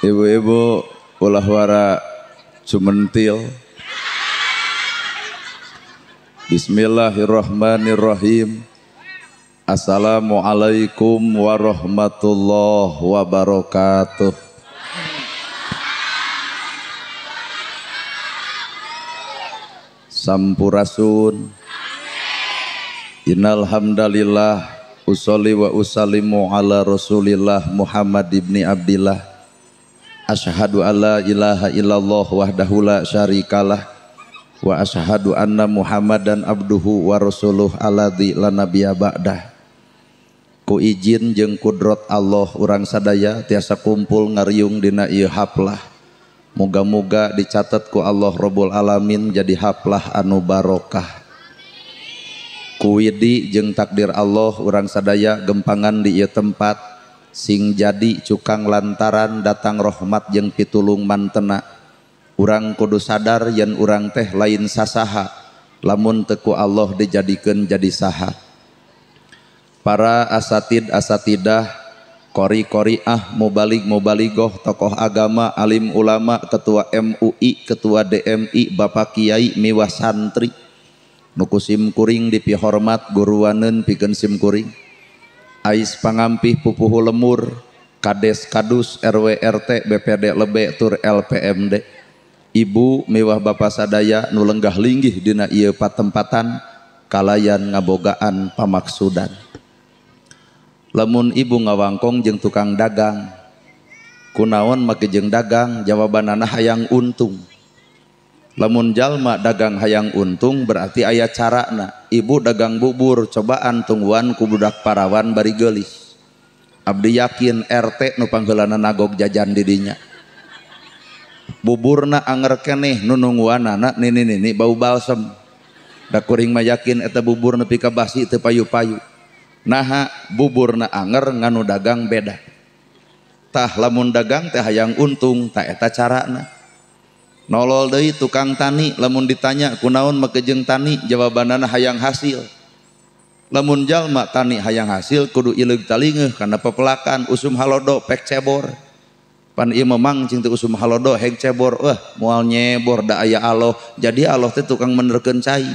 Ibu-ibu ulah wara cumentil. Bismillahirrahmanirrahim. Assalamualaikum warahmatullahi wabarakatuh. Sampurasun. Innal hamdalillah usolli wa usallimu ala Rasulillah Muhammad ibni Abdillah. Asyhadu alla ilaha illallah wahdahu la syarikalah wa asyhadu anna Muhammadan abduhu wa rasuluh alladzi la nabiyya ba'dah. Ku izin jeung kudrot Allah urang sadaya tiasa kumpul ngariung dina ieu haplah. Moga-moga dicatat ku Allah Rabbul Alamin jadi haplah anu barokah. Ku widi jeung takdir Allah urang sadaya gempangan di ieu tempat sing jadi cukang lantaran datang rahmat jeung pitulung mantena. Urang kudu sadar yen urang teh lain sasaha lamun teu ku Allah dijadikeun jadi saha. Para asatid asatidah, qori-qoriah, mubalig mubaligoh, tokoh agama, alim ulama, ketua MUI, ketua DMI, bapak kiai, miwah santri nu ku sim kuring dipihormat guruaneun pikeun sim kuring. Ais pangampih pupuhu lemur, kades kadus, RW RT, BPD lebe tur LPMD. Ibu miwah bapa sadaya nu lenggah linggih dina ieu patempatan kalayan ngabogaan pamaksudan. Lamun ibu ngawangkong jeung tukang dagang, kunaon make jeung dagang, jawabanana hayang untung. Lamun jalma dagang hayang untung berarti aya carana. Ibu dagang bubur cobaan tungguan ku budak parawan bari geulis. Abdi yakin RT nu pangheulana nagog jajan di dinya. Buburna anger keneh nu nungguanana nini-nini bau balsem. Da kuring mah yakin eta bubur nepi ka basi teu payu-payu. Naha buburna anger nganu dagang beda. Tah lamun dagang teh hayang untung tah eta carana. Nolol deui tukang tani lamun ditanya kunaon make jeung tani jawabanana hayang hasil. Lamun jalma tani hayang hasil kudu ileug talingeuh kana pepelakan usum halodo pek cebor. Pan ieu memang cing teu usum halodo heg cebor, wah moal nyebor da aya Allah. Jadi Allah teh tukang menerkeun cai.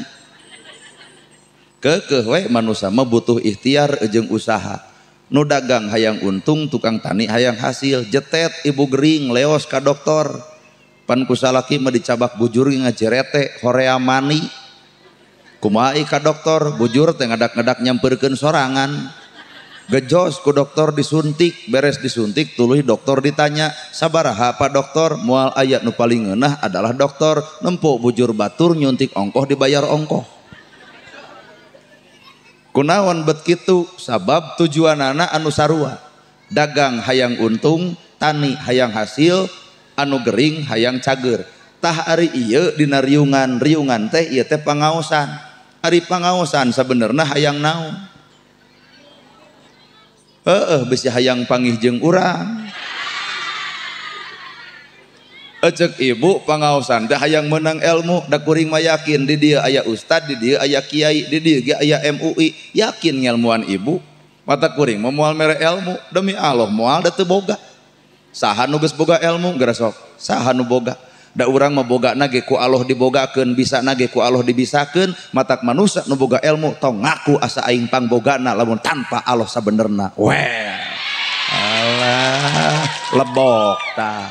Keukeuh we manusa mah butuh ikhtiar jeung usaha. Nu dagang hayang untung, tukang tani hayang hasil. Jetet ibu gering leos ka doktor. Pan ku salaki mah dicabak bujur ngajerete horea mani. Kumaha ka doktor bujur teh ngadak-ngadak nyamperkeun sorangan. Gejos ku doktor disuntik, beres disuntik tuluy doktor ditanya, "Sabaraha Pak doktor?" Moal aya nu paling ngeunah adalah doktor, nempo bujur batur nyuntik ongkoh dibayar ongkoh. Kunaon bet kitu? Sabab tujuanana anu sarua. Dagang hayang untung, tani hayang hasil, anu gering hayang cager. Tah ari ieu dina riungan, riungan teh ieu teh pangaosan. Ari pangaosan sabenerna hayang naon? Heeh, bisi hayang pangih jeung urang. Ecek ibu pangaosan teh hayang menang ilmu, da kuring mah yakin di dieu aya ustad, di dieu aya kiai, di dieu ge aya MUI, yakin ngelmuan ibu. Mata kuring mah moal mere ilmu, demi Allah moal da teu boga. Saha nu geus boga ilmu geura sok, saha nu boga. Da urang mah bogana ge ku Allah dibogakeun, bisana ge ku Allah dibisakeun, matak manusa nu boga ilmu tong ngaku asa aing pangbogana lamun tanpa Allah sabenerna. Weh. Alah, lebok tah.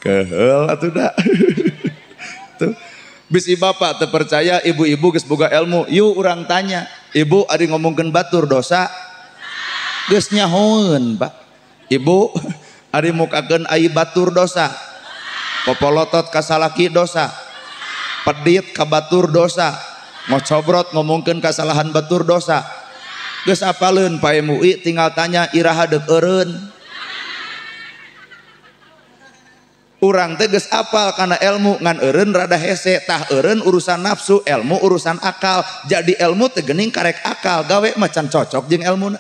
Keheul atuh da. Tuh. Bisi bapak teu percaya ibu-ibu geus boga ilmu, yuk urang tanya. Ibu ari ngomongkeun batur dosa? Geus nyahoeun, Pak. Ibu ari mukakeun ai batur dosa, popolotot ka salaki dosa, pedit ka batur dosa, ngocobrot ngomongkeun kasalahan batur dosa. Geus apaleun Pak MUI tinggal tanya iraha deuk eureun. Urang teh geus apal kana ilmu ngan eureun rada hese, tah eureun urusan nafsu, ilmu urusan akal. Jadi ilmu teh geuning karek akal, gawe macan cocok jeung ilmuna.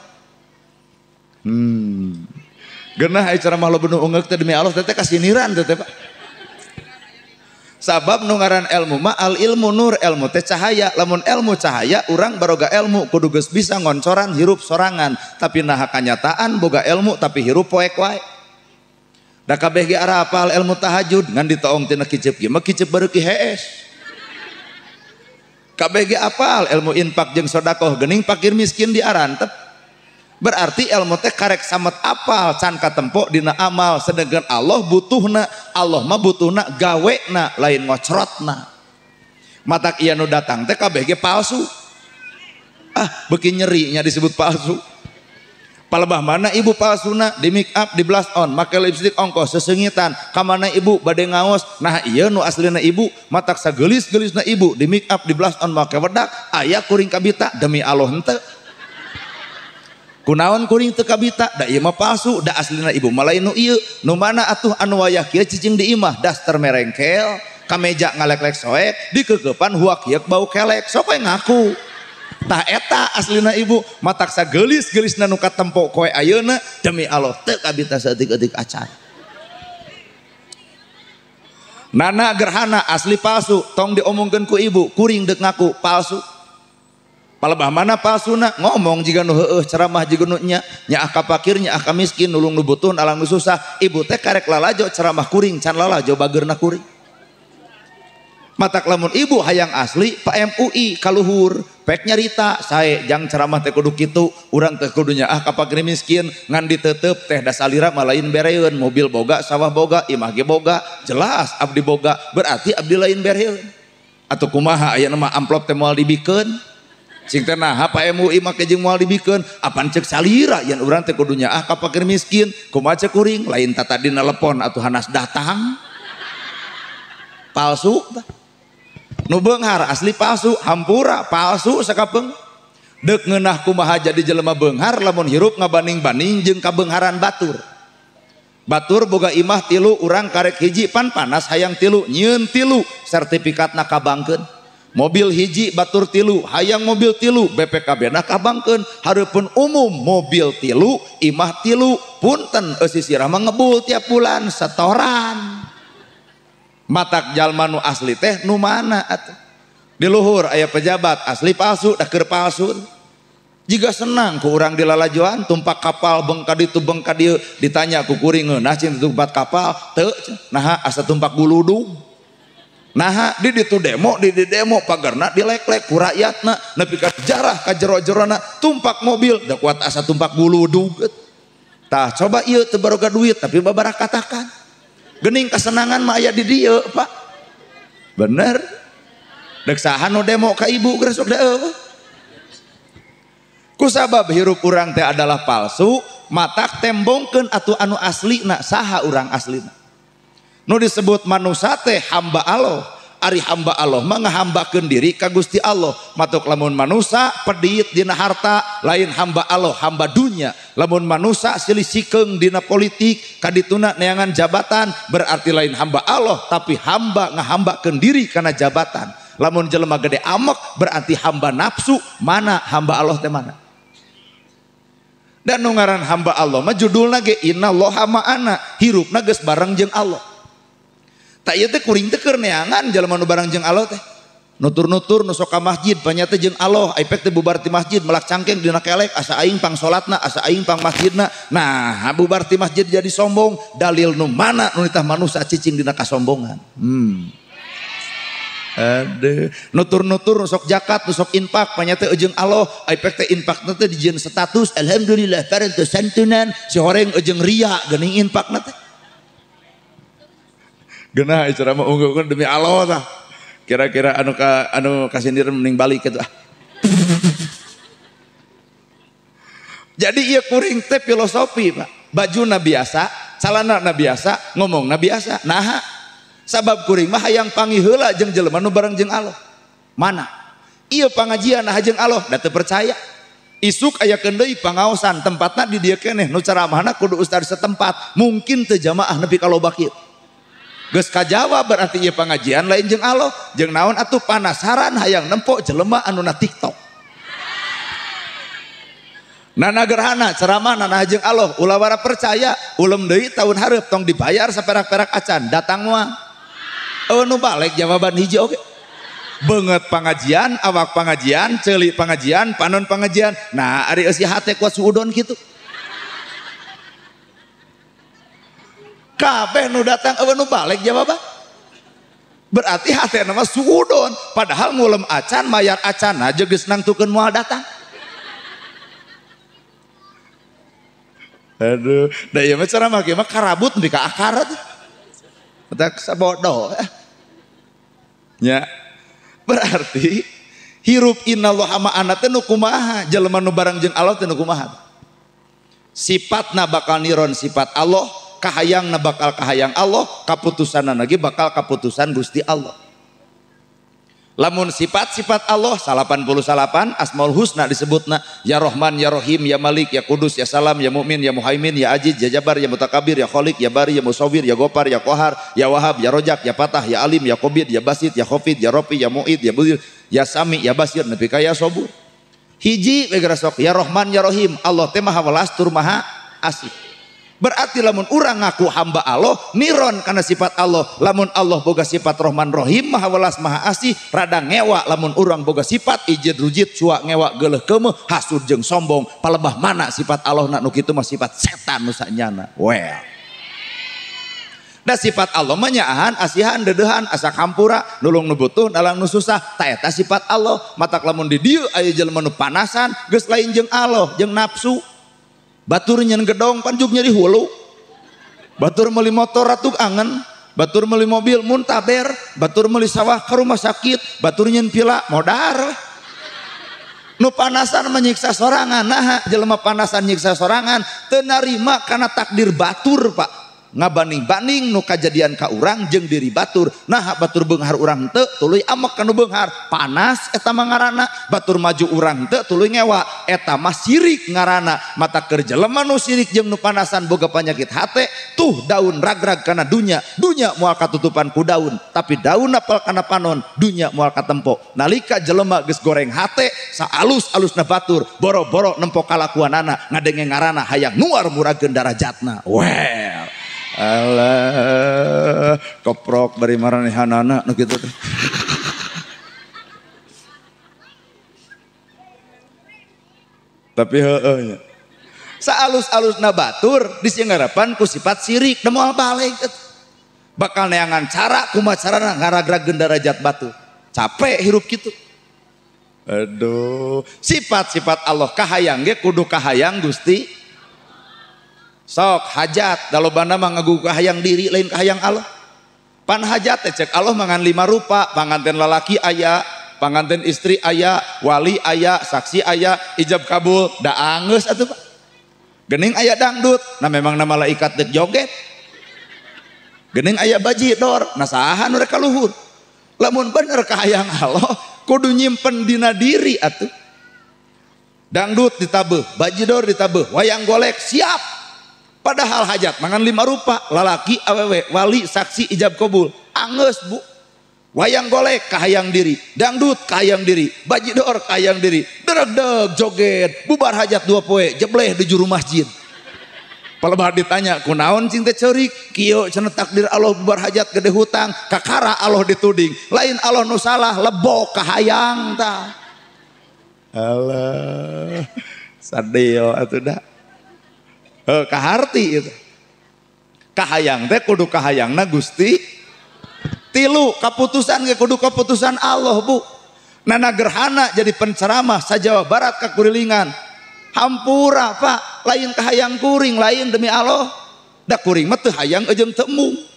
Genah ai ceramah loba nu ungeuk teh demi Allah teh kasiniran teh Pak. Sabab nu ngaran ilmu mah al ilmu nur, ilmu teh cahaya. Lamun ilmu cahaya, urang baroga ilmu kudu geus bisa ngoncoran hirup sorangan. Tapi naha kanyataan boga ilmu tapi hirup poek wae. Da kabeh ge arapal ilmu tahajud ngan ditoong tina kicep ge mah kicep bareuki hees. Kabeh ge apal ilmu infak jeung sedekah geuning fakir miskin diarantep. Berarti ilmu teh karek samet apal can katempo dina amal, sedangkan Allah butuhna, Allah mah butuhna gawena lain ngocrotna. Matak ieu nu datang teh kabeh ge palsu. Ah, beuki nyeri nya disebut palsu. Palebah mana ibu palsuna di make up, di blush on, make lipstick ongkos sesengitan. Kamana ibu bade ngaos? Nah ieu nu aslina ibu, matak sageulis-geulisna ibu di make up, di blush on, make wedak, aya kuring kabita demi Allah henteu. Kunaon kuring teu kabita? Da ieu mah palsu, da aslina ibu mah lain nu ieu. Nu mana atuh anu wayah kieu cicing di imah, daster merengkel, kameja ngaleklek soek, dikeukepan huak hieuk bau kelek, sok we ngaku. Tah eta aslina ibu, matak sageulis-geulisna nu katempo koe ayeuna demi Allah teu kabita saeutik-eutik acan. Nana gerhana asli palsu, tong diomongkeun ku ibu, kuring deuk ngaku palsu. Palebah mana palsuna ngomong jiga nu heueuh ceramah jiga nu nya, nyaah ka fakir nyaah ka miskin nulung nu butuh alang nu susah, ibu teh karek lalajo ceramah kuring can lalajo bageurna kuring. Matak lamun ibu hayang asli Pak MUI kaluhur pek nyarita sae jang ceramah teh kudu kitu urang teh kudu nyaah ka fakir miskin ngan ditetep teh dasalira mah lain bereun, mobil boga sawah boga imah ge boga jelas abdi boga berarti abdi lain bereun. Atuh kumaha aya mah amplop teh moal dibikeun cing teh naha Pak MUI make jeung moal dibikeun apan ceuk salira yen urang teh kudu nyaah ka fakir miskin kumaha ceuk kuring lain tatadi nelepon atuh hanas datang palsu tah. Nu beunghar asli palsu, hampura palsu sakapeung. Deuk ngeunah kumaha jadi jelema beunghar lamun hirup ngabaning-baning jeung kabeungharan batur. Batur boga imah tilu urang karek hiji pan panas hayang tilu nyieun tilu sertifikatna kabangkeun. Mobil hiji batur tilu hayang mobil tilu BPKB na kabangkeun hareupeun umum mobil tilu imah tilu punten eusi sirah mah ngebul tiap bulan setoran. Matak jalma nu asli teh nu mana atuh? Di luhur aya pejabat asli palsu da keur palsu. Jiga senang ku urang dilalajoan tumpak kapal bengka ditu bengka dieu ditanya ku kuring ngeunah cing tumpak kapal teu naha asa tumpak guludug. Naha di ditu demo di di demo pagarna dileklek ku rakyatna nepi ka jarah ka jero-jerona tumpak mobil da kuat asa tumpak guludug. Tah coba ieu teu baroga duit tapi babarakatakan. Gening kesenangan mah aya di dieu Pak. Bener. Dek saha nu demo ka ibu geus sok deeu. Kusabab hirup urang teh adalah palsu, matak tembongkeun atuh anu aslina saha urang aslina. Nu disebut manusa teh hamba Allah. Ari hamba Allah mah ngahambakeun diri ka Gusti Allah. Matuk lamun manusa pedit dina harta lain hamba Allah, hamba dunya. Lamun manusa silih sikeung dina politik kadituna neangan jabatan berarti lain hamba Allah tapi hamba ngahambakeun diri kana jabatan. Lamun jelema gede amek berarti hamba nafsu, mana hamba Allah teh mana? Dan nu ngaran hamba Allah mah judulna ge innallaha ma'ana, hirupna geus bareng jeung Allah. Tak ieu teh kuring teh keur neangan jalma nu barang jeung Allah teh. Nutur-nutur nu sok ka masjid panyata jeung Allah, ai pek teh bubar ti masjid melak cangkeng dina kelek asa aing pang salatna, asa aing pang masjidna. Nah, bubar ti masjid jadi sombong, dalil nu mana nu nitah manusa cicing dina kasombongan. Aduh, nutur-nutur nu sok zakat, nu sok infak panyata jeung Allah, ai pek teh infakna teh dijieun status alhamdulillah parantos santunan, si horeng jeung ria geuning infakna teh. Genah ceramah unggulkeun demi Allah tah. Kira-kira anu ka anu kasindir mending balik kitu ah. Jadi ieu kuring teh filosofi, Pak. Bajuna biasa, calanana biasa, ngomongna biasa. Naha? Sabab kuring mah hayang panggih heula jeung jelema nu bareng jeung Allah. Mana? Ieu pangajian nah jeung Allah da teu percaya. Isuk aya deui pangaosan tempatna di dieu keneh nu ceramahna kudu ustad setempat, mungkin teu jamaah nepi ka loba kieu. Geus kajawab berarti ieu pangajian lain jeung Allah, jeung naon atuh panasaran hayang nempo jelema anu na TikTok. Nana gerhana ceramah nana jeung Allah, ulah wara percaya, ulem deui tahun hareup tong dibayar saperak-perak acan, datang moal. Eueuh nu balik jawaban hiji oge. Beungeut pangajian, awak pangajian, ceuli pangajian, panon pangajian. Nah, ari eusi hate kuat suudon kitu. Kabeh nu datang eueuh nu balik jawaban. Berarti hatena mah suudon, padahal ngulem acan mayar acan aja geus nangtukeun moal datang. Aduh, da ieu mah ceramah ge mah karabut nepi ka akar atuh. Tak sabodoh. Nya. Berarti hirup innallaha ma'ana teh nu kumaha, jelema nu bareng jeung Allah teh nu kumaha. Sifatna bakal niron sifat Allah, kahayangna bakal kahayang Allah, kaputusanna lagi bakal kaputusan Gusti Allah. Lamun sifat-sifat Allah 88 Asmaul Husna disebutna ya Rahman, ya Rahim, ya Malik, ya Kudus, ya Salam, ya Mukmin, ya Muhaimin, ya Aziz, ya Jabar, ya Mutakabir, ya Khalik, ya Bari, ya Musawwir, ya Gopar, ya Kohar, ya Wahab, ya Rojak, ya Patah, ya Alim, ya Qobid, ya Basit, ya Khofid, ya Rofi, ya Mu'id, ya Budir, ya Sami, ya Basir, nepi ka ya Sobur. Hiji we sok ya Rahman, ya Rahim, Allah teh maha welas tur maha asih. Berarti lamun urang ngaku hamba Allah niron karena sifat Allah. Lamun Allah boga sifat Rahman Rahim maha welas maha asih, rada ngewa lamun urang boga sifat ijid rujit cuak ngewa geuleuh keumeuh hasud jeung sombong, palebah mana sifat Allah na nu kitu mah sifat setan nu sanyana. Well. Da sifat Allah mah nyaahan, asihan, deudeuhan, asa hampura, nulung nu butuh, nalang nu susah, ta eta sifat Allah. Matak lamun di dieu aya jelema nu panasan geus lain jeung Allah, jeung nafsu. Batur nyen gedong panjuk nyeri hulu, batur meuli motor ratuk angen, batur meuli mobil muntaber, batur meuli sawah ke rumah sakit, batur nyen pila modar. Nu panasan menyiksa sorangan, nah jelema panasan nyiksa sorangan teu narima kana takdir batur pak. Ngabaning-baning nu kajadian ka urang jeung diri batur, nah batur beunghar urang teu tuluy amek ka nu beunghar, panas eta mah ngaranna, batur maju urang teu tuluy ngewa, eta mah sirik ngaranna. Mata keur jelema nu sirik jeung nu panasan boga panyakit hate, tuh daun ragrag kana dunya, dunya moal katutupan ku daun, tapi daun apal kana panon, dunya moal katempo. Nalika jelema geus goreng hate, saalus-alusna batur, boro-boro nempo kalakuanana, ngadenge ngaranna hayang nuar murageun darajatna. Well. Alah, keprok dari maranehanana nu kitu teh. Tapi heueuh nya. Saalus-alusna batur disingarapan ku sifat sirik, da moal balik. Bakal neangan cara kumaha carana ngaragrageun darajat batur. Capek hirup kitu. Aduh, sifat-sifat Allah kahayang ge kudu kahayang Gusti. Sok hajat dalobana mah ngagugu kahayang diri lain kahayang Allah. Pan hajat teh cek Allah mangan 5 rupa, panganten lalaki aya, panganten istri aya, wali aya, saksi aya, ijab kabul, da anggeus atuh Pak. Geuning aya dangdut, nah memang na malaikat deuk joget. Geuning aya bajidor, nah saha nu rek kaluhur. Lamun bener kahayang Allah kudu nyimpen dina diri atuh. Dangdut ditabeuh, bajidor ditabeuh, wayang golek siap. Padahal hajat mangan 5 rupa, lalaki, awewe, wali, saksi, ijab kabul. Anggeus bu. Wayang golek kahayang diri, dangdut kahayang diri, bajidor kahayang diri, deredeg joget, bubar hajat 2 poe, jebleh di juru masjid. Palebah ditanya, kunaon cing teh ceurik? Kieu cenah takdir Allah bubar hajat gede hutang, kakara Allah dituding. Lain Allah nu salah, lebok kahayang tah. Alah, sadil atuh da. Kaharti itu. Kahayang teh kudu kahayangna Gusti. Tilu kaputusan ge kudu kaputusan Allah bu. Nana gerhana jadi penceramah sa Jawa Barat kakurilingan. Hampura Pak, lain kahayang kuring, lain demi Allah. Da kuring mah teu hayang jeung teu embung.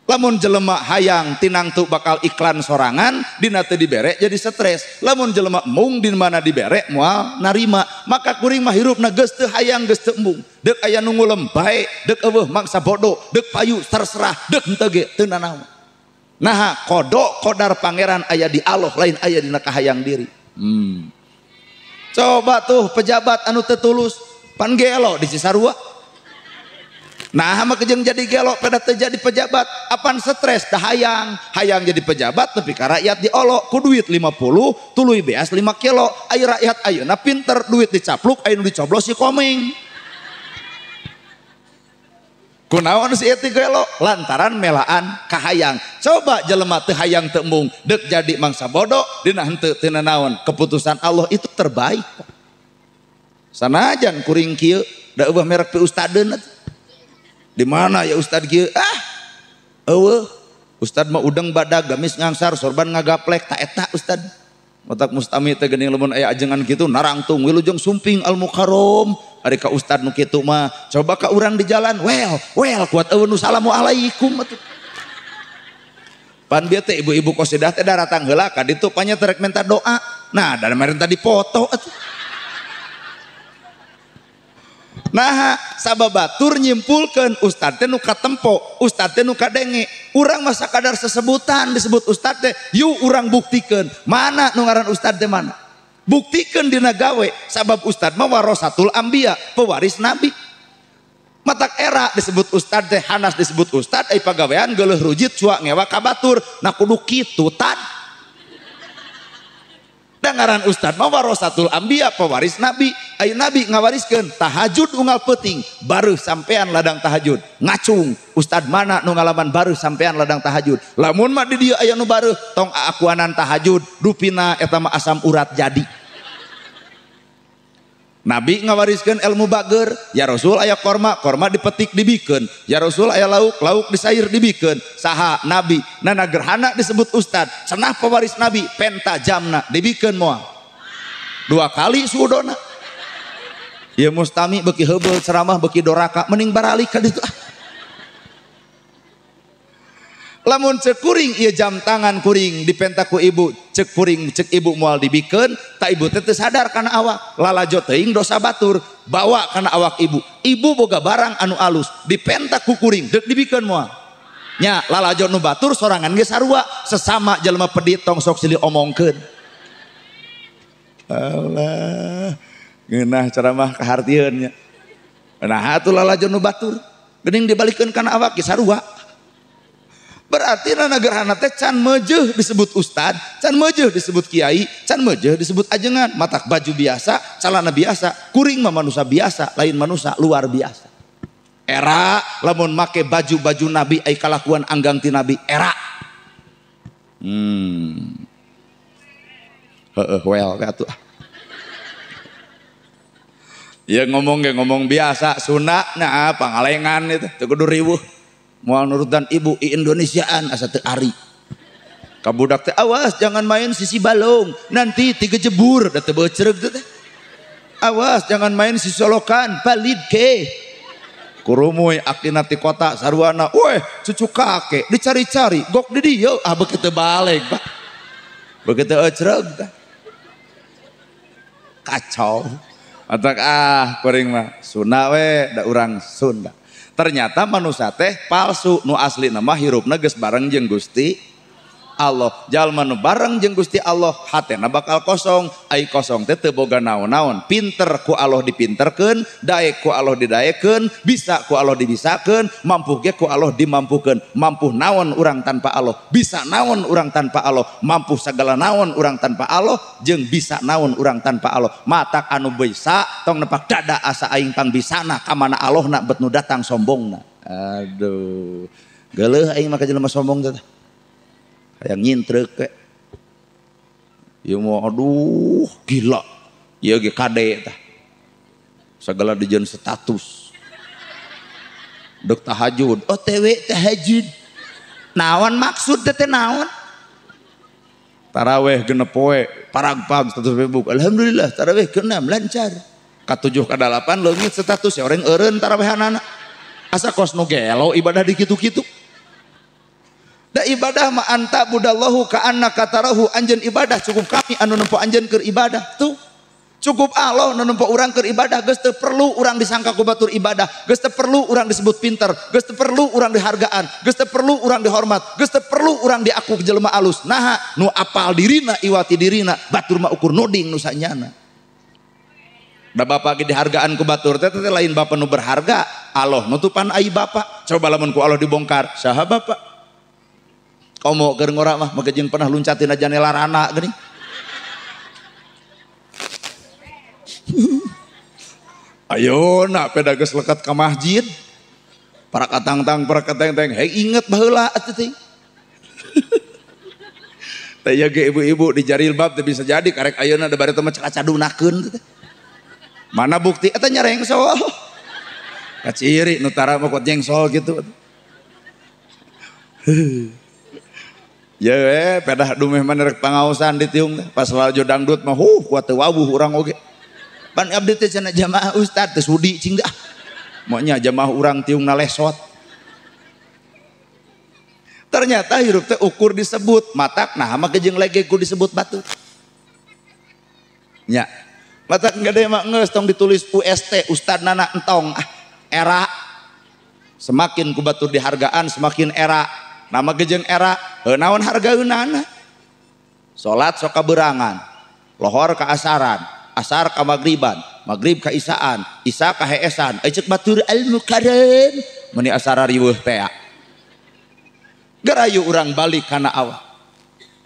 Lamun jelema hayang tinangtu bakal iklan sorangan dina teu dibere jadi stres. Lamun jelema embung di mana dibere moal narima. Maka kuring mah hirupna geus teu hayang geus teu embung. Deuk aya nu ngulem bae, deuk eueuh mangsa bodoh, deuk payu terserah, deuk henteu ge teu nanaon. Naha kodok kodar pangeran aya di Allah lain aya dina kahayang diri. Coba tuh pejabat anu teu tulus pan gelo di Cisarua. Nah mah kejeng jadi gelo pada terjadi pejabat apan stres dah hayang hayang jadi pejabat tapi ka rakyat diolok ku duit 50 tuluy beas 5 kilo ayo rakyat ayeuna pinter duit dicapluk ayeuna dicoblos si komeng. Kunaon si eta gelo lantaran melaan kahayang. Coba jelema teu hayang teu embung deuk jadi mangsa bodoh dina henteu teu nanaon. Keputusan Allah itu terbaik. Sanajan kuring kieu da eueuh merek pe ustadeun. Di mana ya ustad kieu? Ah. Eueuh. Ustad mah udeng badag gamis ngangsar sorban ngagaplek ta eta ustad. Otak mustami teh geuning lamun aya ajengan kitu narangtung wilujeng sumping al mukarrom. Ari ka ustad nu kitu mah coba ka urang di jalan well kuat eueuh nu salamualaikum atuh. Pan bieu teh ibu-ibu qasidah teh daratang heula ka ditu panya terek minta doa. Nah, da merenta dipoto atuh. Nah, sababatur nyimpulkeun ustad teh nu katempo, ustad teh nu kadenge. Urang mah sakadar sesebutan disebut ustad teh, yuk urang buktikeun mana nu ngaran ustad teh mana. Buktikeun dina gawe, sabab ustad mah warasatul anbiya, pewaris nabi. Matak era disebut ustad teh, hanas disebut ustad, ai pagawean geuleuh rujit cua ngewa ka batur, nah kudu kitu tad. Dangaran ustad mah warasatul anbiya, pewaris nabi. Ayo nabi ngawariskeun tahajud unggal peuting, baru sampean ladang tahajud. Ngacung ustad mana nu ngalaman baru sampean ladang tahajud. Lamun mah di dieu aya nu bareuh tong aakuanan tahajud, dupina eta mah asam urat jadi. Nabi ngawariskeun ilmu bager, ya Rasul aya korma, korma dipetik dibikeun. Ya Rasul aya lauk, lauk disair dibikeun. Saha nabi, nana gerhana disebut ustad, cenah pewaris nabi, penta jamna dibikeun moal. Dua kali suudona. Ya mustami beuki heubeul ceramah beuki doraka mending baralik ka ditu. Lamun cek kuring ieu jam tangan kuring dipenta ku ibu, cek kuring cek ibu moal dibikeun, ta ibu teh teu sadar kana awak, lalajo teuing dosa batur, bawa kana awak ibu. Ibu boga barang anu alus, dipenta ku kuring, deuk dibikeun moal. Nya lalajo nu batur sorangan ge sarua, sesama jelema pedit tong sok silih omongkeun. Allah, ngeunah ceramah kahartieun nya. Nah atuh lalajo nu batur, geuning dibalikeun kana awak ge sarua. Berarti nana gerhana teh can mejeuh disebut ustad, can mejeuh disebut kiai, can mejeuh disebut ajengan. Matak baju biasa, calana biasa, kuring mah manusia biasa, lain manusia luar biasa. Era lamun make baju-baju nabi ai kalakuan anggang ti nabi era. Heeh well atuh. Ya ngomong ge ngomong biasa, sunah nah pangalengan itu teu kudu riweuh. Moal nurutan ibu i Indonesiaan asa teu ari. Ka budak teh awas jangan main sisi balong, nanti tiga jebur da teu beuceureuh teh. Awas jangan main sisi solokan, palid ke. Kurumuy akina ti kota sarwana, weh cucu kakek dicari-cari, gok di dieu ah beuki teu balik, Pak. Beuki teu euceureuh teh. Kacau. Otak ah kuring mah Sunda we da urang Sunda. Ternyata manusia teh palsu, nu asli nama hirupna geus bareng jeung Gusti Allah. Jalma nu bareng jeung Gusti Allah hatena bakal kosong, ai kosong teh teu boga naon-naon. Pinter ku Allah dipinterkeun, daek ku Allah didaekeun, bisa ku Allah dibisakeun, mampu ge ku Allah dimampukeun. Mampu naon urang tanpa Allah, bisa naon urang tanpa Allah, mampu sagala naon urang tanpa Allah, jeung bisa naon urang tanpa Allah. Matak anu bisa tong nepak dada asa aing tang bisana ka mana Allahna bet nu datang sombongna. Aduh, geuleuh aing mah ka jelema sombong teh. Hayang nyintreuk we. Ieu mah aduh gila. Ieu ge kade tah. Sagala dijieun status. Dek tahajud, OTW tahajud. Naon maksud teh naon? Taraweh genep poe, paragpag status Facebook. Alhamdulillah taraweh ke-6 lancar. Ka-7 ka-8 leungit status ya orang eureun tarawehanana. Asa kos nu gelo ibadah di kitu-kitu. Da ibadah ma anta budallahu ka annaka tarahu, anjeun ibadah cukup kami anu nempo anjeun keur ibadah tuh. Cukup Allah nu nempo urang keur ibadah, geus teu perlu urang disangka ku batur ibadah, geus teu perlu urang disebut pinter, geus teu perlu urang dihargaan, geus teu perlu urang dihormat, geus teu perlu urang diaku jelema alus. Naha nu apal dirina iwati dirina, batur mah ukur nuding nu sanyana. Da bapak ge dihargaan ku batur teh teh lain bapak nu berharga, Allah nutupan ai bapak. Coba lamun ku Allah dibongkar, saha bapak? Komo keur ngora mah make jeung pernah luncatin aja nelarana geuning. Ayo nak peda geus lekat ka masjid. Para katangtang, para katengteng, hei inget baheula atuh teh. Teh ya ge ibu-ibu di jarilbab teh bisa jadi karek ayeuna da bari teh mah cacadunakeun teh. Mana bukti eta nyarengsol. Kaciri nu tara mah kuat nyengsol gitu. Ya we pedah dumeh mah rek pangaosan ditiung teh pas lalajo dangdut mah huh kuat teu wawuh urang oge. Pan abdi teh cenah jamaah ustad teh sudi cing dah. Maunya jamaah urang tiung na lesot. Ternyata hirup teh ukur disebut matak nah mah jeung lege ku disebut batur. Nya. Matak gede mah geus tong ditulis UST ustad nana entong ah era. Semakin ku batur dihargaan semakin era. Nama gejeng era heuh naon hargaeunana. Salat sok kaberangan, lohor ka asaran, asar ka magriban, magrib ka isaan, isa ka heesan, ceuk batur al mukarram meuni asara riweuh tea. Gerayu urang balik kana awak.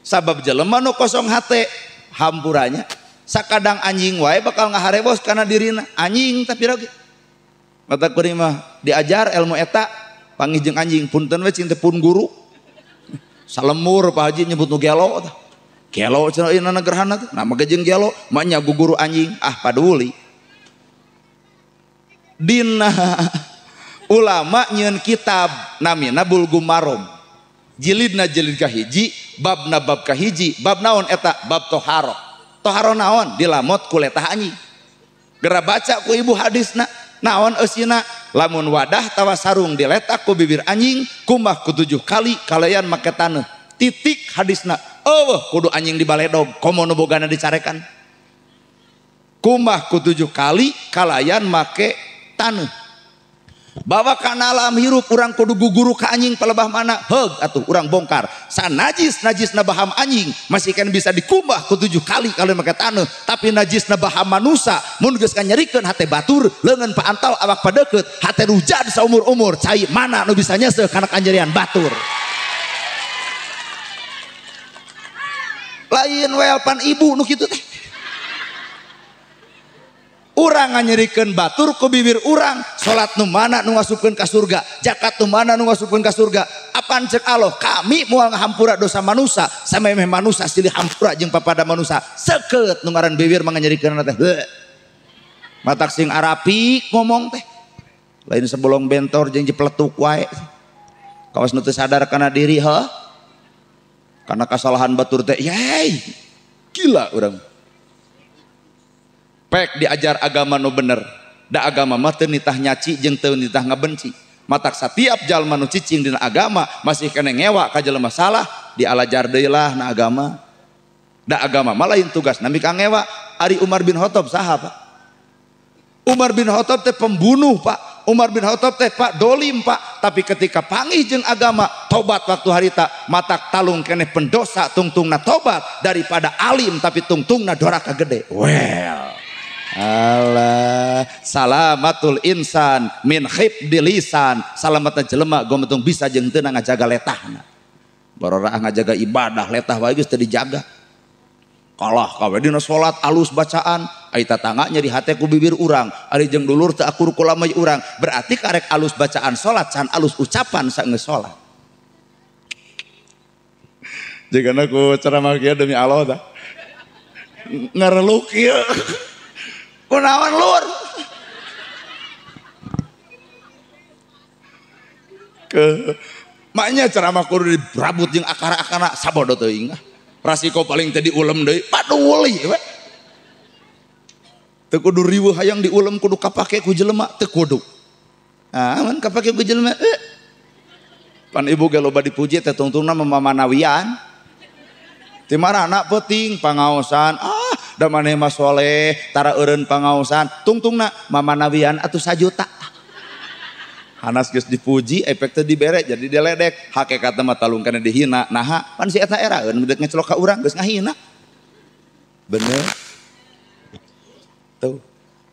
Sabab jelema nu kosong hate hampuranya sakadang anjing wae bakal ngaharebos kana dirina anjing tapi oge. Mata kuring mah diajar ilmu eta panggih jeung anjing punten we cing teh pun guru. Salemur Pak Haji nyebut nu gelo tah. Gelo cenah ieu gerhana teh. Nah mah jeung gelo mah nya guru anjing ah paduli. Dina ulama nyieun kitab namina Bulugh Maram. Jilidna jilid kahiji, babna bab kahiji, bab naon eta? Bab toharo. Toharo naon? Dilamot ku letah anjing. Gera baca ku ibu hadisna, naon eusina? Lamun wadah tawa sarung diletak ku bibir anjing, kumbah ku 7 kali kalayan make taneuh. Titik hadisna. Eueuh kudu anjing dibaledog, komo nu bogana dicarekan. Kumbah ku 7 kali kalayan make taneuh. Bawa kana alam hirup urang kudu guguru ka anjing palebah mana heug atuh urang bongkar sanajis najisna baham anjing masih kan bisa dikumbah ku 7 kali kalau make taneuh tapi najisna baham manusa mun geus kanyerikeun hate batur leungeun paantal awak padeukeut hate rujad saumur-umur cai mana nu bisa nyeseuh kana kanjerian batur lain welpan ibu nu kitu teh. Urang nganyerikeun batur ku bibir urang, salat nu mana nu ngasupkeun ka surga, zakat nu mana nu ngasupkeun ka surga. Apan cek Allah, kami moal ngahampura dosa manusa, samemeh manusa silih hampura jeung papada manusa. Seukeut nu ngaran bibir mah nganyerikeun teh. Matak sing arapik ngomong teh. Lain sebolong bentor jeung jepletuk wae. Kawas nu teu sadar kana diri heuh. Kana kasalahan batur teh, yey. Gila urang. Pek diajar agama nu bener. Da agama mah teu nitah nyaci jeung teu nitah ngabenci. Matak satiap jalma nu cicing dina agama masih kene ngewa ka jelema salah dialajar deui lah na agama. Da agama mah lain tugas nami ka ngewa. Ari Umar bin Khattab saha Pak? Umar bin Khattab teh pembunuh Pak. Umar bin Khattab teh Pak dolim Pak. Tapi ketika panggih jeung agama tobat waktu harita matak talung keneh pendosa tungtungna tobat daripada alim tapi tungtungna doraka gede. Well. Allah salamatul insan min khibdi lisan salamatna jelema gometung bisa jeung teu ngajaga letahna barorah ngajaga ibadah letah wae geus teu dijaga kalah kawe dina salat alus bacaan ai tatangga nyeri hate ku bibir urang ari jeung dulur teu akur ku lamai urang berarti karek alus bacaan salat can alus ucapan saeunggeus salat jigana ku ceramah kieu demi Allah tah ngareluk kieu kunaon lur ke maknya ceramah kudu dibrabut jeung akara-akara sabodo teuing ah rasiko paling teh diulem deui paduli we teu kudu riweuh hayang diulem kudu kapake ku jelema teu kudu ah mun kapake ku jelema pan ibu ge loba dipuji teh tungtungna mamanawian ti marana peuting pangaosan ah da maneh mah soleh tara eureun pangaosan tungtungna mamanawian atuh sajuta hanas geus dipuji efek teh dibere jadi diledek hakikatna mah talung kana dihina naha pan si eta eraeun deuk ngecelok ka urang geus ngahina bener tuh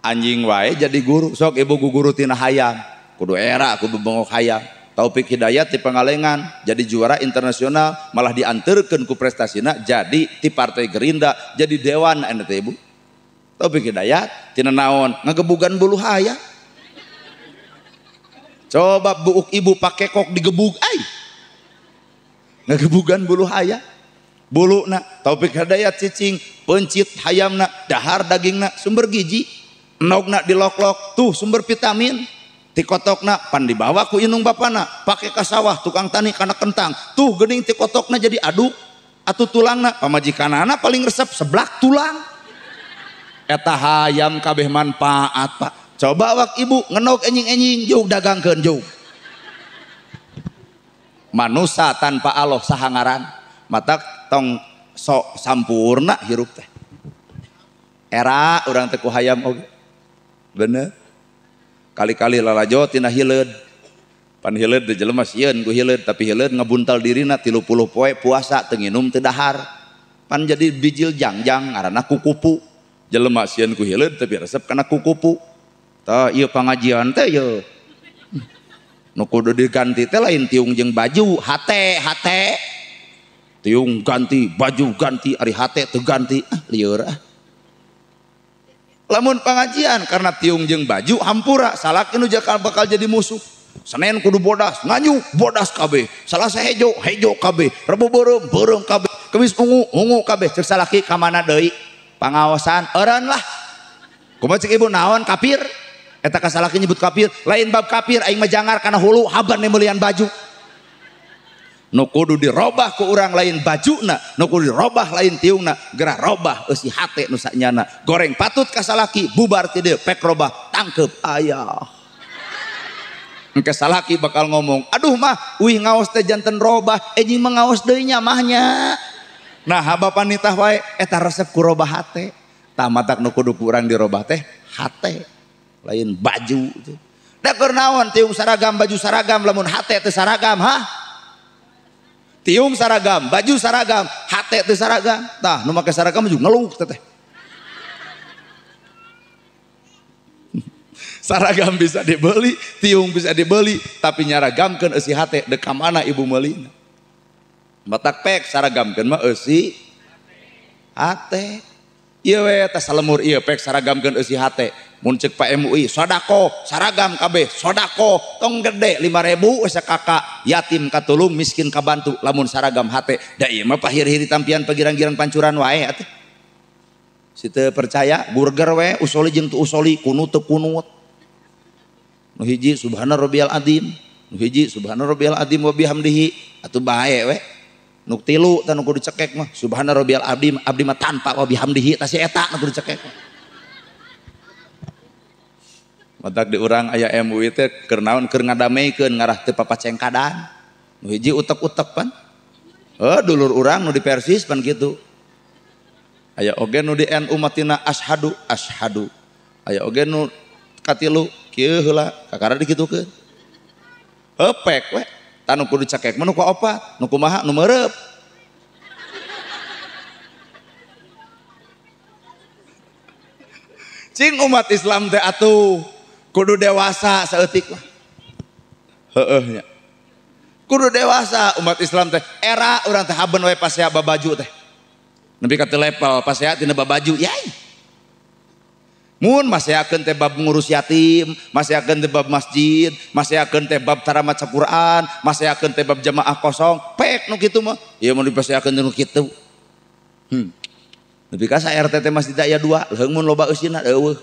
anjing wae jadi guru sok ibu guru tina hayam kudu era ku bebengok hayam Taufik Hidayat di Pangalengan jadi juara internasional malah diantarkan ku prestasina jadi ti Partai Gerindra jadi dewan anu teh ibu Taufik Hidayat tina naon ngagebugan bulu hayam Coba buuk ibu pake kok digebug ai. Ngagebugan bulu hayam. Buluna Taufik Hidayat cicing, pencit hayamna, dahar dagingna sumber gizi. Endogna dilok-lok tuh sumber vitamin. Tikotokna pan dibawa ku indung bapana, pake ka sawah tukang tani kana kentang. Tuh geuning tikotokna jadi aduk. Atuh tulangna pamajikanana paling resep seblak tulang. Eta hayam kabeh manfaat Pak. Coba awak ibu ngenog enjing-enjing juk dagangkeun juk. Manusa tanpa Allah saha ngaran, matak tong sok sampurna hirup teh. Era urang teh ku hayam oge. Bener. Kali-kali lalajo tina hileud. Pan hileud teh jelema sieun ku hileud, tapi hileud ngebuntal dirina 30 poe puasa teu nginum teu dahar. Pan jadi bijil jangjang ngaranna kukupu. Jelema sieun ku hileud tapi resep kana kukupu. Tah ieu pangajian teh ieu. Nu kudu diganti teh lain tiung jeung baju, hate hate. Tiung ganti, baju ganti, ari hate teu ganti. Ah lieur ah. Lamun pangajian karena tiung jeung baju hampura salaki nu bakal jadi musuh. Senin kudu bodas, nganyu bodas kabeh. Salasa hejo, hejo kabeh. Rebo beureum, beureum kabeh. Kemis ungu, ungu kabeh. Ceuk salaki ka mana deui? Pangaosan eureun lah. Kumaha cek ibu naon kafir? Eta ka salaki nyebut kafir, lain bab kafir aing mah jangar kana hulu haban meulian baju. Nu kudu dirobah ku urang lain bajuna, nu kudu dirobah lain tiungna, gerah robah eusi hate nu sanyana. Goreng patut ka salaki bubar ti dieu pek robah tangkep ayah. Engke salaki bakal ngomong, aduh mah uih ngaos teh janten robah, enjing mah ngaos deui nya mahnya. Nah bapa nitah wae eta resep ku robah hate. Tah matak nu kudu ku urang dirobah teh hate, lain baju. Da keur naon tiung saragam baju saragam lamun hate teu saragam hah? Tiung saragam, baju saragam, hate teu saragam. Tah nu make saragam juga ngeluh teteh. Saragam bisa dibeli, tiung bisa dibeli, tapi nyaragamkeun eusi hate deuk ka mana ibu meulina. Matak pek saragamkeun mah eusi hate. Ieu we teh salemur ieu pek saragamkeun eusi hate. Mun ceuk Pak MUI sodako saragam kabeh sodako tong gede 5.000 we sakaka yatim katulung miskin kabantu lamun saragam hate. Da ieu mah pahiri-hiri tampian pagirang-girang pancuran wae atuh. Si teu percaya burger we usoli jeung teu usoli kunut teu kunut. Nu hiji subhana rabbiyal azim, nu hiji subhana rabbiyal azim wa bihamdihi atuh bae we. Nu tilu tah nu kudu dicekek mah subhana rabbiyal azim abdi mah tanpa wa bihamdihi tah si eta nu kudu dicekek mah. Matak di urang aya MUI teh keur naon keur ngadameikeun ngarah teu papacengkadan. Nu hiji utek-utek pan. Heuh dulur urang nu di Persis pan kitu. Aya oge nu di NU matina ashadu ashadu. Aya oge nu katilu kieu heula kakara dikitukeun. Heuh pek we. Tah nu kudu dicekek mah nu kaopat, nu kumaha nu meureup. Cing umat Islam teh atuh kudu dewasa saeutik mah. Heueuh nya. Kudu dewasa umat Islam teh. Era urang teh haben we pasea babaju teh. Nepi ka teu level pasea tina babaju yai. Mun maseakeun teh bab ngurus yatim, maseakeun teh bab masjid, maseakeun teh bab tara maca Quran, maseakeun teh bab jamaah kosong, pek nu kitu mah. Ieu mun dipaseakeun nu kitu. Nepi ka sa RT teh masjid aya 2, leuheung mun loba eusina eueuh.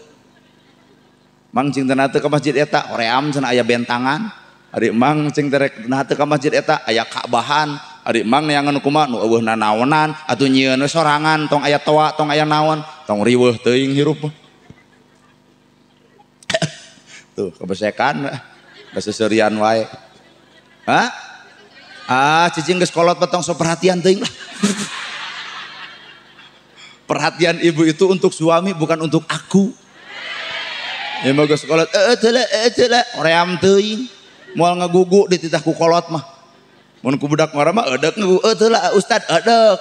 Mang cing teh ka masjid eta hoream cenah aya bentangan. Ari mang cing teh rek nah teu ka masjid eta aya Ka'bahan. Ari mang neangan kumaha nu eueuh nanaonan atuh nyieun we sorangan tong aya toa tong aya naon, tong riweuh teuing hirup mah. Tuh kebesekan baseserian wae. Hah? Ah cicing geus kolot mah tong sok perhatian teuing lah. Perhatian ibu itu untuk suami bukan untuk aku. Ya mah geus kolot teu lah hoream teuing. Moal ngagugu dititah ku kolot mah. Mun ku budak ngora mah eudek ngagugu teu lah ustad eudek.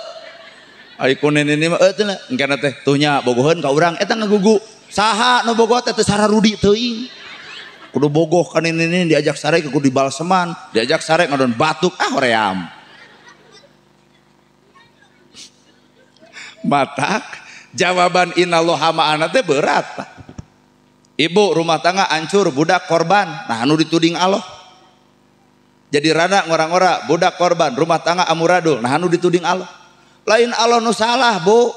Ari ku nenek mah teu lah engkena teh tuh nya bogoheun ka urang eta ngagugu. Saha nu bogoh teh teu sararudi teuing. Kudu bogoh ka nenek diajak sare kudu dibalseman, diajak sare ngadon batuk ah hoream. Matak jawaban innallaha ma'ana teh berat Pak. Ibu rumah tangga hancur, budak korban. Nah anu dituding Allah. Jadi rana ngora-ngora, budak korban, rumah tangga amuradul, nah anu dituding Allah. Lain Allah nu salah, Bu.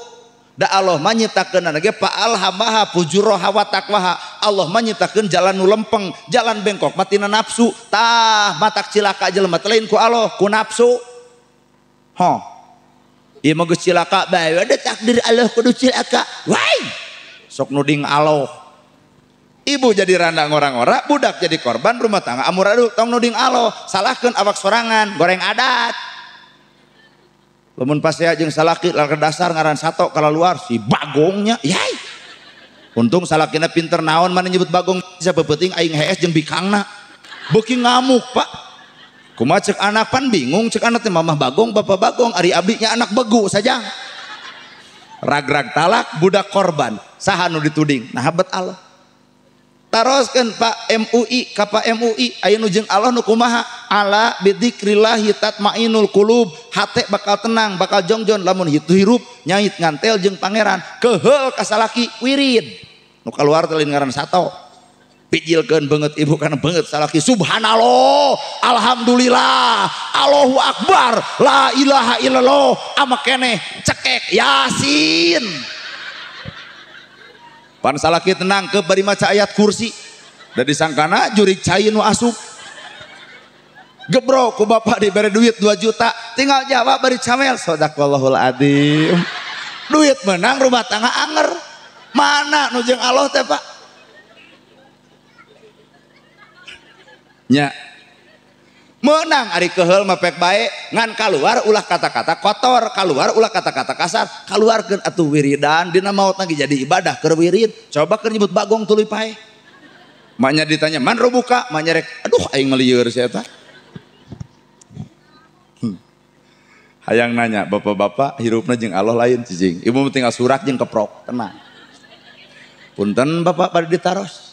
Da Allah mah nyiptakeun ge fa'alhamaha fujuraha wa taqwaha. Allah mah nyiptakeun jalan nu lempeng, jalan bengkok mah tina nafsu. Tah matak cilaka jelema teh lain ku Allah, ku nafsu. Ho. Ieu mah geus cilaka bae, ada takdir Allah kudu cilaka. Wai. Sok nuding Allah. Ibu jadi randa ngora-ngora, budak jadi korban, rumah tangga amuradul, tong nuding Allah, salahkeun awak sorangan, goreng adat. Lamun pasea jeung salaki lalakar dasar ngaran sato kalaluar si bagongnya, yai. Untung salakina pinter naon mana nyebut bagong bisa peupeting aing hees jeung bikangna. Beuki ngamuk, Pak. Kumaha cek anak pan bingung cek anak teh mamah bagong, bapak bagong, ari abdi nya anak begu saja. Ragrag talak budak korban, saha nu dituding? Nah bet Allah. Taroskeun Pak MUI ka Pak MUI aya nu jeung Allah nu kumaha? Ala bidzikrillahi tatmainul qulub. Hate bakal tenang, bakal jongjon lamun hitu hirup nyait ngantel jeung pangeran. Keheul ka salaki wirid. Nu kaluar teh lain ngaran sato. Pijilkeun beungeut ibu kana beungeut salaki. Subhanallah, alhamdulillah, Allahu akbar, la ilaha illallah, ama keneh cekek Yasin. Pan salaki tenang ke bari maca ayat kursi. Da disangkana jurig cai nu asup. Gebro ku bapak dibere duit 2 juta, tinggal jawab bari camel sadaqallahul adzim. Duit menang rumah tangga anger. Mana nu jeung Allah teh, Pak? Nya. Menang ari keheul mah pek bae, ngan kaluar ulah kata-kata kotor, kaluar ulah kata-kata kasar, kaluarkeun atuh wiridan dina maot lagi jadi ibadah keur wirid. Coba keur nyebut bagong tuluy pae. Maknya ditanya man robuka, maknya rek aduh aing melieur sia eta. Hayang nanya bapak-bapak hirupna jeung Allah lain cicing. Ibu tinggal surak jeung keprok, tenang. Punten bapak bade ditaros.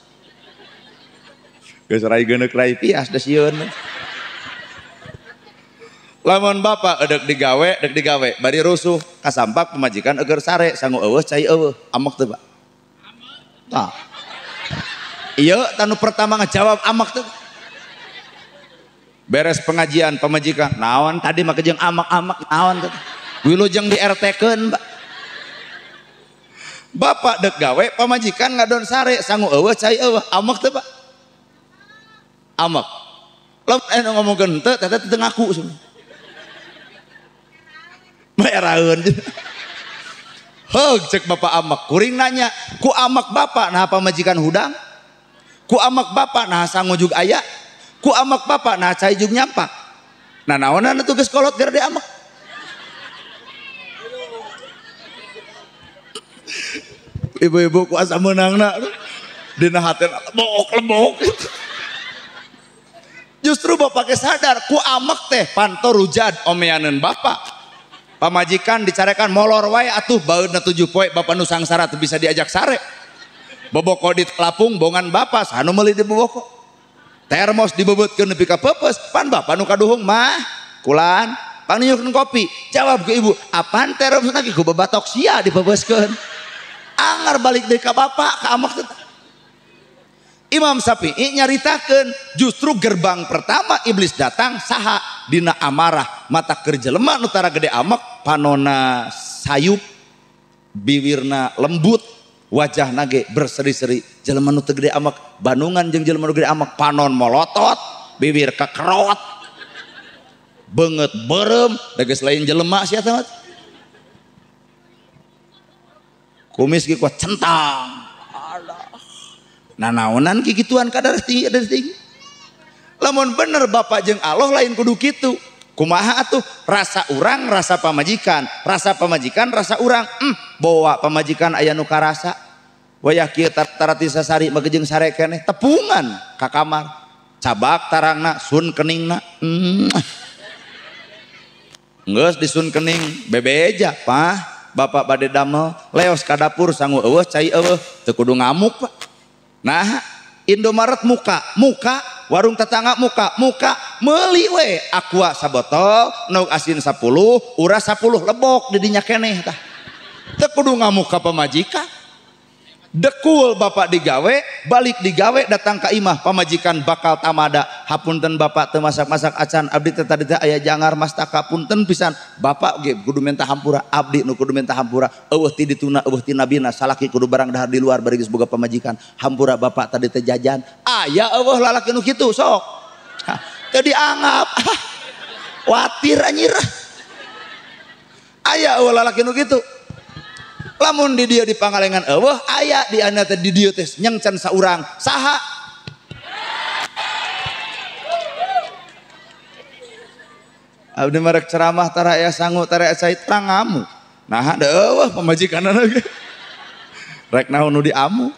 Geus rai geuneuk rai pias da sieun. Lamun bapak edek digawe, bari rusuh, kasampak pemajikan eger sare, sangu eueuh cai eueuh, amek teu, Pak? Tah. Ieu tanu pertama ngajawab amek teu. Beres pengajian pemajikan, naon tadi mah jeung amek-amek naon teh. Wilujeng di RT-keun, Pak. Bapak dek gawe, pamajikan ngadon sare, sangu eueuh cai eueuh, amek teu, Pak? Amek. Lamun anu ngomongkeun henteu, teh teu ngaku sebenarnya. Meraun. Heug cek bapak amek, kuring nanya, ku amek bapak nah pamajikan hudang? Ku amek bapak nah sangu jug aya? Ku amek bapak nah cai jug nyampak? Nah naonan atuh geus kolot gara amek. Ibu-ibu ku asa meunangna dina hatena lebok-lebok. Justru bapak ke sadar ku amek teh panto rujad omeaneun bapak. Pamajikan dicarekan molor wae atuh baeudna 7 poe bapak nu sangsara teu bisa diajak sare. Boboko di telapung bongan bapak sanu meuli di boboko. Termos dibebeutkeun nepi ka peupeus pan bapak nu kaduhung mah kulan pangniukeun kopi. Jawab ke ibu, apaan termos lagi ku bebatok sia dipepeuskeun. Anger balik deui ka bapak ka amek teh. Imam Syafi'i nyaritakeun justru gerbang pertama iblis datang saha dina amarah mata keur jelema nu tara gede amek panona sayup biwirna lembut wajahna ge berseri-seri jelema nu teu gede amek bandungan jeung jelema nu gede amek panon molotot bibir kekerot beungeut beureum da geus lain jelema sia teh kumis ge kuat centang. Nah naonan kikituan kadar tinggi. Lamun bener bapak jeung Allah lain kudu kitu. Kumaha atuh rasa urang rasa pamajikan, rasa pamajikan rasa urang. Bawa pamajikan aya nu karasa. Wayah kieu tarati sasari mah jeung sare keneh tepungan ka kamar. Cabak tarangna sun keningna. Geus disun kening bebeja pah bapak bade damel leos ka dapur sangu eueuh cai eueuh teu kudu ngamuk Pak. Nah, Indomaret muka, muka, warung tetangga muka, muka, meuli we aqua sabotol, nauk asin 10, uras 10 lebok didinya keneh tah. Teu kudu ngamuk ka pamajikan. Dekul bapak digawe, balik digawe datang ka imah pamajikan bakal tamada. Hapunten bapak teu masak-masak acan abdi teh tadi teh aya jangar mastaka punten pisan. Bapak ge kudu minta hampura, abdi nu kudu minta hampura. Eueuh ti dituna eueuh ti nabina salaki kudu barang dahar di luar bari geus boga pamajikan. Hampura bapak tadi teh jajan. Aya eueuh lalaki nu kitu sok. Teu dianggap. Watir anjir. Aya eueuh lalaki nu kitu. Lamun di dieu di Pangalengan eueuh aya di ana teh di dieu teh nyengcen saurang. Saha? Abdi marek ceramah tara aya sangu tara aya cai trangamu. Nah da eueuh pamajikanna ge. Rek naon nu diamu.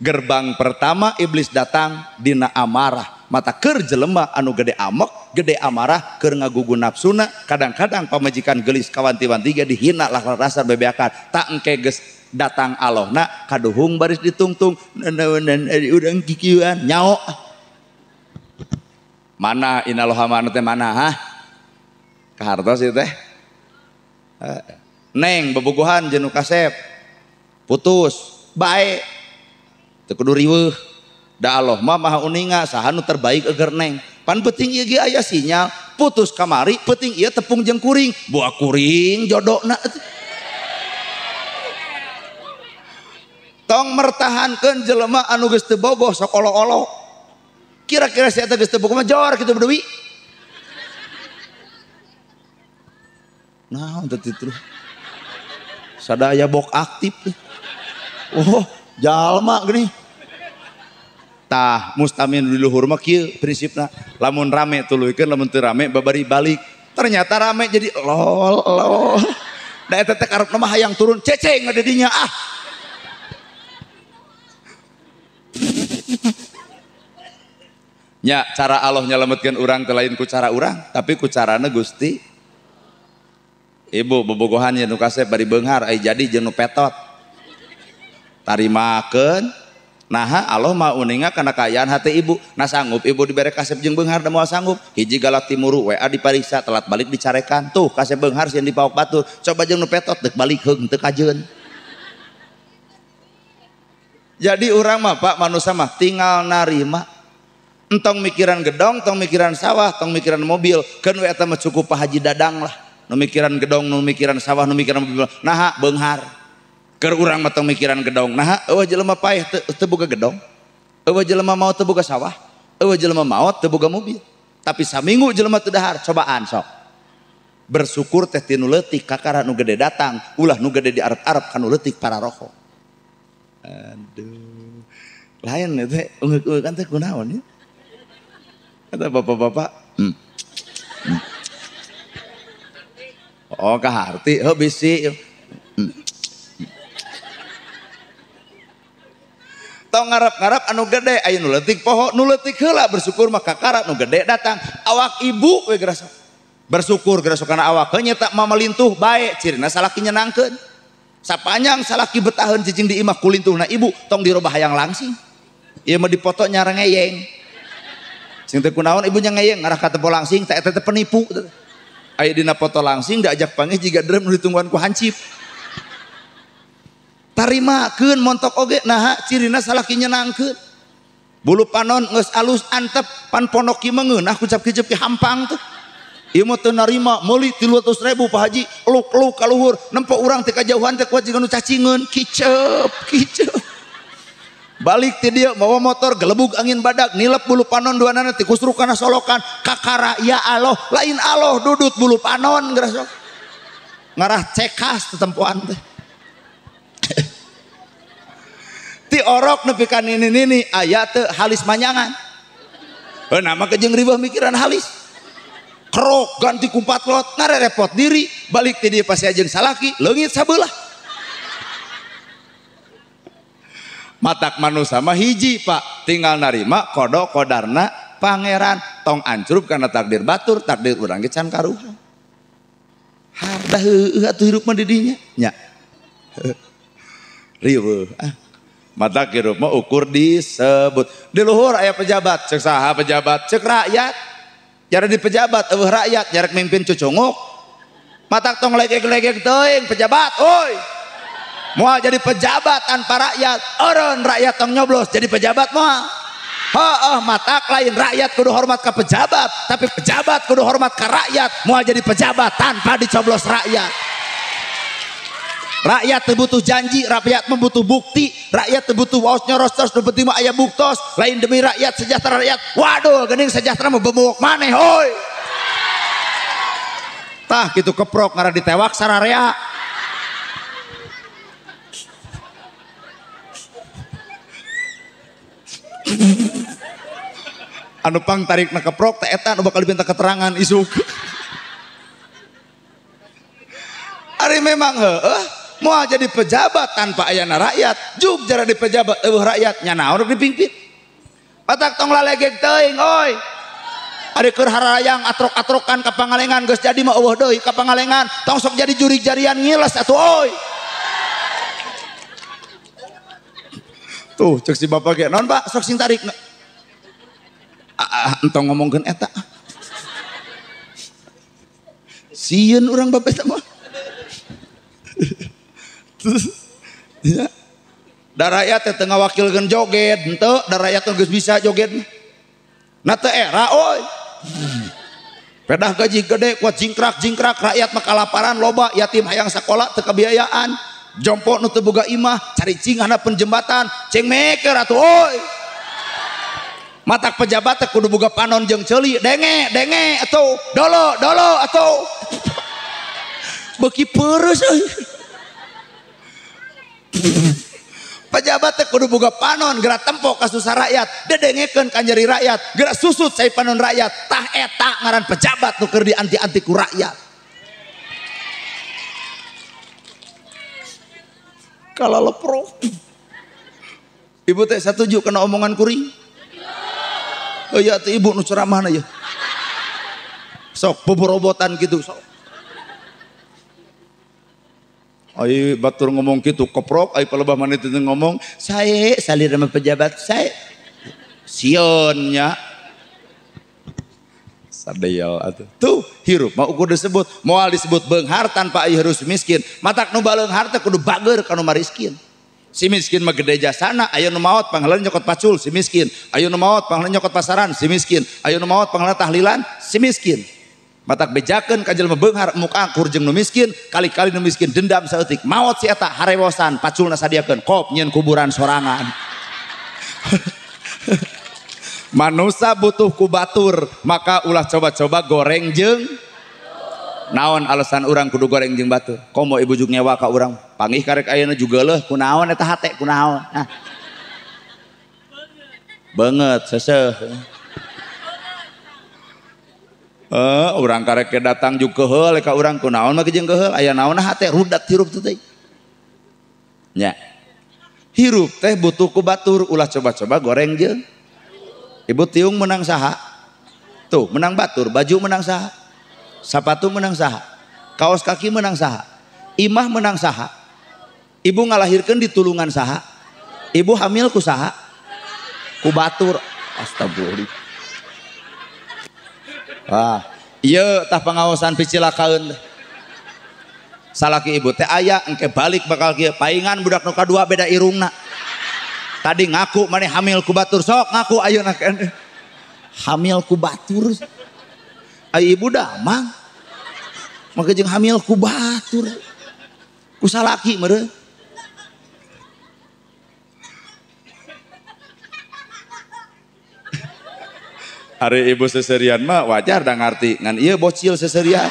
Gerbang pertama iblis datang dina amarah. Mata keur jelema anu gede amok, gede amarah, keur ngagugu nafsuna, kadang-kadang pamajikan gelis kawanti-wanti ge dihina lah rasar bebeakan. Tak engke geus datang Allahna kaduhung baris ditungtung neuneunan urang kikieuan nyao. Mana inaloha mana teh mana hah? Kahartos ieu teh. Neng bobogohan jeung nu kasep. Putus, bae. Teu kudu riweuh. Da Allah mah maha uninga saha nu terbaik eger neng. Pan penting ieu ge aya sinyal, putus kamari penting ieu tepung jeung kuring. Buah kuring jodona. Tong mertahankeun jelema anu geus teu bogoh sok olo-olo. Kira-kira si eta geus teu bogoh mah jor kitu bedewi. Nah, teu terus. Sadaya bok aktif. Oh, jalma geuning. Tah, mustamin di luhur mah kieu prinsipna. Lamun rame tuluykeun, lamun teu rame babari balik. Ternyata rame jadi lol lol. Da eta teh karepna mah hayang turun ceceng di dinya ah. Nya cara Allah nyelametkeun urang teh lain ku cara urang, tapi ku carana Gusti. Ibu bobogohan jeung nu kasep bari beunghar ai jadi jeung nu petot. Tarimakeun naha Allah mah uninga kana kaayaan hati ibu. Nah sanggup ibu dibere kasep jeung beunghar da moal sanggup. Hiji galak timuru WA dipariksa telat balik dicarekan. Tuh kasep beunghar sieun dipaok batur. Coba jeung nu petot deuk balik heung teu kajeun. Jadi urang mah Pak manusia mah tinggal narima. Entong mikiran gedong, tong mikiran sawah, tong mikiran mobil. Keun we eta mah cukup Pak Haji Dadang lah. Nu mikiran gedong, nu mikiran sawah, nu mikiran mobil. Naha beunghar. Keur urang mah tong mikiran gedong. Naha eueuh jelema paeh teu boga gedong. Eueuh jelema maot teu boga sawah. Eueuh jelema maot teu boga mobil. Tapi saminggu jelema teu dahar, cobaan sok. Bersyukur teh ti nu leutik kakara nu gede datang, ulah nu gede diarep-arep ka nu leutik pararoko. Aduh. Lain teh ungeuk-ungeuk teh kunaon ya? Kata bapak-bapak, Oh kaharti, oh bisi. Tong ngarep-ngarep anu gede, aya nu leutik poho, nu leutik heula bersyukur mah kakara nu gede datang. Awak ibu we gerasa. Bersyukur gerasa kana awak, heuh nyeta mama lintuh bae, cirina salaki nyenangkeun. Sapanjang salaki betaheun cicing di imah kulintuhna ibu, tong dirobah hayang langsing. Ieu mah dipoto nyarang ngeyeng. Sing teu kunaon ibunya ngeyeng ngarah ka tempo langsing, teh eta teh penipu. Aya dina foto langsing diajak panggih jiga drum nu ditungguan ku hancip. Tarimakeun montok oge naha cirina salaki nyenangkeun. Bulu panon geus alus antep pan pondok kieu mah ngeunah kucap kicep ki hampang tuh. Ieu mah teu narima meuli 300.000 Pak Haji luk-luk ka luhur nempo urang teh kajauhan teh kuat jiga nu cacingeun kicep kicep. Balik ti dieu mawa motor gelebug angin badak nilep bulu panon duanana ti kusruk kana solokan kakara ya Allah lain Allah dudut bulu panon geura sok. Ngarah cekas tetempoan teh. Ti orok nepi ka nini-nini aya teu halis manyangan. Heuh nama ke jeung riweuh mikiran halis. Kerok ganti kumpat lot ngarerepot diri balik ti dieu pasti jeung salaki leungit sabelah. Matak manusia mah hiji Pak tinggal narima kodo kodarna pangeran tong ancrub karena takdir batur takdir urang ge can karuhan. Harda heueuh atuh hirup mah di dinya nya. Riweuh ah. Matak hirup mah ukur disebut. Di luhur aya pejabat, cek saha pejabat, cek rakyat. Jare di pejabat eueuh rakyat, jarek mimpin cucunguk. Matak tong legek-legek teuing pejabat, oi. Moal jadi pejabat tanpa rakyat, eureun rakyat tong nyoblos jadi pejabat moal. Heeh, matak lain rakyat kudu hormat ka pejabat, tapi pejabat kudu hormat ka rakyat. Moal jadi pejabat tanpa dicoblos rakyat. Rakyat teu butuh janji, rakyat mah butuh bukti, rakyat teu butuh waos nyoros terus nu penting mah aya buktos, lain demi rakyat sejahtera rakyat. Waduh, geuning sejahtera mah bemuk maneh hoi. Tah kitu keprok ngaran ditewak sararea. Anu pang tarikna keprok teh eta anu bakal dipinta keterangan isuk. Ari memang heueuh moal jadi pejabat tanpa ayana rakyat, juk jara di pejabat eueuh rakyat nya naon rek dipimpin. Patak tong lalegeg teuing oi. Ari keur harayang atrok-atrokan ka Pangalengan geus jadi mah eueuh deui ka Pangalengan, tong sok jadi jurig jarian ngiles atuh oi. Tuh cek si bapak ge naon Pak sok sing tarik. Entong ngomongkeun eta. Sieun urang bapak eta mah. Ya. Da rakyat teh teu ngawakilkeun joget henteu, da rakyat teh geus bisa joget. Na teu era oi. Pedah gaji gede kuat jingkrak-jingkrak rakyat mah kalaparan loba yatim hayang sakola teu kabiayaan. Jompo nu teu boga imah cari cing handapeun jembatan cing meker atuh oi. Matak pejabat teh kudu boga panon jeung ceuli denge denge atuh dolo dolo atuh. Beuki peureus euy. Pejabat teh kudu boga panon geura tempo ka susah rakyat dedengekeun ka nyeri rakyat geura susut cai panon rakyat. Tah eta ngaran pejabat nu keur dianti-anti ku rakyat. Kalau lepro ibu teh satuju kana omongan kuring? Oh iya teh ibu nu ceramahna ya sok boborobotan gitu sok. Ai batur ngomong gitu keprok, ai palebah maneh teu ngomong sae salir sama pejabat sae sieun nya sadayal atuh. Tuh hirup mah ukur disebut moal disebut beunghar tanpa aya harus miskin. Matak nu baleunghar teh kudu bager ka nu mariskin. Si miskin mah gede jasana, aya nu maot pangheulana nyokot pacul si miskin, aya nu maot pangheulana nyokot pasaran si miskin, aya nu maot pangheulana tahlilan si miskin. Matak bejakeun ka jelema beunghar muka akur jeung nu miskin, kali-kali nu miskin dendam saeutik maot si eta harewosan paculna sadiakeun kop nyieun kuburan sorangan. Manusa butuh ku batur, maka ulah coba-coba goreng jeung naon alasan urang kudu goreng jeung batur. Komo ibu juk nyewa ka urang, panggih karek ayeuna juga leuh kunaon eta hate kunaon. Nah. Banget seseuh. Urang karek datang juk keheul ka urang kunaon mah jeung keheul aya naon hate rudat hirup teh. Nya. Hirup teh butuh ku batur, ulah coba-coba goreng jeung. Ibu tiung menang saha? Tuh, menang batur, baju menang saha? Sapatu menang saha? Kaos kaki menang saha? Imah menang saha? Ibu ngalahirkeun di tulungan saha? Ibu hamil ku saha? Ku batur. Astagfirullah. Wah, ieu tah pangaosan picilakaeun. Salaki ibu teh aya engke balik bakal kieu paingan budak nu kadua beda irungna. Tadi ngaku maneh hamil ku batur sok ngaku ayeuna keneh. Hamil ku batur. Ai ibu damang. Maka jeung hamil ku batur. Ku salaki meureun. Ari ibu seserian mah wajar da ngarti ngan ieu bocil seserian.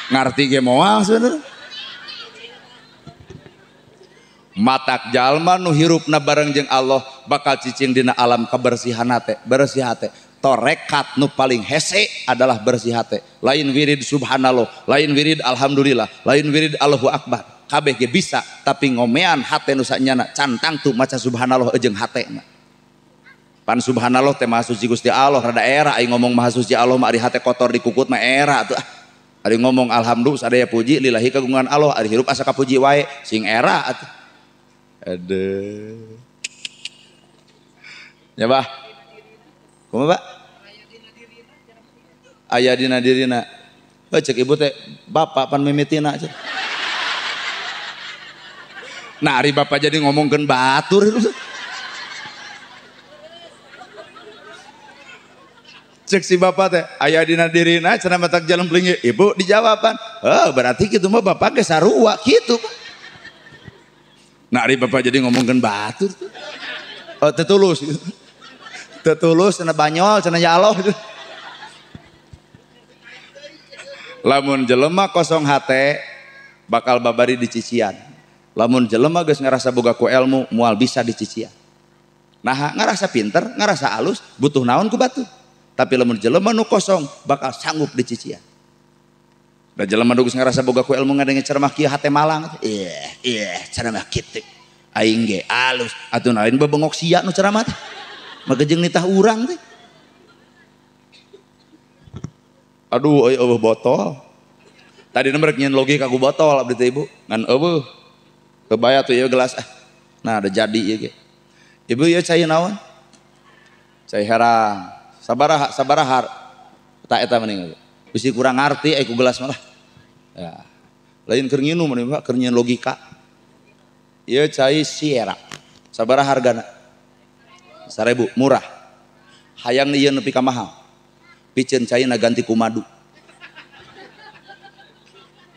Ngarti ge moal sebenarnya. Matak jalma nu hirupna bareng jeung Allah bakal cicing dina alam kebersihan hate, bersih hate. Torekat nu paling hese adalah bersih hate. Lain wirid subhanallah, lain wirid alhamdulillah, lain wirid Allahu akbar. Kabeh ge bisa, tapi ngomean hate nu sanyana cantang tuh maca subhanallah jeung hatena. Pan subhanallah teh maha suci Gusti Allah rada era aing ngomong maha suci Allah mah ari hate kotor dikukut mah era atuh. Ari ngomong alhamdulillah sadaya puji lillahi kagungan Allah ari hirup asa kapuji wae sing era atuh. Aduh. Ya bah. Kumaha, Pak? Aya dina dirina. Heuh cek ibu teh bapak pan mimitina cek. Nah, ari bapak jadi ngomongkeun batur. Cek si bapak teh aya dina dirina cenah matak jalan pelinggih. Ibu dijawaban. Heuh berarti kitu mah bapak ge sarua kitu. Nah ari bapak jadi ngomongkeun batur. Oh teu tulus. Teu tulus cenah banyol cenah ya Allah. Lamun jelema kosong hate bakal babari dicician. Lamun jelema geus ngarasa boga ku ilmu moal bisa dicician. Nah ngarasa pinter, ngarasa alus, butuh naon ku batur. Tapi lamun jelema nu kosong bakal sanggup dicician. Da jelema nu geus ngarasa boga ku ilmu ngadenge ceramah kieu hate malang. Ih, ih ceramah kitu. Aing ge alus atuh lain bebengok sia nu ceramah teh. Maka jeung nitah urang teh. Aduh euy eueuh botol. Tadi rek nyeun logika ku botol abdi teh ibu. Ngan eueuh. Kebaya tuh ieu gelas ah. Nah ada jadi ieu ge. Ibu ieu cai naon? Cai herang. Sabaraha sabaraha tak eta mending. Bisi kurang ngarti ai ku gelas malah. Ya. Lain keur nginum mah Pak, keur nyeun logika. Ieu cai Sierra. Sabaraha hargana? 1000, murah. Hayang ieu nepi ka mahal. Piceun caina ganti ku madu.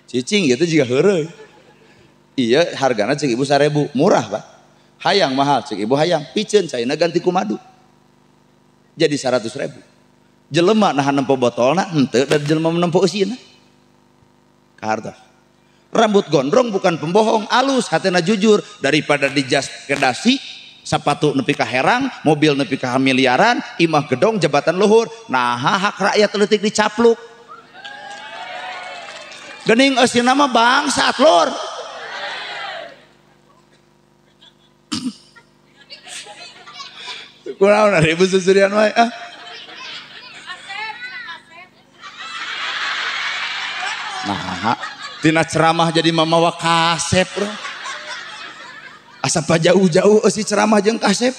Cicing gitu juga heureuy. Iya hargana cek ibu 1000, murah Pak. Hayang mahal cek ibu hayang, piceun caina ganti ku madu. Jadi 100.000. Jelema nahan nempo botolna henteu dan jelema menempo eusina. Kahartos. Rambut gondrong bukan pembohong, alus hatena jujur daripada dijas ke dasi, sepatu nepi ka herang, mobil nepi ka miliaran, imah gedong jabatan luhur. Nah hak rakyat leutik dicapluk. Gening eusina mah bangsat lur. Kunaon ari ibu susurian wae ah. Nah, tina ceramah jadi mamawa kasep bro. Asa jauh-jauh eusi ceramah jeung kasep.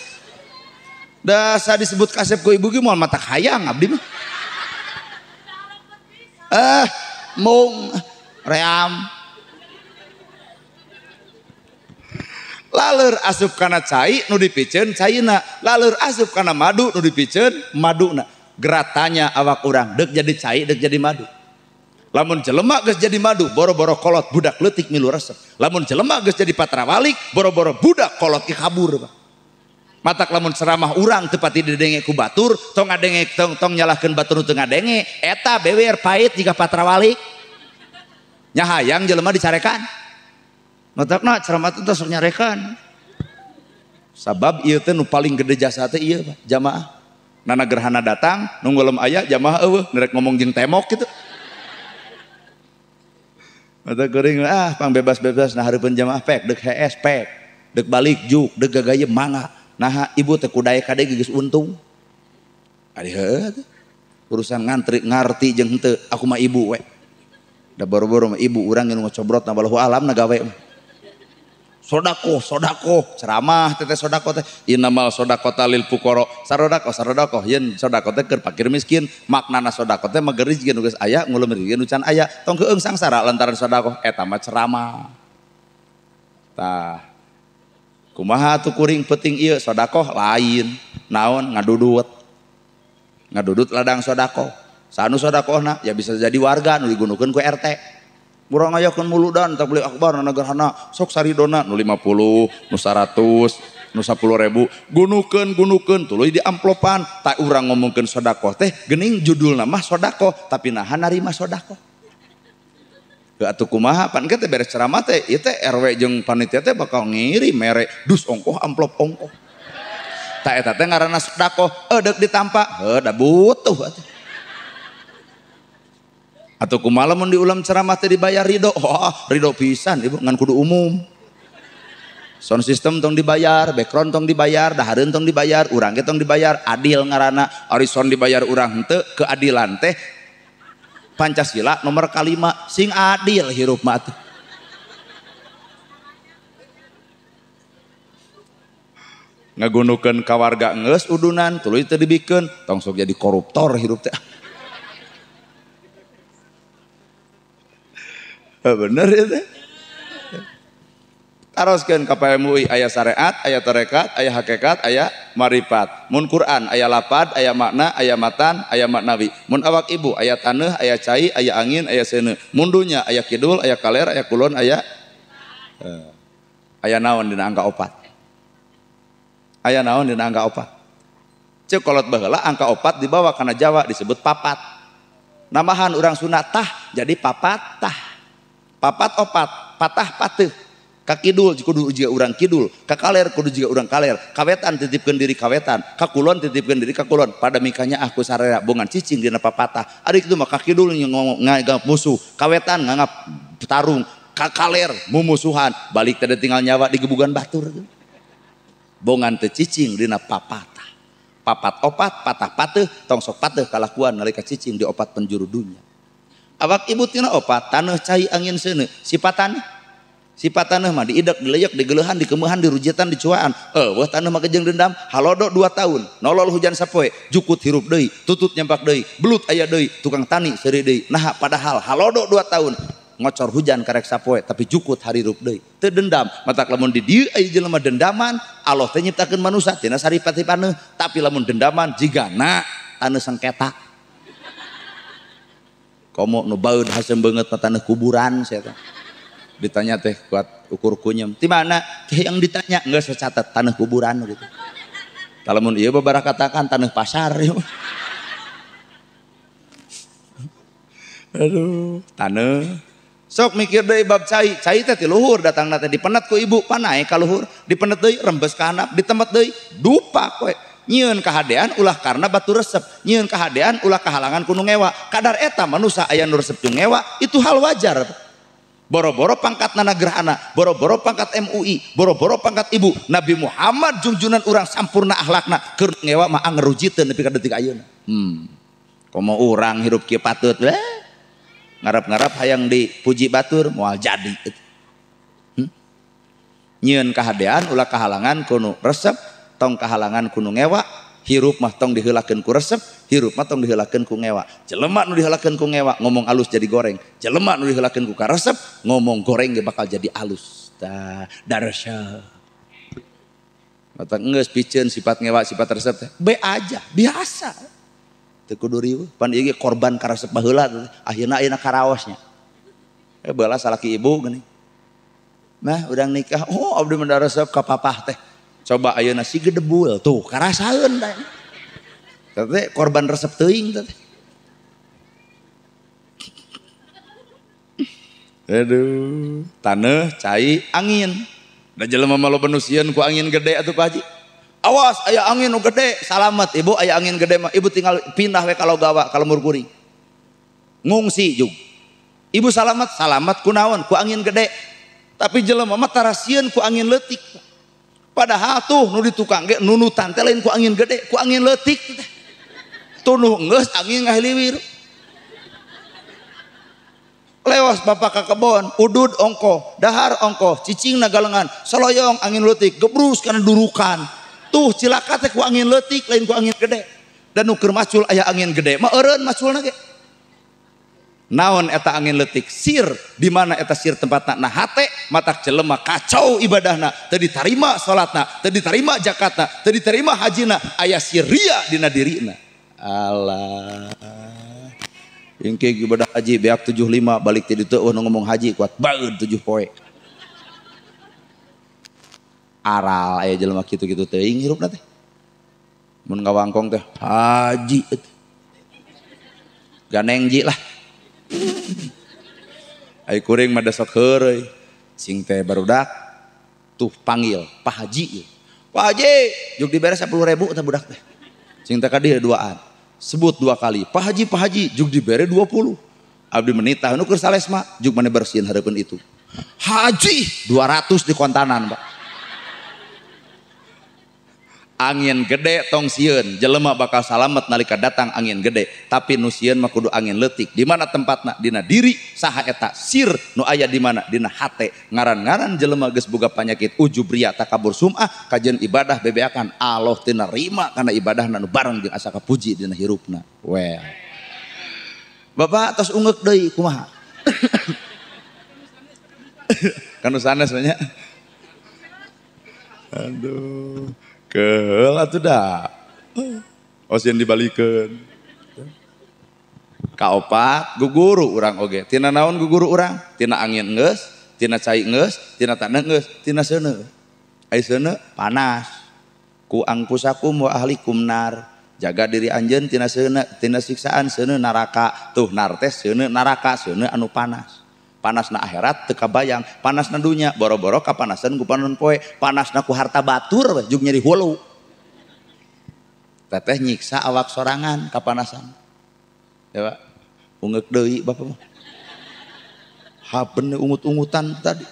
Da sa disebut kasep ku ibu ge moal matak hayang abdi mah. Mung ream. Laleur asup kana cai nu dipiceun caina, laleur asup kana madu nu dipiceun maduna. Geratanya awak urang deuk jadi cai deuk jadi madu. Lamun jelema geus jadi madu boro-boro kolot budak leutik milu resep. Lamun jelema geus jadi patrawalik boro-boro budak kolot ki kabur. Matak lamun ceramah urang teu pati didenge ku batur, tong ngadenge tong nyalahkeun batur nu teu ngadenge, eta bewer pahit jiga patrawalik. Nya hayang jelema dicarekan. Matakna ceramah teh sok nyarekan. Sabab ieu teh nu paling gede jasa teh ieu jamaah. Nana gerhana datang, nunggu lem aya jamaah eueuh nerek ngomong jeung temok gitu. Mata kuring ah pang bebas-bebas nah hareupeun jamaah pek deuk HS pek, deuk balik juk, deuk gagayem mangga. Nah ibu teh kudae kade geus untung. Ari heueuh teh. Urusan ngantri ngarti jeung henteu, aku mah ibu we. Da boro-boro mah ibu urang nu ngocobrot na balahu alam na gawe mah. Sodako, sodako, ceramah teteh sodako teh. Innamal sodako lil fuqara, sarodako, sarodako. Yen sodako teh keur fakir miskin, maknana sodako teh mah rezeki nu geus aya, ngulum rezeki nu can aya. Tong keung sangsara lantaran sodako, eta mah ceramah. Tah. Kumaha atuh kuring penting ieu sodako lain, naon ngadudut. Ngadudut ladang sodako. Sanu sodakohna ya bisa jadi warga nu digunukeun ku RT. Murang ngayakeun muludan tabligh akbar na gerhana sok saridona nu 50, nu 100, nu 10.000 gunukeun gunukeun tuluy di amplopan. Tak urang ngomongkeun sodakoh teh geuning judulna mah sodakoh tapi naha narima sodakoh. Heuh atuh kumaha pan teh beres ceramah teh ieu teh RW jeung panitia teh bakal ngirim mere dus ongkoh amplop ongkoh. Tak eta teh ngaranna sodakoh deuk ditampa heuh da butuh atuh. Atau kumaha lamun diulam ceramah teh dibayar ridho, oh, ridho pisan ibu ngan kudu umum. Sound system tong dibayar, background tong dibayar, dahareun tong dibayar, urang ge tong dibayar, adil ngaranna, ari sound dibayar urang henteu, keadilan teh Pancasila nomor kalima, sing adil hirup mah atuh. Ngagunukeun ka warga geus udunan, tuluy teu dibikeun, tong sok jadi koruptor hirup teh. Bener ya teh. Taroskeun ka PMUI aya syariat, aya tarekat, aya hakikat, aya marifat. Mun Quran aya lapad, aya makna, aya matan, aya maknawi. Mun awak ibu aya taneuh, aya cai, aya angin, aya seuneu. Mun dunya aya kidul, aya kaler, aya kulon, aya aya naon dina angka opat. Aya naon dina angka opat. Ceuk kolot baheula angka opat dibawa kana Jawa disebut papat. Namahan urang Sunda tah jadi papat tah. Papat opat, patah pateuh. Ka kidul kudu jiga urang kidul, ka kaler kudu jiga urang kaler, kawetan titipkeun diri kawetan, ka kulon titipkeun diri ka kulon. Pada mikanya aku sararea bongan cicing dina papatah. Ari kitu mah ka kidul nganggap musuh, kawetan nganggap tarung, ka kaler mumusuhan, balik teh tinggal nyawa di gebugan batur. Bongan teu cicing dina papatah. Papat opat, patah pateuh, tong sok pateuh kalakuan nalika cicing di opat penjuru dunya. Awak ibu tina opat, taneuh cai angin seuneu, sipatan sifat tanah mah diidek, dileyek, digeleuhan, dikemeuhan, dirujitan, dicuaan. Wah tanah mah kejeng dendam, halodo 2 tahun, nolol hujan sapoe, jukut hirup deui, tutut nyampak deui, belut aya deui, tukang tani seuri deui. Nah padahal halodo 2 tahun, ngocor hujan karek sapoe, tapi jukut harirup deui. Teu dendam, matak lamun di dieu aya jelema dendaman, Allah teh nyiptakeun manusia tina saripati paneuh, tapi lamun dendaman jigana taneuh sengketa. Komo nu baeud haseum beungeut mah taneuh kuburan sia teh. Ditanya teh kuat ukur kunyem di mana teh yang ditanya nggak saya catat tanah kuburan gitu. Kalau mun ieu babara katakan tanah pasar. Aduh, tanah. Sok mikir deui bab cai, cai teh ti luhur datangna teh dipenet ku ibu panae ka luhur, dipenet deui rembes ka handap, ditemet deui dupa koe. Nyieun kahadean ulah karena batu resep, nyieun kahadean ulah kahalangan ku nu ngewa. Kadar eta manusa aya nu resep jeung ngewa, itu hal wajar. Boro-boro pangkat nanagrahana, boro-boro pangkat MUI, boro-boro pangkat ibu. Nabi Muhammad junjunan urang sampurna akhlakna, keur ngewa mah angerujiteun nepi ka detik ayeuna. Komo urang hirup kieu patut we. Ngarap-ngarap hayang dipuji batur moal jadi. Nyieun kahadean ulah kahalangan ku nu resep, tong kahalangan ku nu ngewa. Hirup mah tong diheulakeun ku resep, hirup mah tong diheulakeun ku ngewa. Jelema nu diheulakeun ku ngewa ngomong alus jadi goreng. Jelema nu diheulakeun ku karesep ngomong goreng ge bakal jadi alus. Tah, darasya. Mata geus piceun sifat ngewa sifat resep teh. Be aja, biasa. Teu kudu riweuh. Pan ieu ge korban karesep baheula akhirna ayeuna karaosnya. Baheula salaki ibu geuning. Nah, urang nikah, oh abdi mah resep ka papah teh. Coba ayeuna si gedebul tuh karasaeun teh. Teh korban resep teuing teh. Aduh, taneuh cai angin. Da jelema mah loba nu sieun ku angin gede atuh Pak Haji. Awas aya angin nu gede, salamet ibu aya angin gede mah ibu tinggal pindah we ka Logawa ka lembur kuring. Ngungsi jug. Ibu salamet, salamet ku naon? Ku angin gede. Tapi jelema mah tara sieun ku angin leutik. Padahal tuh nu di tukang ge nunutan teh lain ku angin gede, ku angin leutik teh. Tunuh geus angin ngahiliwir. Lewas bapak ka kebon, udud ongkoh, dahar ongkoh, cicing nagalengan, soloyong angin leutik, gebrus kana durukan. Tuh cilaka teh ku angin leutik lain ku angin gede. Dan nu keur macul aya angin gede mah eureun maculna ge. Naon eta angin leutik sir di mana eta sir tempatna na hate matak jelema kacau ibadahna teu ditarima salatna teu ditarima zakatna teu ditarima hajina aya sir ria dina dirina. Allah engke ibadah haji beak 75 balik ti ditu eueuh ngomong haji kuat baeud 7 poe. Aral aya jelema kitu-kitu teuing hirupna teh mun ngawangkong teh haji ganeng ji lah. Ai kuring mah sok heureuy sing teh barudak tuh panggil Pak Haji. Pak Haji juk dibere 10.000 teh budak teh. Sing teh ka dieu duaan. Sebut 2 kali. Pak Haji, Pak Haji juk dibere 20. Abdi menitah nu keur salesma juk mane bersihin hareupeun itu. Haji 200 di kontanan, Pak. Angin gede tong sieun, jelema bakal salamet nalika datang angin gede, tapi nu sieun mah kudu angin leutik. Di mana tempatna? Dina diri saha eta sir nu aya di mana? Dina hate. Ngaran-ngaran jelema geus boga panyakit ujub ria takabur sum'ah kajeun ibadah bebeakan Allah teu narima kana ibadahna nu bareng jeung asa kapuji dina hirupna. Well. Bapak tos ungeuk deui kumaha? Kanu sanes nya. Aduh. Keul atuh da. Osieun dibalikeun. Kaopat guguru urang oge. Tina naon guguru urang? Tina angin geus, tina cai geus, tina taneuh geus, tina seuneu. Ai seuneu panas. Ku angpusakum wa ahlikum nar. Jaga diri anjeun tina seuneu, tina siksaan seuneu neraka. Tuh nar teh seuneu neraka, seuneu anu panas. Panasna akhirat teu kabayang, panasna dunya boro-boro kapanasan ku panon poe, panasna ku harta batur we jug nyeri hulu. Teteh nyiksa awak sorangan kapanasan. Ya Pak, ungeuk deui bapak mah. Haben ungut-ungutan tadi.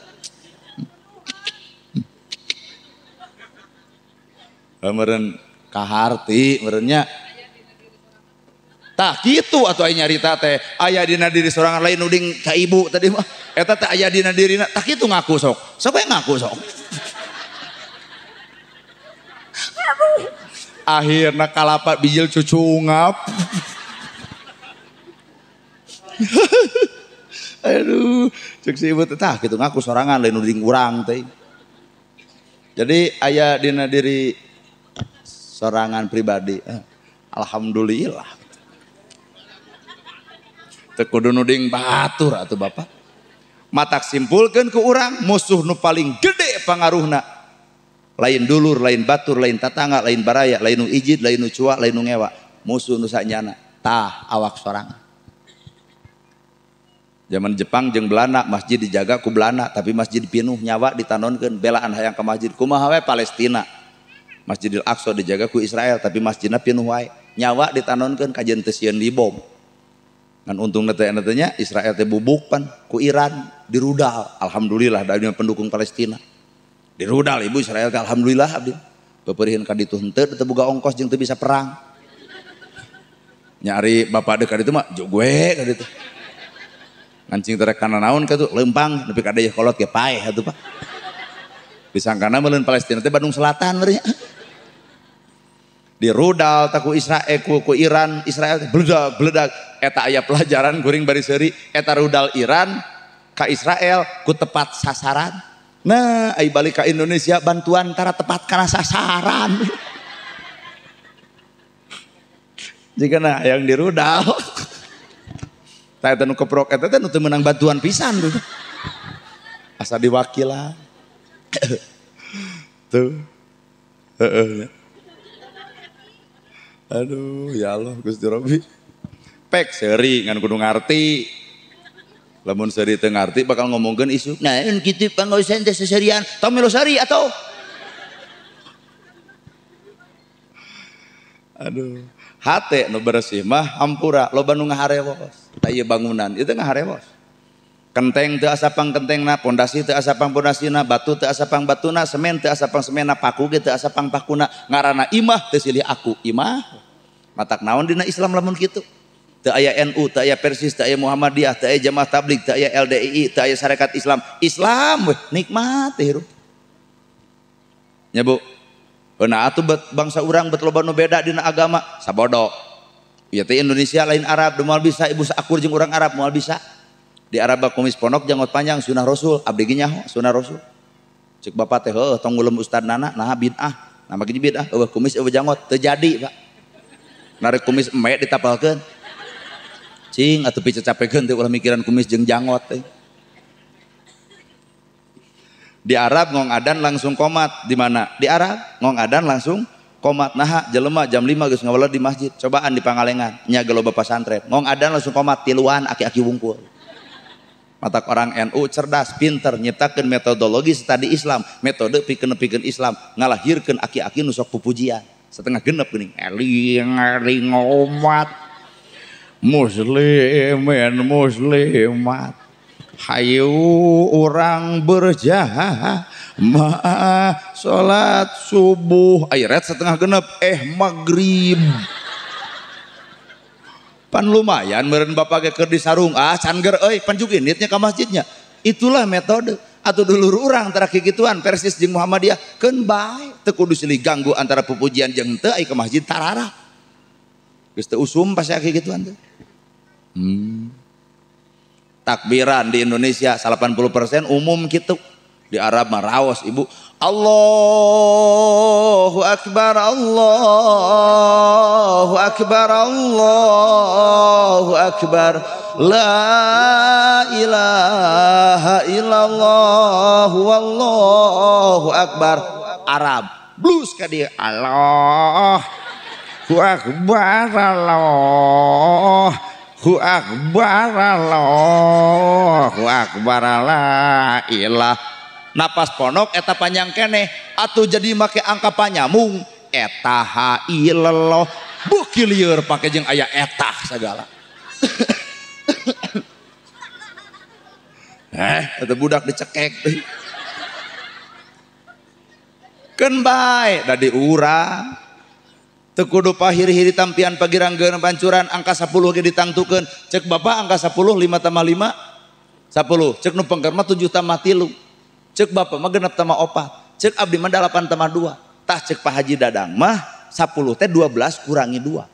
Meureun kaharti meureunnya. Tah kitu atuh aya nyarita teh, aya dina diri sorangan lain nuding ka ibu tadi mah. Eta teh aya dina dirina, tah kitu ngaku sok. Sok we ngaku sok. Akhirna kalapa bijil cucungap. Aduh, cek si ibu teh tah kitu ngaku sorangan lain nuding urang teh. Jadi aya dina diri sorangan pribadi. Alhamdulillah. Teu kudu nuding batur atuh bapak. Matak simpulkeun ku urang musuh nu paling gede pangaruhna lain dulur, lain batur, lain tatangga, lain baraya, lain nu ijid, lain nu cua, lain nu ngewa. Musuh nu sanyana tah awak sorangan. Zaman Jepang jeung Belanda masjid dijaga ku Belanda tapi masjid pinuh nyawa ditanonkeun belaan hayang ka masjid kumaha we Palestina. Masjidil Aqsa dijaga ku Israel tapi masjidna pinuh wae nyawa ditanonkeun kajeun teu sieun dibom. Ngan untung teh Israel teh bubuk pan ku Iran dirudal. Alhamdulillah da pendukung Palestina. Dirudal ibu Israel teh alhamdulillah abdi. Pepeuriheun ka ditu henteu teu boga ongkos jeung teu bisa perang. Nyari bapak deuk ka ditu mah gue ka ditu. Ngancing teh kana naon ka tuh leumpang nepi ka deuih kolot ge paeh atuh Pak. Disangkana meuleun Palestina teh Bandung Selatan meureun. Dirudal taku Israel ku Iran, Israel beledag beledag eta aya pelajaran kuring bari seuri eta rudal Iran ka Israel ku tepat sasaran. Nah, ai balik ka Indonesia bantuan tara tepat kana sasaran. Jigana hayang dirudal. Tah eta nu keprok eta teh nu teu meunang bantuan pisan tuh. Asa diwakilan. Tuh. Heeh. Aduh, ya Allah Gusti Robbi. Pek seuri ngan kudu ngarti. Lamun seuri teu ngarti bakal ngomongkeun isu. Nah, kitu pangaosan teh seserian, tong melu seuri atuh. Aduh, hate nu bersih mah hampura loba nu ngaharewos. Tah ieu bangunan ieu teh ngaharewos. Kenteng teu asapang kentengna, pondasi teu asapang pondasina, batu teu asapang batuna, semen teu asapang semena, paku ge teu asapang pakuna, ngaranna imah teu silih aku imah. Matak naon dina Islam lamun kitu? Teu aya NU, teu aya Persis, teu aya Muhammadiyah, teu aya Jamaah Tabligh, teu aya LDII, teu aya Sarekat Islam. Islam weh nikmat teh hirup. Nya Bu. Nah atuh bangsa urang bet loba nu beda dina agama, sabodo. Ieu teh Indonesia lain Arab, moal bisa ibu akur jeung urang Arab moal bisa. Di Arab kumis ponok janggot panjang sunah Rasul, abdi ge nyaho sunah Rasul. Cek bapak teh heuh tong ngulem ustad nana nah bid'ah. Nah make bid'ah eueuh kumis eueuh janggot teu jadi, Pak. Narik kumis embe ditapalkeun. Cing atuh picacapekeun teh ulah mikiran kumis jeung janggot teh. Di Arab ngong adan langsung komat. Di mana? Di Arab ngong adan langsung komat. Naha jelema jam 5 geus ngaweled di masjid. Cobaan di Pangalengan nya ge loba pasantren. Ngong adan langsung komat tiluan aki-aki wungkul. Matak orang NU cerdas, pinter, nyiptakeun metodologi studi Islam, metode pikeun-pikeun Islam, ngalahirkeun aki-aki nu sok pupujian. Setengah genep geuning. Eling-eling umat muslimin muslimat. Hayu urang berjamaah salat subuh. Ayret setengah genep, maghrib. Pan lumayan meureun bapak ge keur disarung, ah can ger euy pan juk inditnya ka masjidnya. Itulah metode. Atuh dulur urang tara kikituan Persis jeung Muhammadiyah keun bae teu kudu silih ganggu antara pupujian jeung teu ai ka masjid tarara. Geus teu usum pasti kikituan teh. Takbiran di Indonesia 80% umum kitu. Di Arab mah raos ibu. Allahu akbar, Allahu akbar, Allahu akbar. La ilaha illallah wallahu akbar. Arab blues ka dia Allahu akbar, Allahu akbar, Allahu akbar, la ilaha. Napas ponok eta panjang keneh atuh jadi make angka panyamung eta ha ilallah beuki lieur pake jeung aya etah segala. Eta budak dicekek keun bae da di urang teu kudu pahiri-hiri tampian pagiranggeun pancuran angka 10 ge ditangtukeun. Cek bapak angka 10 5 tambah 5 10, cek nu pengker mah 7 tambah 3, cek bapak mah 6 tambah 4, cek abdi mah 8 tambah 2. Tah cek Pak Haji Dadang mah 10 teh 12 kurangi 2.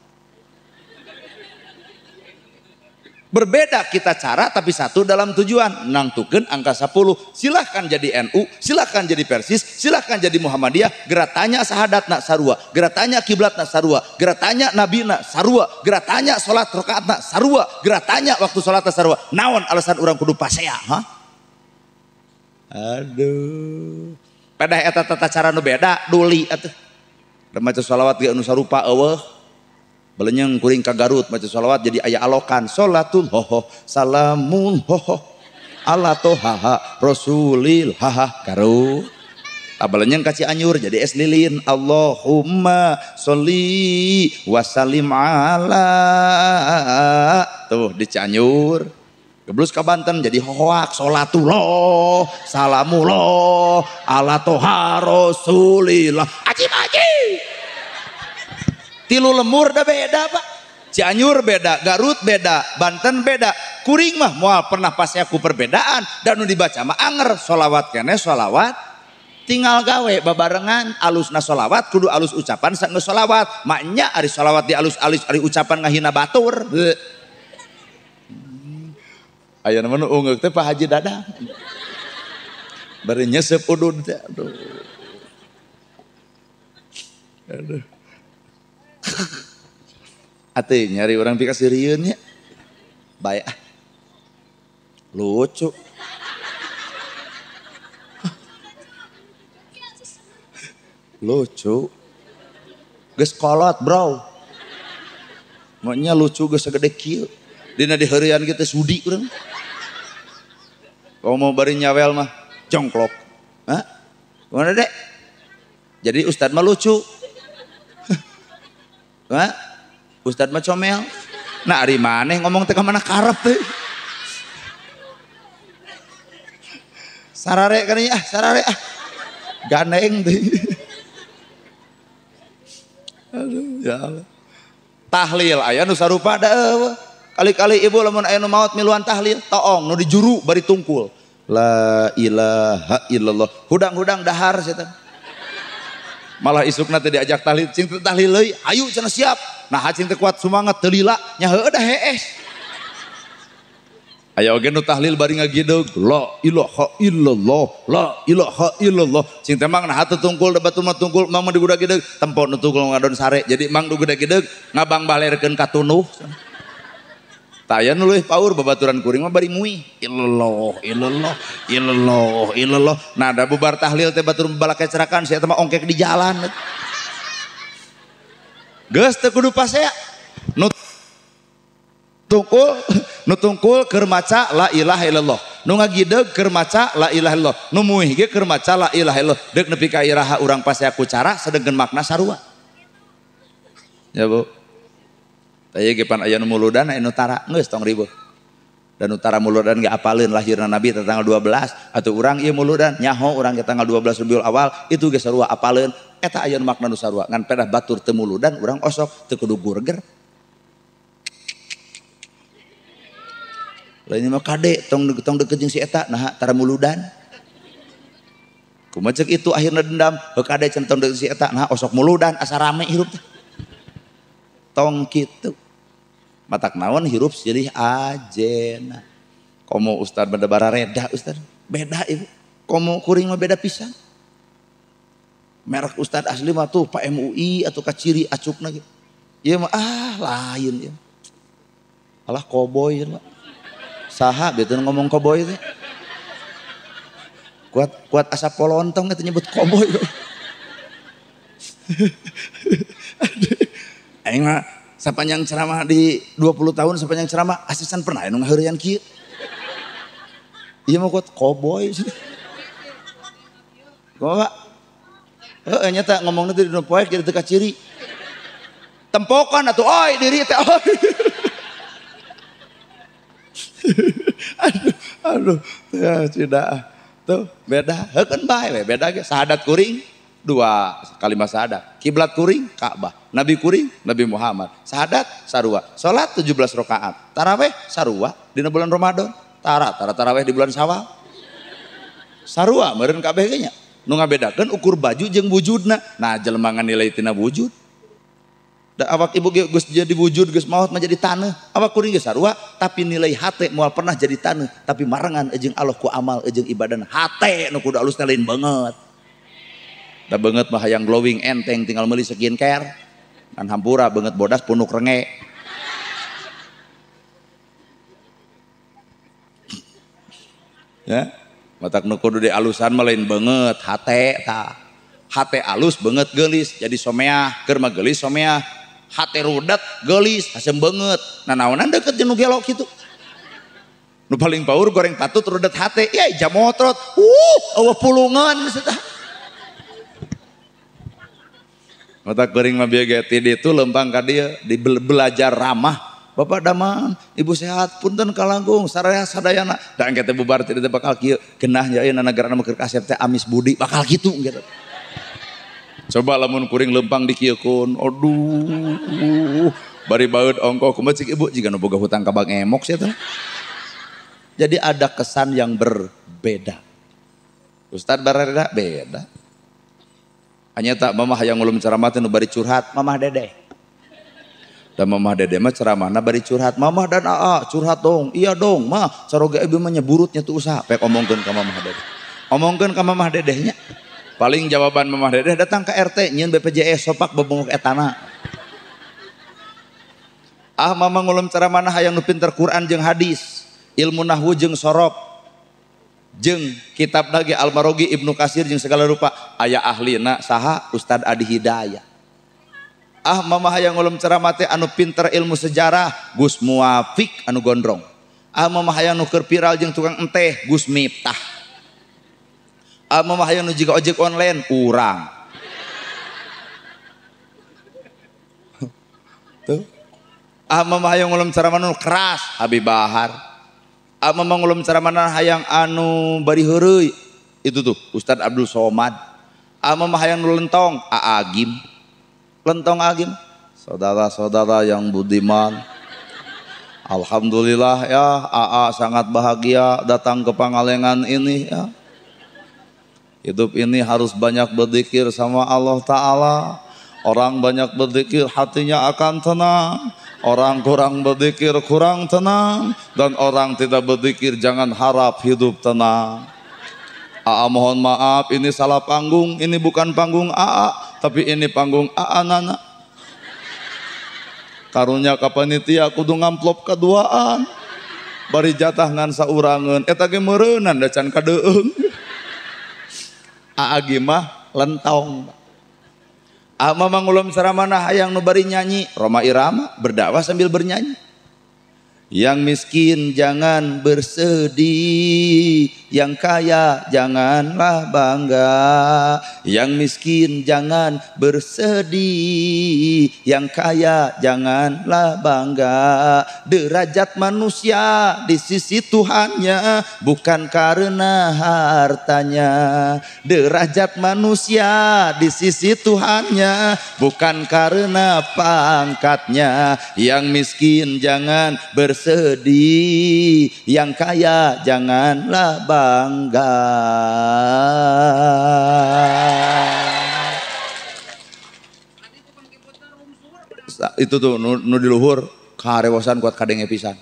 Berbeda kita cara tapi satu dalam tujuan, nangtukeun angka 10. Silahkan jadi NU, silahkan jadi Persis, silahkan jadi Muhammadiyah, geura tanya sahadatna sarua, geura tanya kiblatna sarua, geura tanya nabina sarua, geura tanya salat rakaatna sarua, geura tanya waktu salatna sarua. Naon alasan urang kudu pasea, ha? Aduh. Pedah eta tata cara nu beda, duli atuh. Da maca shalawat ge anu sarupa eueuh. Belenyeng kuring ka Garut maca sholawat jadi aya alokan sholatul hoho salamun hoho ala tohaha rasulil haha Garut. Belenyeng ka Cianjur jadi es lilin Allahumma sholli wa sallim ala, tuh di Cianjur. Geblus ka Banten jadi hohoak sholatullah salamullah ala toha rasulillah ajib ajib. Tilu lemur dah beda pak. Cianjur beda, Garut beda, Banten beda. Kuring mah moal pernah pasti aku perbedaan. Dan nu dibaca mah anger sholawat kene sholawat tinggal gawe babarengan. Alusna sholawat kudu alus ucapan sanggeus sholawat. Maknya ari sholawat di alus-alus ari ucapan ngahina batur. Aya nu ungeuk teh Pak Haji Dadang. Bari nyesep udud teh. Aduh. Aduh. Atuh nyari orang pikasirieun nya. Bae ah. Lucu. Lucu. Geus kolot, bro. Maknya lucu geus sagede kieu. Dina diheureuyan kieu teh sudi urang. Kalau mau bari nyawel mah jongklok. Hah? Kumaha Dek? Jadi ustad mah lucu. Hah? Ustad mah comel. Nah ari maneh ngomong teh ka mana karep teh. Sarare kan ah, sarare ah. Gandeng teh. Aduh, ya Allah. Tahlil aya nu sarupa da eueuh. Kali-kali ibu lamun aya nu maot miluan tahlil, toong nu dijuru bari tungkul. La ilaha illallah. Hudang-hudang dahar sia. Malah isukna teh diajak tahlil, cing teh tahlil leuy, hayu cenah siap. Nah cing teh kuat semangat teu lila, nya heueuh da hees. Aya oge nu tahlil bari ngagideg, la ilaha illallah, la ilaha illallah. Cing teh mang nah teu tungkul da batur mah tungkul, mang mah digudag-gideg, tempo nu tungkul ngadon sare. Jadi mang nu gudag-gideg ngabang balerkeun ka tunuh. Tah aya nu leuwih paur babaturan kuring mah bari muih, illallah, illallah, illallah, illallah. Nah da bubar tahlil teh batur balake cerakan sia teh mah ongkek di jalan. Geus teu kudu pasea. Nu tungkul keur maca la ilaha illallah. Nu ngagideg keur maca la ilaha illallah. Nu muih ge keur maca la ilaha illallah. Deuk nepi ka iraha urang pasea ku cara sedengkeun makna sarua. Ya Bu. Taya ge pan aya nu muludan aya nu tara geus tong ribut. Dan utara muludan ge apaleun lahirna Nabi tanggal 12 atuh urang ieu muludan nyaho urang ge tanggal 12 Rabiul Awal itu ge sarua apaleun eta aya nu makna nu sarua ngan pedah batur teu muludan urang osok teu kudu gurger. Lain mah kade tong tong deket jeung si eta naha tara muludan. Kumaha ceuk itu akhirna dendam heuh kade cenah tong deket si eta naha osok muludan asa rame hirup teh. Tong kitu. Matak naon hirup silih ajena. Komo ustad benda barareda ustad beda ibu. Komo kuring mah beda pisan. Merek ustad asli mah tuh Pak MUI atau kaciri acupna gitu. Ieu mah ah lain ya. Alah koboy lah. Saha beuteun ngomong koboy teh. Kuat kuat asap polontong itu nyebut koboy. Aing mah sepanjang ceramah di 20 tahun sepanjang ceramah asisten pernah anu ngaheureuyan kieu. Ieu mah kuat koboy. Kumaha Pak? Heeh nyata ngomongna teh dina poek jadi teu kaciri. Tempokan atuh oi diri teh oi. Aduh, aduh, ya sudah. Tuh beda, heukeun bae we beda ge sahadat kuring dua kalimat sahadat. Kiblat kuring Ka'bah, Nabi kuring Nabi Muhammad. Sahadat sarua, salat 17 rakaat. Taraweh sarua dina bulan Ramadan. Tara tara taraweh di bulan Syawal. Sarua meureun kabeh ge nya. Nu ngabedakeun ukur baju jeung wujudna. Nah jelema nganilai tina wujud. Da awak ibu geus jadi wujud geus maot mah jadi taneuh. Awak kuring geus sarua tapi nilai hate moal pernah jadi taneuh, tapi marengan jeung Allah ku amal jeung ibadahna. Hate nu kudu alus teh lain banget. Da beungeut mah hayang glowing enteng tinggal meuli skincare. Kan hampura beungeut bodas punuk renge. Ya, matak nu kudu dialusan mah lain beungeut hate tah. Hate alus beungeut geulis jadi someah, keur mah geulis someah. Hate rudet geulis hasem beungeut. Nah naonan deket jeung nu gelo kitu. Nu paling paur goreng patut rudet hate, ya jamotrot. Eueuh pulungan maksudna. Mata kuring mah bieu ge ti ditu lempang ka dieu di belajar ramah. Bapak damang, ibu sehat, punten kalangkung, saraya sadayana. Da engke teh bubar teh bakal kieu, genah nya ayeuna nagarana mah keur kasep teh amis budi bakal kitu gitu. Coba lamun kuring lempang di kieu kun, aduh, bari baeud ongkoh kumaha cik ibu jiga nu boga hutang ka Bank Emok sia teh. Jadi ada kesan yang berbeda. Ustad barareda beda. Hanya tak mamah hayang ngulum ceramah teh nu bari curhat, mamah dedeh. Dan mamah dedeh mah ceramahna bari curhat, mamah dan aa curhat dong, iya dong, mah caroge ieu mah nyeburutnya tuh usaha, pek omongkeun ka mamah dedeh. Omongkeun ka mamah dedehnya. Paling jawaban mamah dedeh datang ke RT nyieun BPJS sopak bebongok etana. Ah mamah ngulum ceramahna hayang nu pinter Quran jeung hadis, ilmu nahwu jeung sorob, jeung kitab lagi Al-Marogi Ibnu Kasir jeung segala rupa aya ahlina saha Ustad Adi Hidayat. Ah mama hayang ngulum ceramah teh anu pinter ilmu sejarah Gus Muwafiq anu gondrong. Ah mama hayang nu keur viral jeung tukang enteh Gus Miftah. Ah mama hayang nu jiga ojek online urang. Tuh. Ah mama hayang ngulum ceramah nu keras Habib Bahar. Ah mama ngulum ceramah hayang anu bari heureuy itu tuh Ustad Abdul Somad. Ah mama hayang nu lentong Aa Gym. Lentong Agim, saudara-saudara yang budiman, alhamdulillah ya AA sangat bahagia datang ke Pangalengan ini ya. Hidup ini harus banyak berzikir sama Allah Ta'ala. Orang banyak berzikir hatinya akan tenang. Orang kurang berzikir kurang tenang. Dan orang tidak berzikir jangan harap hidup tenang. AA mohon maaf ini salah panggung, ini bukan panggung AA, tapi ini panggung AA Nana. Karunya ka panitia kudu ngamplop kaduaan. Bari jatah ngan saurangeun, eta ge meureunan da can kadeung. AA ge mah lentong. AA mah ngulum saramana hayang nu bari nyanyi, Roma Irama berdakwah sambil bernyanyi. Yang miskin jangan bersedih, yang kaya janganlah bangga. Yang miskin jangan bersedih, yang kaya janganlah bangga. Derajat manusia di sisi Tuhannya bukan karena hartanya. Derajat manusia di sisi Tuhannya bukan karena pangkatnya. Yang miskin jangan bersedih, yang kaya janganlah bangga. Itu tuh nu di luhur karewosan kuat kadenge pisan.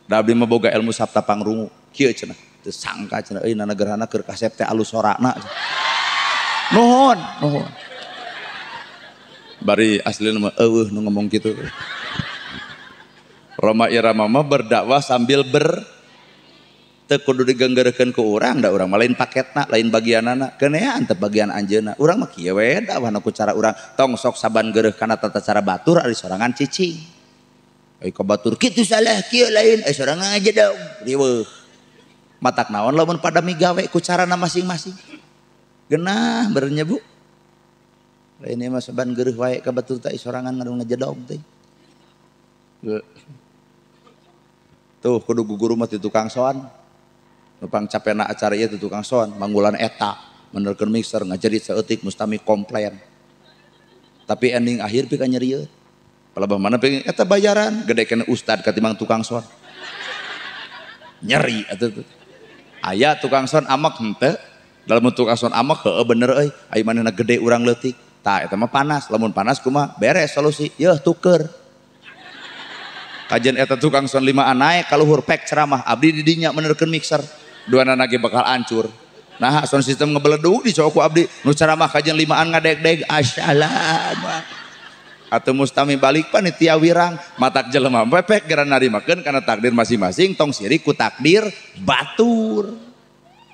Da abdi mah boga ilmu sabta pangrungu kieu cenah. Teu sangka cenah euy nana gerhana keur kasep teh alus sorana. Nuhun, nuhun. Bari aslina mah eueuh nu ngomong kitu. Rhoma Irama mah berdakwah sambil teu kudu digenggerkeun ku urang, da urang mah lain paketna, lain bagianana, kenean teu bagian anjeunna. Urang mah kieu we dakwahna ku cara urang, tong sok saban geureuh kana tata cara batur ari sorangan cicing. Ai ka batur kitu salah kieu lain, ai sorangan ngajedog, riweuh. Matak naon lamun pada migawe ku carana masing-masing. Genah berenya Bu. Lain mah saban geureuh wae ka batur teh sorangan ngajedog teh. Tuh kudu guru mah ti tukang soan. Nupang capena acara ieu ti tukang soan, manggulan eta, menerkeun mixer ngajerit saeutik mustami komplain. Tapi ending akhir pika nyerieun. Palebah mana pengen eta bayaran gede kena ustad katimbang tukang soan. Nyeri atuh tuh. Aya tukang soan amak henteu, lamun tukang soan amak heueuh bener euy, ai manehna gede urang leutik. Tah eta mah panas, lamun panas kumaha beres solusi, yeuh tuker. Kajian eta tukang soan 5 naek kaluhur pek ceramah abdi di dinya menerkeun mixer. Duanana ge bakal hancur. Nah sound system ngebeledug di cowok ku abdi nu ceramah kajian 5an ngadeg-deg assalam. Atau mustami balik panitia wirang matak jelema pepek geura narimakeun kana takdir masing-masing tong sirik ku takdir batur.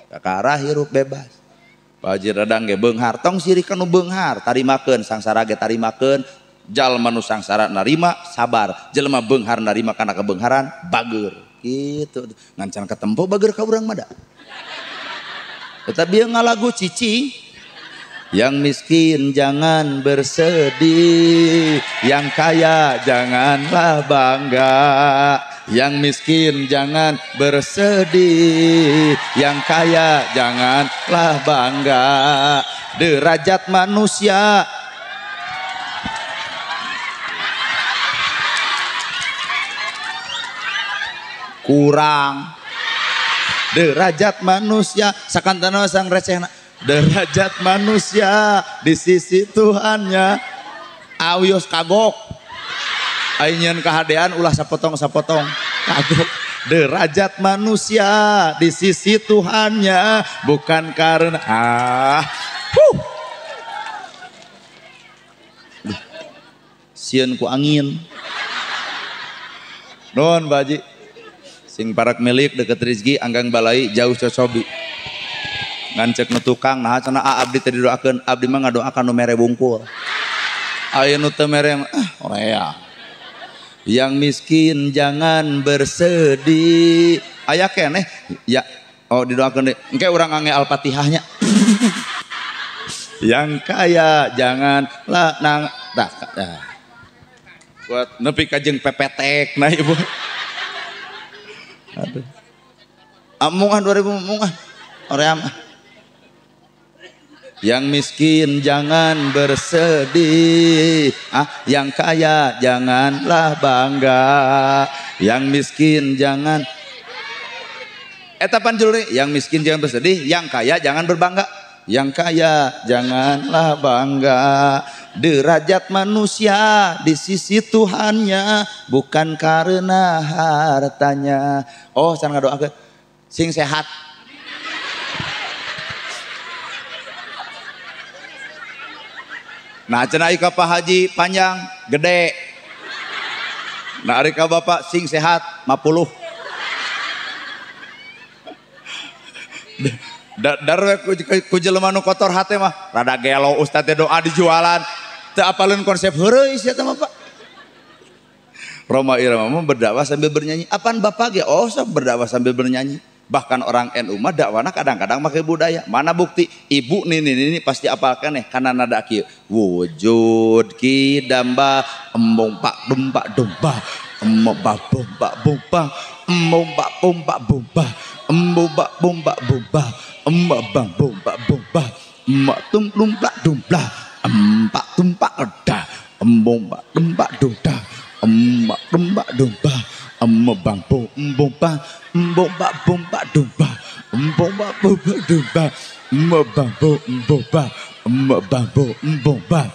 Kakara hirup bebas. Pak Haji Radang ge beunghar tong sirik kanu beunghar tarimakeun sangsara ge tarimakeun. Jalma nu sangsara narima sabar, jelema beunghar narima kana kebeungharan bager. Gitu. Ngan can katempo bager ka urang mah da. Tetapi ieu ngalagu cicing. Yang miskin jangan bersedih, yang kaya janganlah bangga. Yang miskin jangan bersedih, yang kaya janganlah bangga. Derajat manusia kurang, derajat manusia sakantana sang recehna, derajat manusia di sisi Tuhannya awios kagok aing nyeun kahadean ulah sapotong-sapotong kagok. Derajat manusia di sisi Tuhannya bukan karena sieun ku angin. Nuhun Pak Haji. Sing parak milik deket rezeki anggang balai jauh cocobi. Ngan cek nu tukang nah cenah abdi teh didoakeun, abdi mah ngadoakan nu mere bungkul. Aya nu teu mere orea. Yang miskin jangan bersedih. Aya keneh ya oh didoakeun deui. Engke urang ngange Al-Fatihahnya. Yang kaya jangan lah nang dah. Buat nepi ka jeung pepetek nah ibu. Aduh. Amungan 2000 mungan. Oream. Yang miskin jangan bersedih, yang kaya janganlah bangga. Yang miskin jangan eta panjul yang miskin jangan bersedih, yang kaya jangan berbangga. Yang kaya janganlah bangga. Derajat manusia di sisi Tuhannya bukan karena hartanya. Oh, can ngadoakeun sing sehat. Nah cenah ka Pak Haji panjang gede. Nah ari ka Bapak sing sehat 50. Dar ku jelema nu kotor hate mah rada gelo ustad teh doa dijualan. Teu apaleun konsep heureuy sia teh mah Pak. Rhoma Irama mah berdakwah sambil bernyanyi. Apaan Bapak ge? Oh, sok berdakwah sambil bernyanyi. Bahkan orang NU mah dakwana kadang-kadang pakai budaya. Mana bukti? Ibu nini nini pasti apalkan nih karena nada kieu. Wujud ki damba embong pak domba domba embong pak bomba bomba embong pak bomba bomba embong pak bomba bomba embong bang bomba bomba emak tum lumplak dumplah empak tumpak reda embong pak domba domba emak domba domba embong bang bom bang embong pak bomba domba embong pak bomba domba embong bang bom bang embong bang bom bang.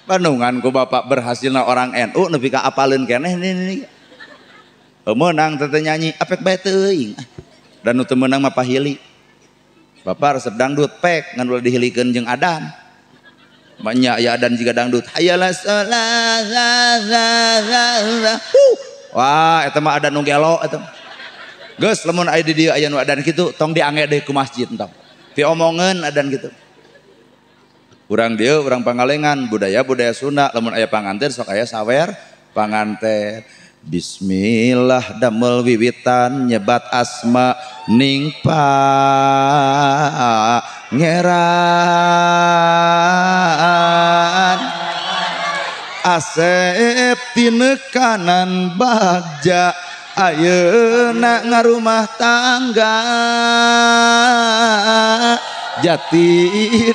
Panungan ku bapak berhasilna orang NU nepi ka apaleun keneh nini. Meunang teh nyanyi apek bae teuing. Dan nu teu meunang mah pahili. Bapak resep dangdut pek ngan ulah dihilikeun jeung adan. Banyak ya adan jiga dangdut. Hayala shalah. Wah, eta mah adan nu gelo eta. Geus lamun aya di dieu aya nu adan kitu tong diange deui ku masjid entong. Diomongeun adan kitu. Urang dieu urang Pangalengan budaya-budaya Sunda lamun aya panganten sok aya sawer panganten. Bismillah damel wiwitan nyebat asma ning pangeran. Asep tinekanan bagja ayeuna ngarumah tangga jati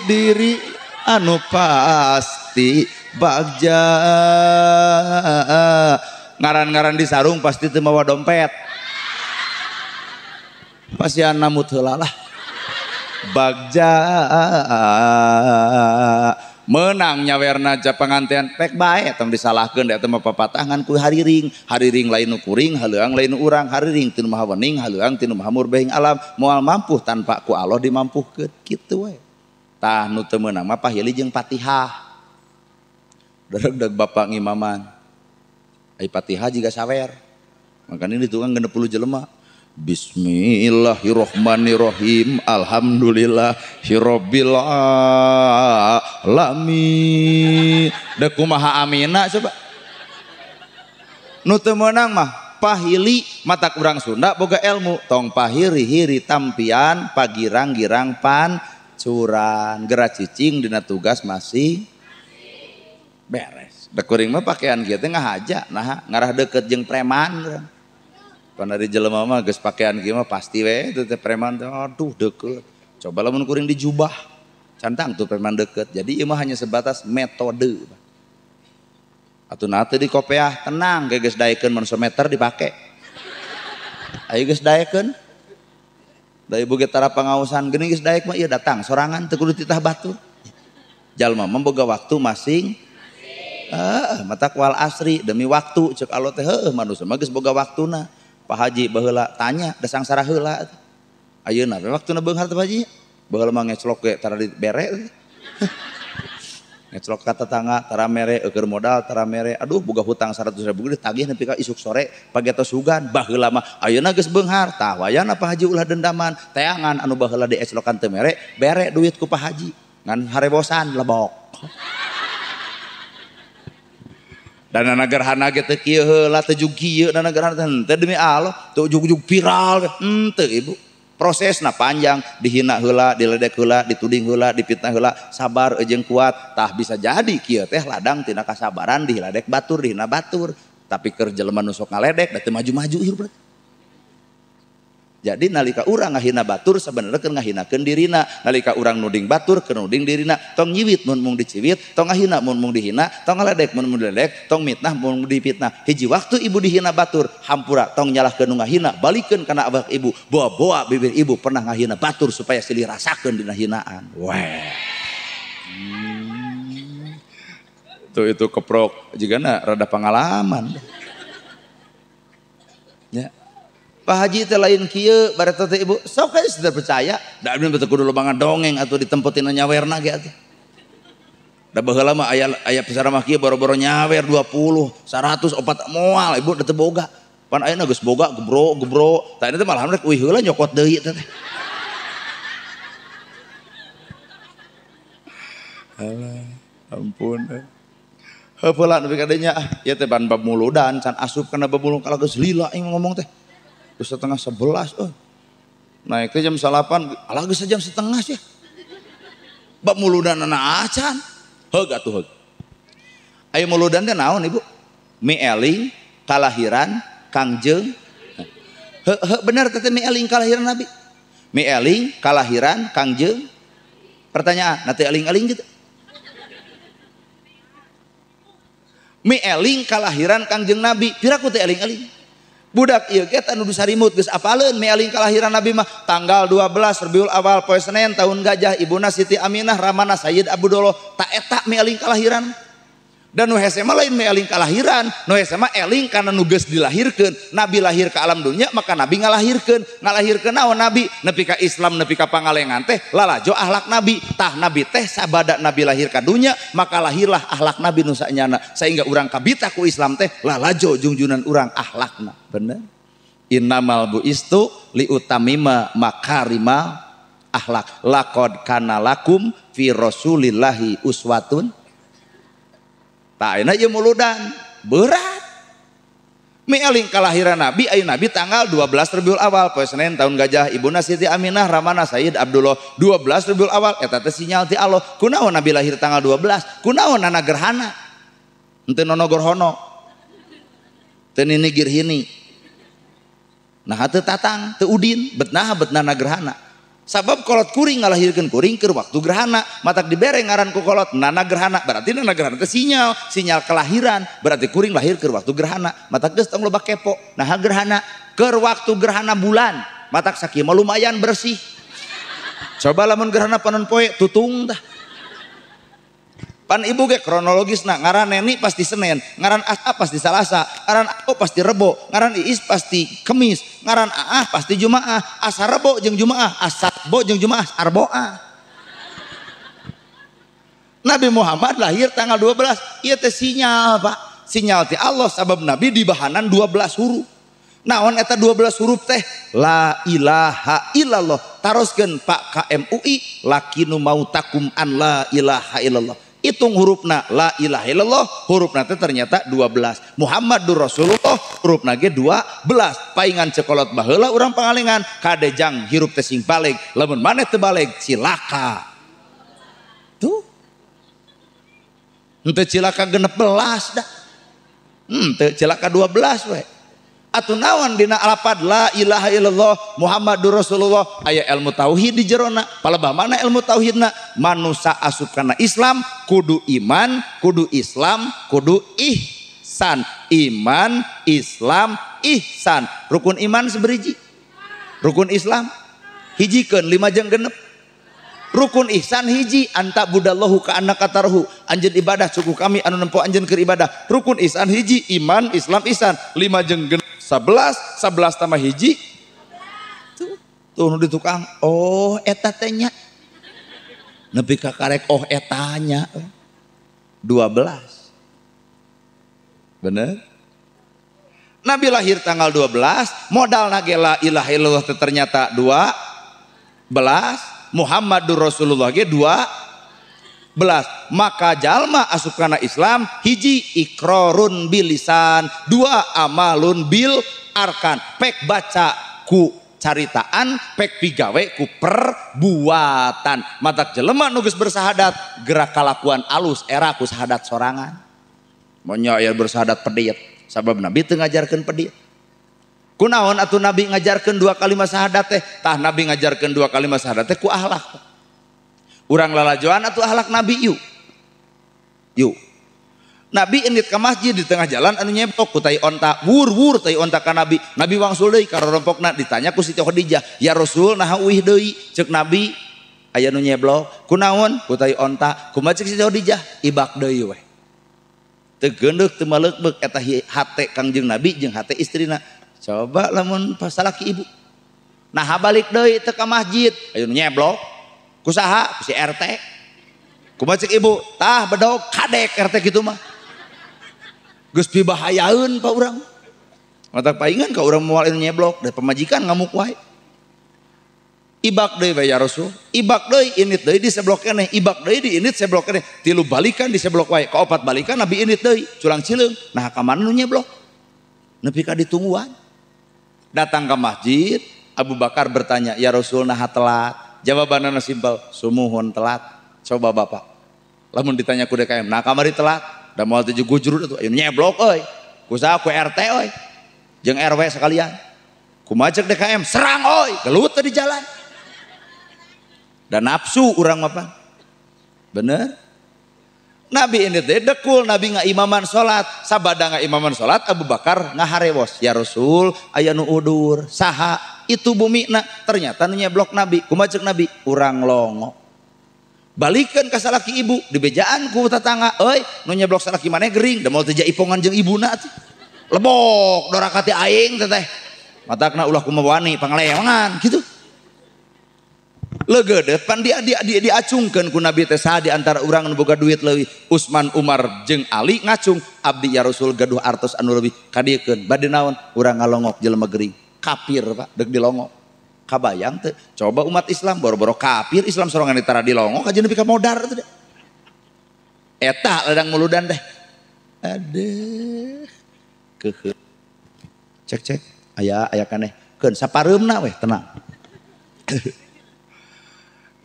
diri anu pasti bagja. Ngaran-ngaran di sarung pasti teu mawa dompet. Pasian namut heula lah. Bagja menang nyawerna ja panganten pek bae tong disalahkeun da eta mah papatangan ku hariring. Hariring lain nu kuring, haleuang lain nu urang, hariring teu nu maha wening, haleuang teu nu maha murbehing alam, moal mampuh tanpa ku Allah dimampuhkeun kitu we. Tah nu teu meunang mah pahili jeung Fatihah. Dareg-deg bapak ngimaman. Ai Fatihah jiga sawer. Makanya di tukang 60 jelema. Bismillahirrahmanirrahim. Alhamdulillahirabbil alamin. Da kumaha amina coba. Nu teu meunang mah pahili matak urang Sunda boga ilmu tong pahiri-hiri tampian pagirang-girang pancuran geura cicing dina tugas masih beres. Da kuring mah pakaian kieu teh ngahaja nah ngarah deket jeung preman. Pan ari jelema mah geus pakaian kieu mah pasti we teu teh preman teh aduh deket. Coba lamun kuring di jubah cantang tuh preman deket. Jadi ieu mah hanya sebatas metode. Atuh na teu di kopeah tenang ge geus daekeun mun meter dipake. Ayo geus daekeun. Da ibu ge tara pangaosan geuning geus daek mah ieu datang sorangan teu kudu titah batur. Jalma mah boga waktu masing mata wal asri demi waktu cek Allah teh heueuh manusia mah geus boga waktuna. Pak Haji baheula tanya da sangsara heula. Ayeuna we waktuna beunghar teh Pak Haji. Baheula mah ngeclok ge tara dibere. Ngeclok ka tetangga tara mere eueur modal tara mere. Aduh boga hutang 100.000 geus ditagih nepi ka isuk sore pagetos sugan. Baheula mah ayeuna geus beunghar. Tah wayana Pak Haji ulah dendaman. Teangan anu baheula dieclokan teu mere, bere duit ku Pak Haji. Ngan harebosan lebok. Dan gerhana ge teu kieu heula teu jug kieu dana gerhana teh henteu demi Allah teu ujug-ujug viral henteu ibu. Prosesna panjang dihina heula diledek heula dituding heula dipitnah heula sabar jeung kuat tah bisa jadi kieu teh ladang tina kasabaran diledek batur dihina batur tapi keur jelema nu sok ngaledek da teu maju-maju hirup. Jadi nalika urang ngahina batur sebenarnya keur ngahinakeun dirina, nalika urang nuding batur keur nuding dirina, tong nyiwit mun mung diciwit, tong ngahina mun mung dihina, tong ngaledek mun mung diledek, tong mitnah mun mung dipitnah. Hiji waktu ibu dihina batur, hampura tong nyalahkeun nu ngahina, balikeun kana abah ibu, boa-boa bibir ibu pernah ngahina batur supaya silih rasakeun dina hinaan. Weh. Tuh itu keprok jigana rada pengalaman. Ya. Pak Haji teh lain kieu bareta teh ibu sok geus teu percaya da abdi teh kudu loba ngadongeng atuh ditempetina nyawerna ge atuh. Da baheula mah aya aya pesaramah kieu boro-boro nyawer 20, 100 opat moal ibu da teu boga. Pan ayeuna geus boga gebro gebro. Tah ini teh malah rek uih heula nyokot deui teh. Alah, ampun. Heuh heula nepi ka dinya ah ieu teh ban bab muludan can asup kana bab mulung kalah geus lila aing ngomong teh. Terus 10:30, oh. Naik ke jam 8, alah geus jam 1:30 sih. Bab muludan anak acan. Heug atuh heug. Ayo muludan teh naon ibu? Mi eling kalahiran Kangjeng. Heuh heuh bener teh mi eling kalahiran Nabi. Mi eling kalahiran Kangjeng. Pertanyaan, nanti eling-eling gitu. Mi eling kalahiran Kangjeng Nabi, piraku teh eling-eling. Budak ieu ge anu disarimut geus apaleun mi eling kalahiran Nabi mah tanggal 12 Rabiul Awal poe Senin tahun gajah ibuna Siti Aminah ramana Sayyid Abdullah ta eta mi eling kalahiran. Dan nu hese mah lain eling kalahiran, nu hese mah eling kana nu geus dilahirkeun. Nabi lahir ke alam dunia maka Nabi ngalahirkeun. Ngalahirkeun naon Nabi? Nepi ka Islam nepi ka pangalengan teh lalajo akhlak Nabi. Tah Nabi teh sabada Nabi lahir ka dunia maka lahirlah akhlak Nabi nu sanyana sehingga urang kabita ku Islam teh lalajo jungjunan urang akhlakna. Bener? Innamal buistu liutamima makarima akhlak. Laqad kana lakum fi rasulillahi uswatun. Tah ayeuna ieu muludan berat. Mieling kalahiran Nabi, ayeuna Nabi tanggal 12 Rabiul Awal poe Senin tahun gajah, ibuna Siti Aminah, ramana Sayyid Abdullah. 12 Rabiul Awal eta teh sinyal ti Allah. Kunaon Nabi lahir tanggal 12? Kunaon nana gerhana? Henteu nono gorhono. Teu nini girhini. Nah teu tatang, teu udin, betnah betnana gerhana. Sabab kolot kuring ngalahirkeun kuring keur waktu gerhana, matak dibere ngaran ku kolot nana gerhana, berarti nana gerhana teh sinyal, sinyal kelahiran, berarti kuring lahir keur waktu gerhana, matak geus tong loba kepo. Nah gerhana keur waktu gerhana bulan, matak sakieu mah lumayan bersih. Coba lamun gerhana panon poe tutung tah. Pan ibu ge kronologisna ngaran neni pasti Senin, ngaran Asa pasti Salasa, ngaran Ako pasti Rebo, ngaran Iis pasti Kemis, ngaran Aah pasti Jumaah, asa Rebo jeung Jumaah, asa Rebo jeung Jumaah, Arboah. Nabi Muhammad lahir tanggal 12, ieu teh sinyal Pak, sinyal ti Allah sabab Nabi dibahanan 12 huruf. Naon eta 12 huruf teh? La ilaha illallah. Taroskeun Pak KMUI lakinu mautakum an la ilaha illallah. Hitung hurufna la ilaha illallah, hurufna teh ternyata 12. Muhammadur Rasulullah hurufna ge 12. Paingan cekolot baheula urang pangalengan kadejang hirup teh sing baleg, lamun maneh teu baleg cilaka. Tuh. Henteu cilaka 16 dah. Henteu cilaka 12 we. Atuh naon dina alapad la ilaha illallah Muhammadur Rasulullah aya ilmu tauhid di jerona. Palebah mana ilmu tauhidna? Manusa asup kana Islam kudu iman, kudu Islam, kudu ihsan. Iman, Islam, ihsan. Rukun iman seberiji. Rukun Islam hijikeun 5 jeung 6. Rukun ihsan hiji anta budallahu ka annaka tarhu, anjeun ibadah cukup kami anu nempo anjeun keur ibadah. Rukun ihsan hiji iman, Islam, ihsan. 5 jeung 6 11, 11 tambah hiji tuh, tuh nu di tukang oh eta teh nya nepi ka karek oh etanya 12. Bener? Nabi lahir tanggal 12, modal ge la ilaha illallah ternyata 12, Muhammadur Rasulullah ge 12. Maka jalma asup kana Islam hiji ikrarun bilisan, 2 amalun bil arkan. Pek baca ku caritaan, pek pigawe ku perbuatan. Matak jelema nu geus bersahadat gerak kalakuan alus era ku sahadat sorangan. Monya aya bersahadat pedit, sabab Nabi teu ngajarkeun pedit. Kunaon atuh Nabi ngajarkeun 2 kalimat syahadat teh? Tah Nabi ngajarkeun 2 kalimat syahadat teh ku akhlak. Urang lalajoan atuh akhlak Nabi yuk. Yuk. Nabi indit ka masjid di tengah jalan anu nyeblok ku tai onta, wur-wur tai onta ka Nabi. Nabi wangsul deui ka rorompokna ditanya ku Siti Khadijah, "Ya Rasul, naha uih deui?" Ceuk Nabi, "Aya nu nyeblok." Kunaon? Ku tai onta. Kumaha ceuk Siti Khadijah? Ibak deui we. Teu geundeuk teu maleukbeuk eta hate Kangjeng Nabi jeung hate istrina. Coba lamun pasalaki ibu. Naha balik deui teu ka masjid, aya nu nyeblok. Ku saha? Ku si RT. Kumaha ceuk ibu? Tah bedog kadek RT kitu mah. Geus pibahayaeun pa urang. Matak paingan ka urang moal anu nyeblok, da pamajikan ngamuk wae. Ibak deui we ya Rasul, ibak deui init deui di seblok keneh, ibak deui di init seblok keneh, 3 balikan di seblok wae, ka 4 balikan Nabi init deui, culang cileung. Nah ka mana nu nyeblok? Nepi ka ditungguan. Datang ke masjid, Abu Bakar bertanya, "Ya Rasul, naha telat?" Jawabanana simpel, sumuhun telat. Coba bapak, lamun ditanya ku DKM, nah kamari telat, da moal teu gujrut atuh, ayo nyeblok euy. Ku saha? Ku RT euy. Jeung RW sekalian. Kumaha ceuk DKM? Serang euy, gelut teh di jalan. Dan nafsu urang mah pan. Bener? Nabi ini teh dekul, Nabi ngaimaman salat, sabada ngaimaman salat Abu Bakar ngaharewos, "Ya Rasul, aya nu udur, saha?" Itu bumina, ternyata nu nyeblok Nabi. Kumaha ceuk Nabi? Urang longo. Balikeun ka salaki ibu dibejaan ku tetangga, euy nu nyeblok salaki maneh gering, da moal teu jaipongan jeung ibuna atuh. Lebok doraka ti aing teh teh. Matakna ulah kumaha wani panglewangan kitu. Leugeudeut pan dia diacungkeun ku Nabi teh saha di antara urang nu boga duit leuwih Utsman Umar jeung Ali ngacung abdi ya Rasul gaduh artos anu leuwih kadiekeun bade naon urang ngalongok jelema gering kafir Pak deuk dilongok kabayang teu coba umat Islam boro-boro kafir Islam sorangan ditara dilongok aja nepi ka modar teh eta ladang muludan teh aduh keuheuh cek cek aya aya kaneh keun sapareumna weh tenang.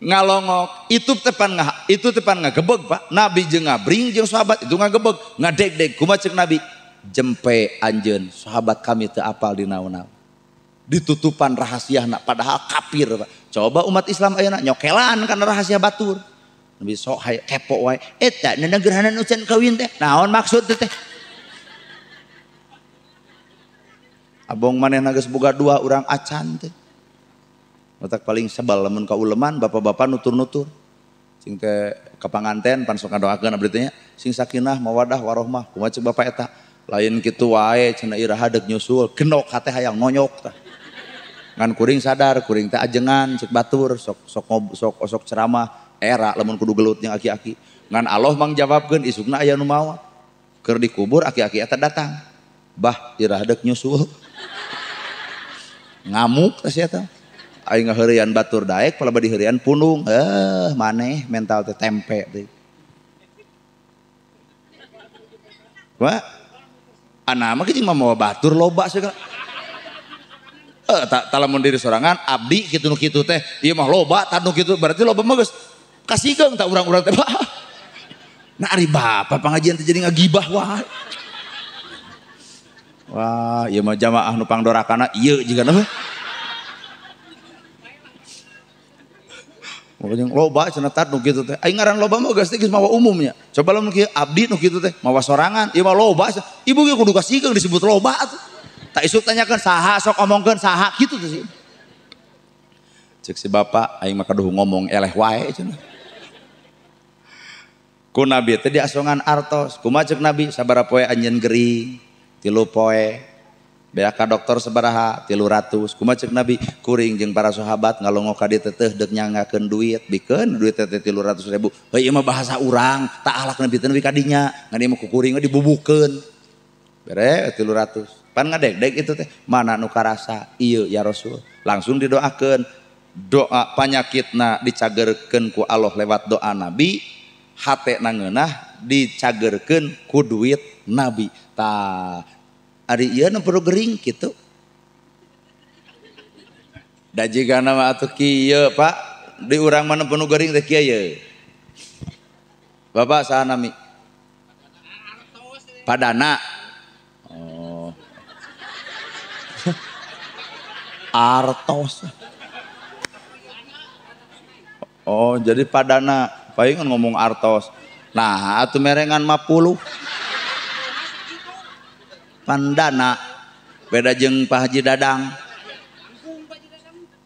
Ngalongok itu tepan ngagebeg Pak. Nabi jeung ngabring jeung sahabat itu ngagebeg ngadeg-deg kumaha ceuk Nabi jempe anjeun sahabat kami teu apal di naon-naon ditutupan rahasiana padahal kafir Pak. Coba umat Islam ayeuna nyokelan kana rahasia batur. Nabi sok haye kepo wae eta nenegerhana nu can kawin teh naon maksud teh abong manehna geus boga dua urang acan teh. Otak paling sebal lamun ka uleman bapak-bapak nutur-nutur sing teh ka panganten pan sok ngadoakeun abdi teh nya sing sakinah mawadah warohmah kumaha ceuk bapak eta lain kitu wae cenah iraha deuk nyusul genok hate hayang nonyok tah ngan kuring sadar kuring teh ajengan ceuk batur sok sok sok sok ceramah era lamun kudu gelut jeung aki-aki ngan Allah mangjawabkeun isukna aya nu mawa keur dikubur aki-aki eta datang bah iraha deuk nyusul ngamuk teh sia teh. Aing ngaheureuyan batur daek palebah diheureuyan punung maneh mental teh tempe teh. Wah anak mah jeung mawa batur loba segala. Tak lamun diri sorangan abdi kitu nu kitu teh ieu mah loba tah nu kitu berarti loba mah geus kasigeung tah urang-urang teh. Nah ari bapak pangajian teh jadi ngagibah wae. Wah ieu mah jamaah nu pangdorakana ieu jiga mah. Makanya loba cenah tat nu kitu teh. Aing ngaran loba mah geus teh geus mawa umumnya. Coba lamun kieu abdi nu kitu teh mawa sorangan, ieu mah loba. Ibu ge kudu kasikeun disebut loba atuh. Tak isuk tanyakeun saha sok omongkeun saha kitu teh sih. Ceuk si bapak aing mah kaduh ngomong eleh wae cenah. Ku Nabi teh diasongan artos. Kumaha ceuk Nabi sabaraha poe anjeun gering? 3 poe. Beak ka dokter sabaraha 300. Kumaha ceuk Nabi kuring jeung para sahabat ngalongok ka dieu teh deuk nyangakeun duit bikeun duit teh 300.000. Heuh ieu mah bahasa urang tak alak Nabi teh nepi ka dinya ngan ieu mah ku kuring mah dibubukeun. Bere 300. Pan ngadegdeg itu teh mana nu karasa ieu ya Rasul. Langsung didoakeun. Doa panyakitna dicagerkeun ku Allah lewat doa Nabi, hatena ngeunah dicagerkeun ku duit Nabi. Tah ari ieu nu perlu gering kitu. Da jigana mah atuh kieu Pak, di urang mah nu perlu gering teh kieu ye. Bapak saha nami? Padana. Oh. Artos. Oh, jadi padana. Palingan ngomong artos. Nah, atuh merengan 50. Pandana beda jeung Pak Haji Dadang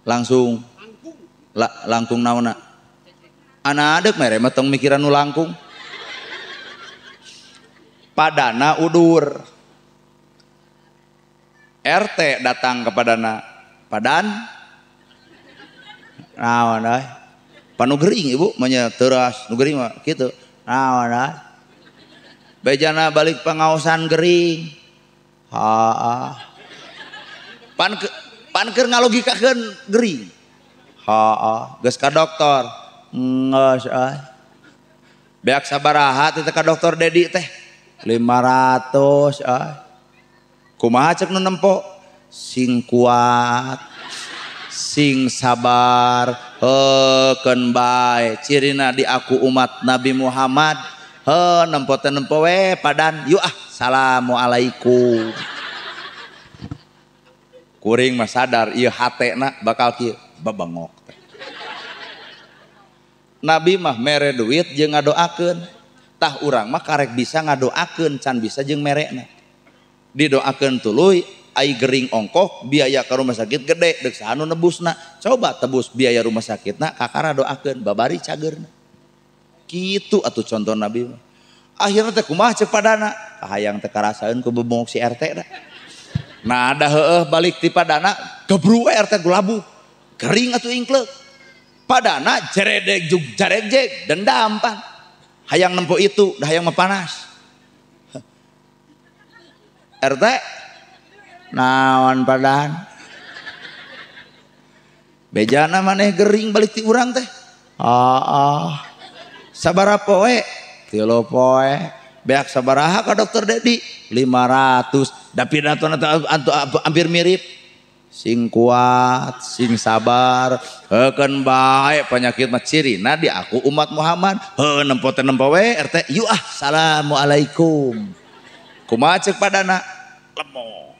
langsung langkung naonna anak adek mere mah tong mikiran nu langkung padana udur RT datang kepadana padan naon euy panu gering ibu mah nya teuras nu gering mah kitu naon euy bejana balik pangaosan gering. Ha pan pan keur ngalogikakeun gering. Ha geus ka dokter. Geus euy. Beak sabaraha teh ka dokter Dedi teh? 500 euy. Kumaha ceuk nu nempo? Sing kuat, sing sabar, heukeun bae. Cirina di aku umat Nabi Muhammad. Heuh nempo teh nempo we padan. Yuk ah. Assalamualaikum. Kuring mah sadar ieu hatena bakal kieu babengok teh. Nabi mah mere duit jeung ngadoakeun. Tah urang mah karek bisa ngadoakeun can bisa jeung merena. Didoakeun tuluy ai gering ongkoh biaya ka rumah sakit gede deuk saha nu nebusna. Coba tebus biaya rumah sakitna kakara doakeun babari cageurna. Kitu atuh contoh Nabi mah. Akhirna teh kumaha ceuk padana? Kahayang teh karasaeun ku bebongok si RT da. Nah ada heueuh balik ti padana gebru we RT gulabu. Gering atuh ingkleuk. Padana jeredeg jug jaregjeg dendam pan. Hayang nempo itu, dah hayang mah panas. RT naon padan? Bejana maneh gering balik ti urang teh. Ah, sabaraha poe? 3 poe. Beak sabaraha ka dokter Dedi? 500. Da pidatona hampir mirip. Sing kuat, sing sabar, heukeun bae penyakit mah cirina di aku umat Muhammad. Heuh nempo teh nempo we RT. Yuk ah, assalamualaikum. Kumaha ceuk padana? Lemok.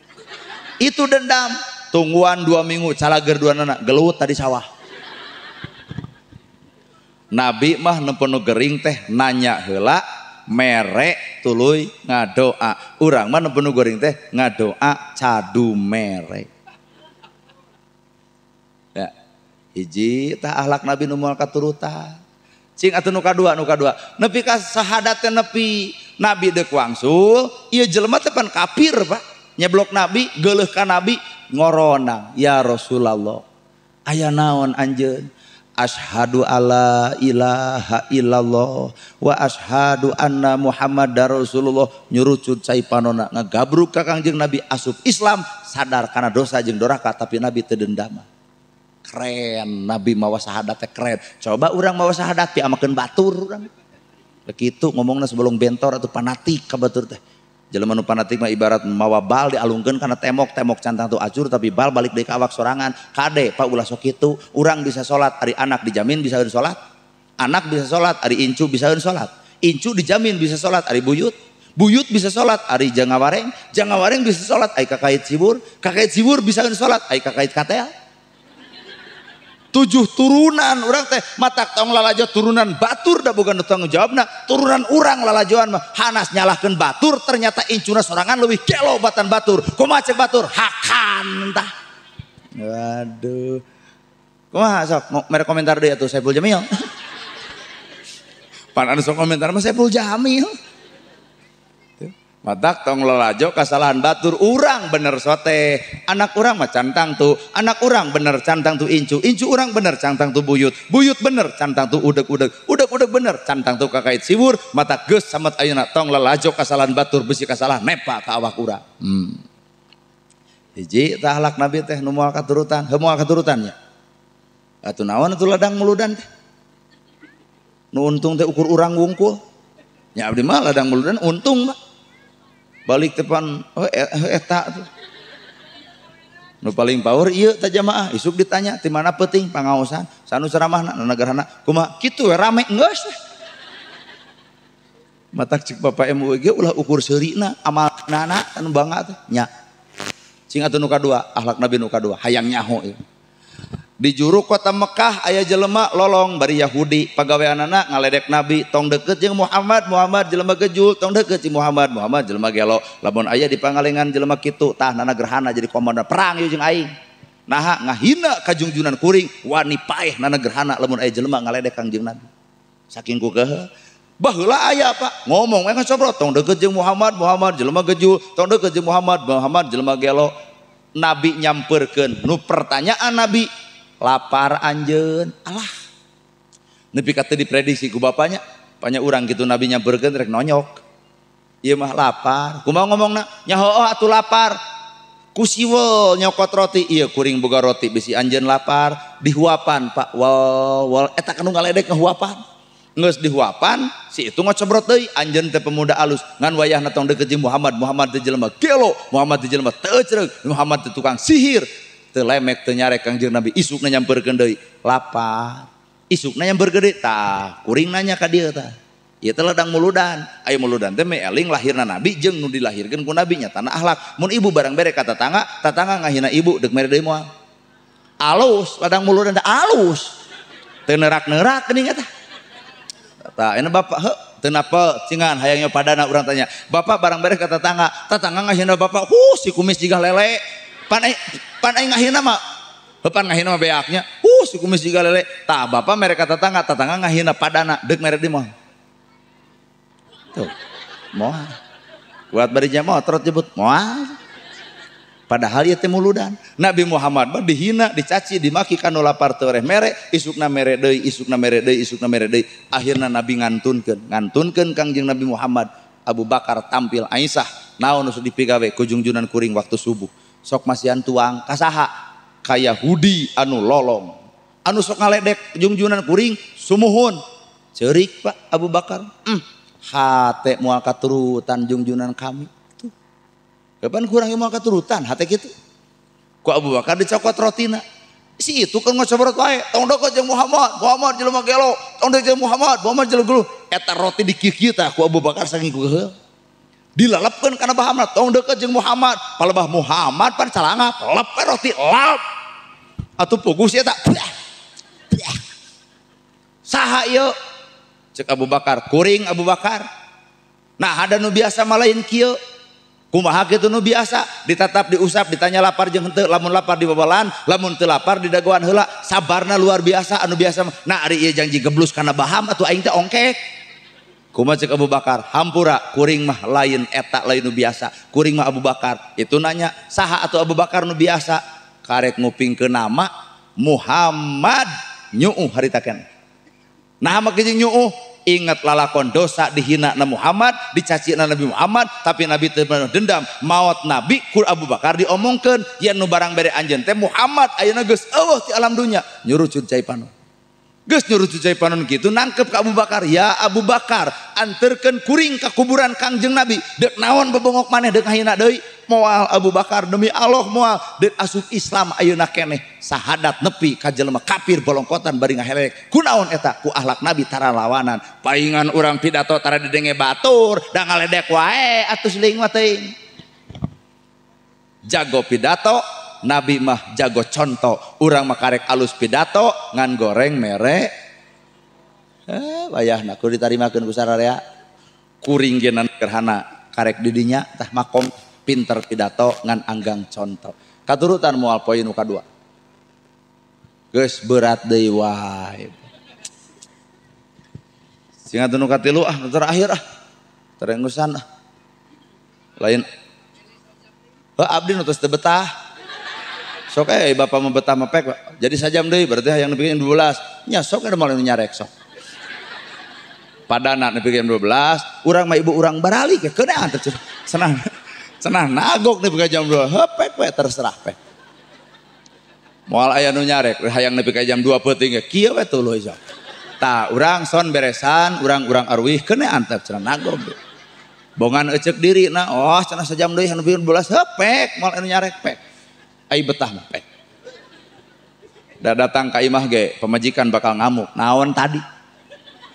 Itu dendam. Tungguan 2 minggu calager 2 nana gelut tadi sawah. Nabi mah nempo nu gering teh nanya heula mere tuluy ngadoa. Urang mah nempo nu gering teh ngadoa cadu mere. Ya, hiji tah akhlak Nabi nu moal katurutan. Cing atuh nu kadua nu kadua. Nepi ka sahadat teh nepi Nabi deuk wangsul, ieu jelema teh pan kafir, Pak. Nyeblok Nabi, geuleuh ka Nabi, ngoronang, ya Rasulullah. Aya naon anjeun? Asyhadu alla ilaha illallah wa asyhadu anna Muhammadar Rasulullah. Nyurucut cai panona ngagabruk ka Kangjeng Nabi asup Islam, sadar kana dosa jeung doraka tapi Nabi teu dendama. Keren Nabi mawa sahadat teh keren. Coba urang mawa sahadat piamakeun batur urang. Begitu ngomongna sebelum bentor atau fanatik ka batur teh. Jelema nu fanatik mah ibarat mawa bal dialungkeun kana tembok, tembok cantang tuh acur tapi bal balik deui ka awak sorangan. Kade Pak ulah sok kitu, urang bisa salat ari anak dijamin bisa salat. Anak bisa salat ari incu bisa salat. Incu dijamin bisa salat ari buyut. Buyut bisa salat ari jangawareng, jangawareng bisa salat ari kakait sibur, kakait sibur bisa salat ari kakait katel. 7 turunan urang teh matak tong lalajo turunan batur da boga nu tanggung jawabna turunan urang lalajoan mah hanas nyalahkeun batur ternyata incuna sorangan leuwih gelo batan batur kumaha cek batur hakan tah. Waduh kumaha sok mere komentar deui atuh Saiful Jamil. Pan anu sok komentar mah Saiful Jamil. Matak tong lalajo kasalahan batur urang bener sote anak urang mah cantang tuh anak urang bener cantang tuh incu incu urang bener cantang tuh buyut buyut bener cantang tuh udeg-udeg udeg-udeg bener cantang tuh kakait siwur matak geus samet ayeuna tong lalajo kasalahan batur besi kasalahan nepa ka awak urang. Hiji tah akhlak Nabi teh nu moal katurutan heuh moal katurutan nya atuh naon atuh ladang muludan teh nu untung teh ukur urang wungkul nya abdi mah ladang muludan untung mah balik depan oh eta tuh nu paling power ieu teh jamaah isuk ditanya di mana penting pangaosan sanu ceramahna negarana kumaha kitu we rame geus matak cik bapak MUI ge ulah ukur seurina amalna anu bangga teh nya cing atuh nu kadua akhlak Nabi nu kadua hayang nyaho ieu. Di juru kota Mekah aya jelema lolong bari Yahudi pagaweanana ngaledek Nabi tong deket jeung Muhammad Muhammad jelema gejul tong deket jeung Muhammad Muhammad jelema gelo lamun aya di pangalengan jelema kitu tah nana gerhana jadi komandan perang ieu jeung aing naha ngahina kajungjunan kuring wani paeh nana gerhana lamun aya jelema ngaledek Kangjeng Nabi saking ku keuheuh baheula aya Pak ngomong we ngacobrot tong deket jeung Muhammad Muhammad jelema gejul tong deket jeung Muhammad Muhammad jelema gelo. Nabi nyamperkeun nu pertanyaan Nabi lapar anjeun alah nepi ka teu diprediksi ku bapanya banyak urang gitu Nabi nyamperkeun rek nonyok ieu mah lapar kumaha ngomongna nya hooh atuh lapar ku siwel nyokot roti ieu kuring boga roti bisi anjeun lapar dihuapan Pak wal wal eta kanu ngaledek ngahuapan geus dihuapan si itu ngocobrot deui anjeun teh pemuda alus ngan wayahna tong deukeut jeung Muhammad Muhammad teh jelema gelo Muhammad teh jelema teu ecereug Muhammad teh tukang sihir teu lemek teu nyarek Kangjeng Nabi isukna nyamperkeun deui lapar isukna nyamperkeun deui tah kuring nanya ka dieu tah ieu teh ladang muludan aya muludan teh eling lahirna Nabi jeung nu dilahirkeun ku Nabi nyatana akhlak mun ibu barang bere ka tatangga tatangga ngahina ibu deuk mere deui moal alus ladang muludan teh alus teu nerak-nerak geuning eta tah ini bapak heuh teu napa cingan hayangnya padana urang tanya bapak barang bere ka tatangga tatangga ngahina bapak huh si kumis jiga lele pan aing ngahina mah pan ngahina mah beaknya si kumis jiga lele tah bapak mere ka tatangga tatangga ngahina padana deuk mere di mah. Tuh. Moal. Kuat bari nya motrot jebut moal. Padahal ieu teh muludan. Nabi Muhammad mah dihina, dicaci, dimaki kanu lapar teu mere, isukna mere deui, isukna mere deui, isukna mere deui. Akhirna Nabi ngantunkeun, ngantunkeun Kangjeng Nabi Muhammad. Abu Bakar tampil Aisyah, naon nu dipigawe ku jungjunan kuring waktu subuh. Sok masihan tuang kasaha? Ka Yahudi anu lolong. Anu sok ngaledek jungjunan kuring sumuhun. Ceurik Pak Abu Bakar. Hate moal katurutan jungjunan kami. Kapan kurang moal katurutan hate kitu. Ku Abu Bakar dicokot rotina. Si itu kan ngocobrot wae, tong deket jeung Muhammad, Muhammad jelema gelo, tong deket jeung Muhammad, Muhammad jelema gelo. Eta roti dikieu-kieu tah ku Abu Bakar saking ku heuh. Dilalapkeun kana bahamna, tong deket jeung Muhammad, palebah Muhammad pan calangap, lap we roti, lap. Atuh puguh si eta. Saha ieu? Cek Abu Bakar, kuring Abu Bakar. Nah, ada nu biasa mah lain kieu. Kumaha kitu nu biasa ditatap diusap ditanya lapar jeung henteu, lamun lapar dibabalan, lamun teu lapar didagoan heula, sabarna luar biasa anu biasa. Nah ari ieu janji geblus kana baham atuh aing teh ongkek. Kumaha cek Abu Bakar, hampura kuring mah lain eta lain nu biasa, kuring mah Abu Bakar. Itu nanya saha atuh Abu Bakar nu biasa? Karek ngupingkeun nama Muhammad nyuuh harita keneh. Nah mah jeung nyuuh ingat lalakon dosa dihina na Muhammad, dicaci na Nabi Muhammad, tapi Nabi teu dendam, maot Nabi ku Abu Bakar diomongkeun, yen nu barang bere anjeun teh Muhammad ayeuna geus eueuh ti alam dunya, nyurucut cai panon. Geus nyurucut cai panon kitu nangkep ka Abu Bakar, ya Abu Bakar, anterkeun kuring ka kuburan Kangjeng Nabi, deuk naon bebongok maneh deuk ngahina deui, moal Abu Bakar demi Allah moal, deuk asup Islam ayeuna keneh, sahadat nepi ka jelema kafir bolongkotan bari ngahelek. Kunaon eta ku akhlak Nabi tara lawanan. Paingan urang pidato tara didenge batur, da ngaledek wae atuh siling mah teuing. Jago pidato, Nabi mah jago contoh. Urang mah karek alus pidato ngan goreng mere. Wayahna kudu ditarimakeun ku sararea. Kuring ge gerhana karek didinya tah makom pinter pidato ngan anggang contoh. Katurutan moal poin nu kadua. Geus berat deui wae. Sing atuh nu katilu ah terakhir ah. Terengusan ah. Lain heuh abdi nu tos teu betah. Sok bapak mah betah mah pek. Jadi sajam deui berarti hayang nepi 12. Nya sok ada moal nu nyarek sok. Padana nepi 12, urang mah ibu urang baralik ke keunaan teh cenah. Cenah nagok nepi ka jam 2, heuh pek we terserah pek. Moal aya nu nyarek hayang nepi ka jam 2 peuting ge kieu we tuluy sok. Tah urang son beresan, urang-urang arwih keunaan teh cenah nagok. Bongan eceuk diri na, oh cenah sajam deui nepi 12, heuh pek moal anu nyarek pek. Ai betah mah pek. Da datang ka imah ge pamajikan bakal ngamuk. Naon tadi?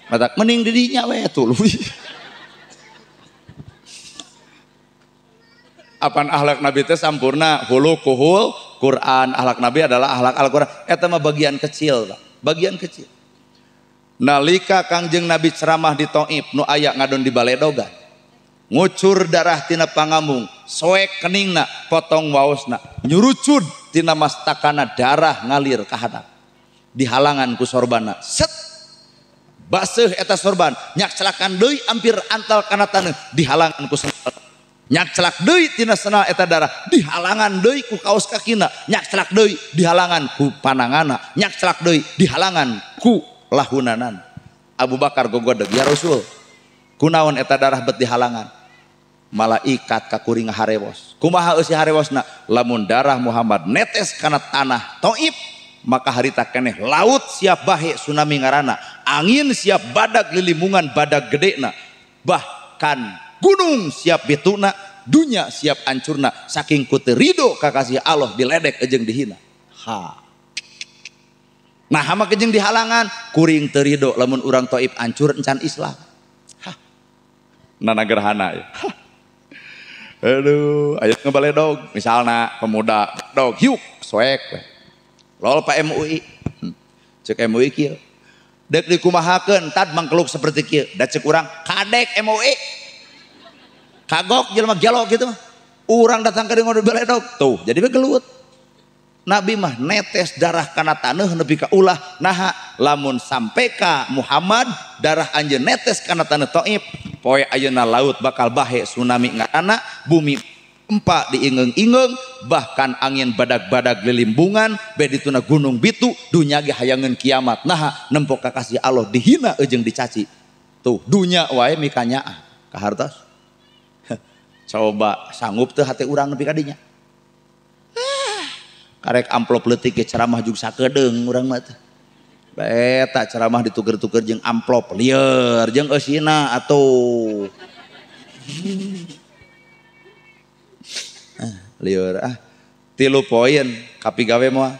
Matak mending didinya we tuluy. Apan akhlak Nabi teh sampurna, hulukuhul Quran. Akhlak Nabi adalah akhlak Al-Quran. Eta mah bagian kecil, Pak. Bagian kecil. Nalika Kangjeng Nabi ceramah di Taif nu aya ngadon di baledogan. Ngucur darah tina pangamung, soek keningna, potong waosna, nyurucud tina mastakana darah ngalir ka handap. Dihalangan ku sorbana. Set. Baseuh eta sorban, nyak celakan deui ampir antal kana taneuh, dihalangan ku sorban. Nyak celak deui tina senal eta darah, dihalangan deui ku kaos kakina, nyak celak deui dihalangan ku panangana, nyak celak deui dihalangan ku lahunanan. Abu Bakar gogodeg, ya Rasul, kunaon eta darah bet dihalangan? Malaikat ka kuring harewos. Kumaha eusi harewosna? Lamun darah Muhammad netes kana tanah Taif, maka harita keneh laut siap bahe tsunami ngaranna, angin siap badag lilimungan badag gedena, bahkan gunung siap bituna, dunya siap ancurna, saking ku teu rido ka kasih Allah diledek jeung dihina. Ha. Nah hama jeung dihalangan, kuring teu rido lamun urang Taif ancur encan Islam. Hah. Nana gerhana ya. Hah. Aduh, ayo ngebaledog misalna pemuda dog hiuk soek we. Lol Pak MUI. Cek MUI kieu. Dek dikumahakeun tad mangkeluk seperti kieu. Da cek urang kadek MUI. Kagok jelema gelo gitu mah. Urang datang ke ngono beledog tuh, jadi we gelut. Nabi mah netes darah kana taneuh nepi ka ulah naha lamun sampai ka Muhammad darah anjeun netes kana taneuh Taif poe ayeuna laut bakal bahe tsunami ngaranna bumi empa diingeung-ingeung bahkan angin badag-badag lilimbungan be dituna gunung bitu dunya ge hayangeun kiamat naha nempo kakasih Allah dihina jeung dicaci tuh dunya wae mikanyaah kahartos. Coba sanggup teu hate urang nepi ka dinya. Karek amplop leutik ge ceramah jeung sakedeung urang mah teh. Eta ceramah dituker-tuker jeung amplop lieur jeung eusina atuh. Lieur ah. 3 poin kapigawe moal.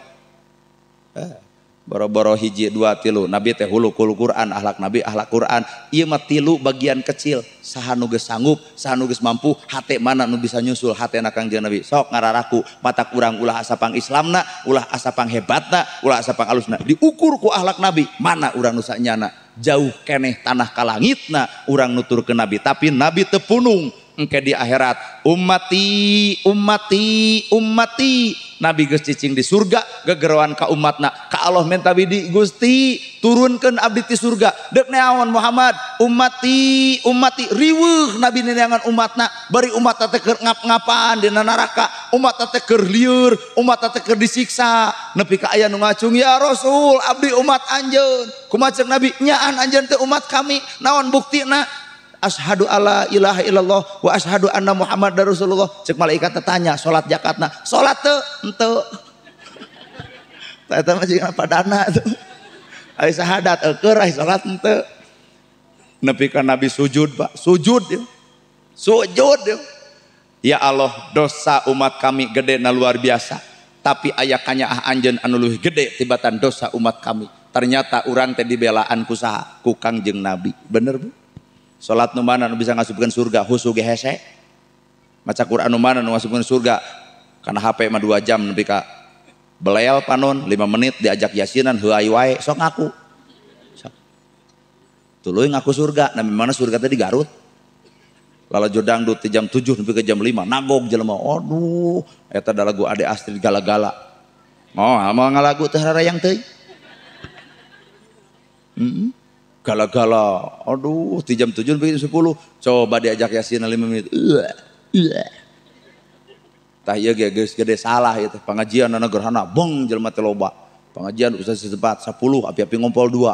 Boro-boro hiji 2 3 Nabi teh hulukul Quran akhlak Nabi akhlak Quran. Ieu mah 3 bagian kecil saha nu geus sanggup saha nu geus mampu hate mana nu bisa nyusul hatena Kangjeng Nabi sok ngararaku matak urang ulah asapang Islamna ulah asapang hebatna ulah asapang alusna diukur ku akhlak Nabi mana urang nu sanyana jauh keneh tanah ka langitna urang nuturkeun Nabi tapi Nabi teu punung engke di akhirat ummati ummati ummati Nabi geus cicing di surga gegeroan ka umatna ka Allah menta widi Gusti turunkeun abdi ti surga deuk neangan Muhammad ummati ummati riweuh Nabi neangan umatna bari umatna teh keur ngap-ngapan dina neraka umatna teh keur lieur umatna teh keur disiksa nepi ka aya nu ngacung ya Rasul abdi umat anjeun kumaha ceuk Nabi nyaan anjeun teh umat kami naon buktina asyhadu alla ilaha illallah wa asyhadu anna Muhammadar Rasulullah cek malaikat tanya salat zakatna salat teu henteu eta mah jeung padana tuh ai syahadat eueur ai salat henteu nepi ka Nabi sujud Pak sujud ya. Sujud ya. Ya Allah dosa umat kami gede na luar biasa tapi aya kanyaah anjeun anu leuwih gede tibatan dosa umat kami ternyata urang teh dibelaan ku saha ku Kangjeng Nabi bener Bu. Salat nu mana nu bisa ngasupkeun surga husu ge hese. Maca Quran nu mana nu ngasupkeun surga kana HP mah 2 jam nepi ka belel panon 5 menit diajak yasinan heuay wae sok ngaku. Sok. Tuluy ngaku surga, nah mana surga teh di Garut. Lalajo dangdut ti jam 7 nepi ka jam 5 nagog jelema. Aduh, eta da lagu Ade Astrid gala-gala. Oh, moal ngalagu teh rarayang teuing. Gala-gala, aduh, di jam 7 sampai jam 10, coba diajak yasin 5 menit, tah ieu ge geus gede salah ieu teh pengajian anu gerhana, bong jelema teh loba, pengajian ustaz setempat 10, api-api ngompol 2,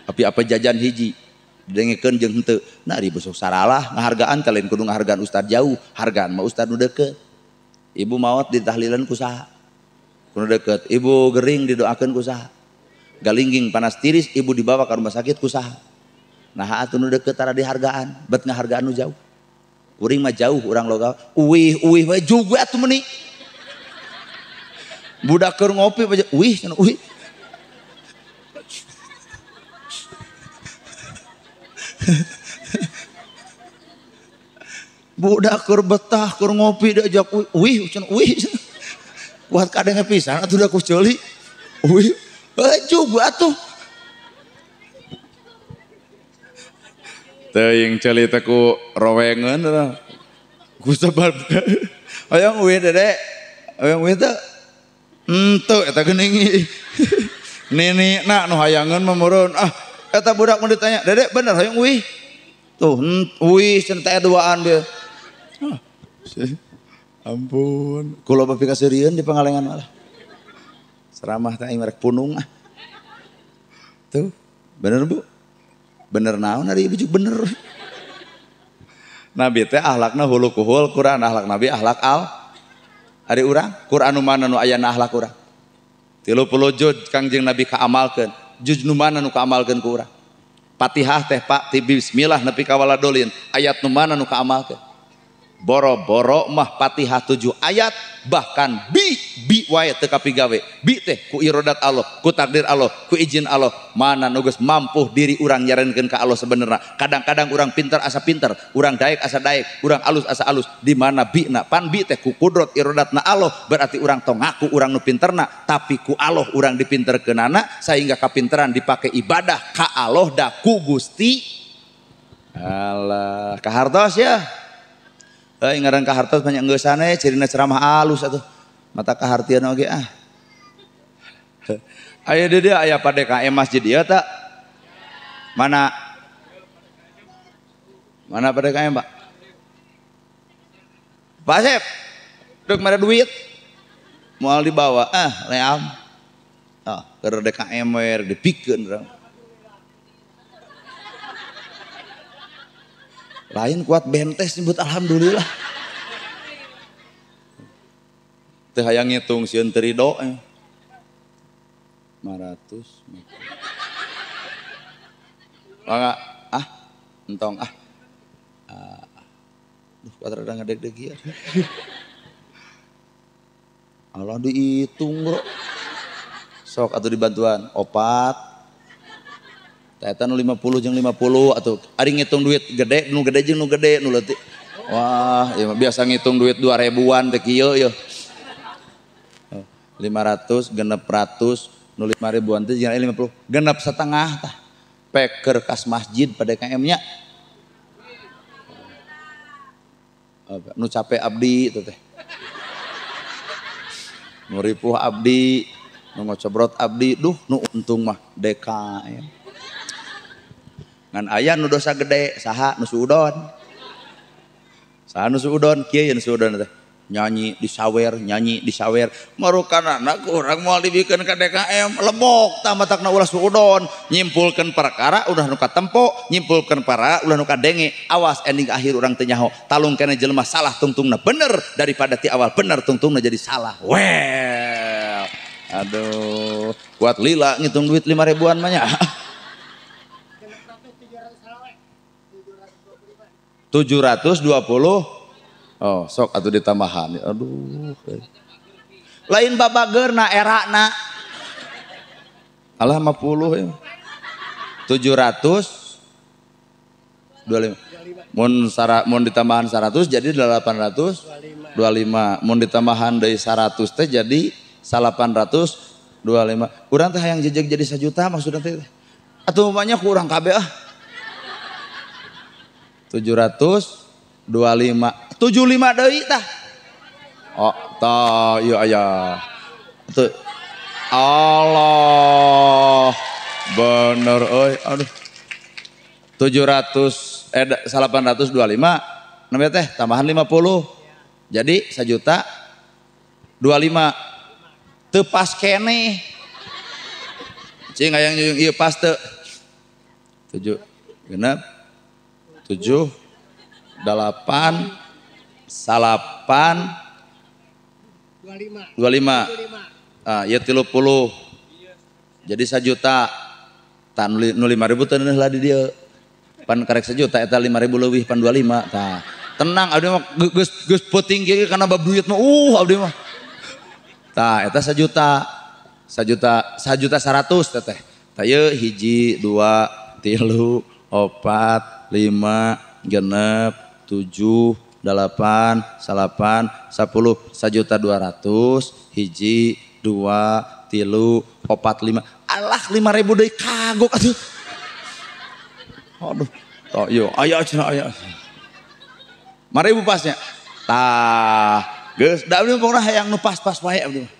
api-api jajan hiji, didengekeun jeung henteu, nah ari besok saralah ngahargaan teh lain kudu ngahargaan ustaz jauh, hargaan mah ustaz nu deukeut, ibu maot ditahlilan ku saha, kudu deukeut, ibu gering didoakeun ku saha. Galingging panas tiris ibu dibawa ke rumah sakit kusaha nah atuh nu deukeut tara dihargaan bet ngahargaan nu jauh kuring mah jauh urang loga uwih uwih we juga atuh meuni budak keur ngopi uwih cenah uwih budak keur betah keur ngopi diajak uwih cenah uwih kuat kadenge pisan atuh da ku ceuli uwih coba tuh teuing ceuli teh ku rowengeun ku sebab hayang uwih dede hayang uwih teh henteu eta geuning nini na nu hayangeun mah meureun ah eta budak mun ditanya dede bener hayang uwih tuh uwih cenah teh duaan dia ampun kula bapi kaseurieun di Pangalengan malah ceramah teh aing rek punung ah. Tuh, bener Bu? Bener naon ari ibu juga bener. Nabi teh akhlakna hulukuhul Quran akhlak Nabi akhlak al. Ari urang Quran nu mana nu ayana akhlak urang? 30 juz Kangjeng Nabi kaamalkeun. Juz nu mana nu kaamalkeun ku urang? Fatihah teh Pak ti bismillah nepi ka waladolin ayat nu mana nu kaamalkeun? Boro-boro mah Fatihah 7 ayat bahkan bi bi wae teu kapigawe bi teh ku irodat Allah ku takdir Allah ku izin Allah mana nu geus mampu diri urang nyarankeun ka Allah sebenarna kadang-kadang urang pinter asa pinter urang daek asa daek urang alus asa alus di mana bi na pan bi teh ku kudrot irodatna Allah berarti urang tong ngaku urang nu pinterna tapi ku Allah urang dipinterkeunana sehingga kapinteran dipake ibadah ka Allah da ku Gusti Allah kahartos ya. Ngaran ka hartos banyak nggeusane cirina ceramah alus atuh. Mata kahartian oge ah. Aya di dia aya Pak DKM masjid ieu tak? Mana? Mana Pak DKM, Pak? Pak Asep. Dek mere duit. Moal dibawa ah leam. Ah, keur DKM we dipikeun urang. Lain kuat bentes nyebut alhamdulillah. Teu hayang ngitung sieun teu rido. 500. Mangga ah entong ah. Duh kuat rada ngadeg-deg ieu. Allah dihitung bro. Sok atuh dibantuan opat. Eta nu 50 jeung 50 atuh ari ngitung duit gede nu gede jeung nu gede nu leutik. Wah, ieu biasa ngitung duit 2000-an teh kieu yeuh. 500 genep ratus nu 5000-an teh jeung 50 genep setengah tah. Peker kas masjid pada KM nya. Nu capek abdi itu teh. Nu ripuh abdi, nu ngocobrot abdi, duh nu untung mah DKM. Ngan aya nu dosa gede saha nu suudon. Saha nu suudon kieu nu suudon teh. Nyanyi disawer, nyanyi disawer. Marukanana ku urang moal dibikeun ka DKM, lemok tah matakna ulah suudon, nyimpulkeun perkara ulah nu katempo, nyimpulkeun perkara ulah nu kadenge. Awas ending akhir urang teu nyaho. Talung keneh jelema salah tungtungna bener daripada ti awal bener tungtungna jadi salah. Well. Aduh, kuat lila ngitung duit 5000-an mah nya. 720. Oh, sok atuh ditambahan. Aduh. Lain babageurna erana. Alah 50 ya. 725. Mun ditambahan 100 jadi 825. Mun ditambahan deui 100 teh jadi 825. Urang teh hayang jejeg jadi 1 juta maksudna teh. Atuh banyak kurang kabeh ah. 725 75 deui tah. Oh, tah ieu aya. Tuh. Allah. Bener euy. Aduh. 700 825 namanya teh tambahan 50. Jadi 1 juta 25. Teu pas keneh. Cing hayang nyuyung ieu pas teu. 7 genep 7 8 9 25. Ah, ieu 30. Jadi 1 juta. Tah nu 5000 teu neuh lah di dieu. Pan karek 1 juta eta 5000 leuwih pan 25. Tah, tenang abdi mah geus geus peuting kieu kana bab duit mah. Abdi mah. Tah, eta 1 juta. 1 juta 1 juta 100 teteh. Tah ieu 1 2 3 4 5 6 7 8 9 10 1 juta 200 1 2 3 4 5. Alah 5000 deui kagok atuh. Aduh, toh yo aya cenah aya. 5000 pasnya. Tah, geus da abdi pokona hayang nu pas-pas wae abdi mah.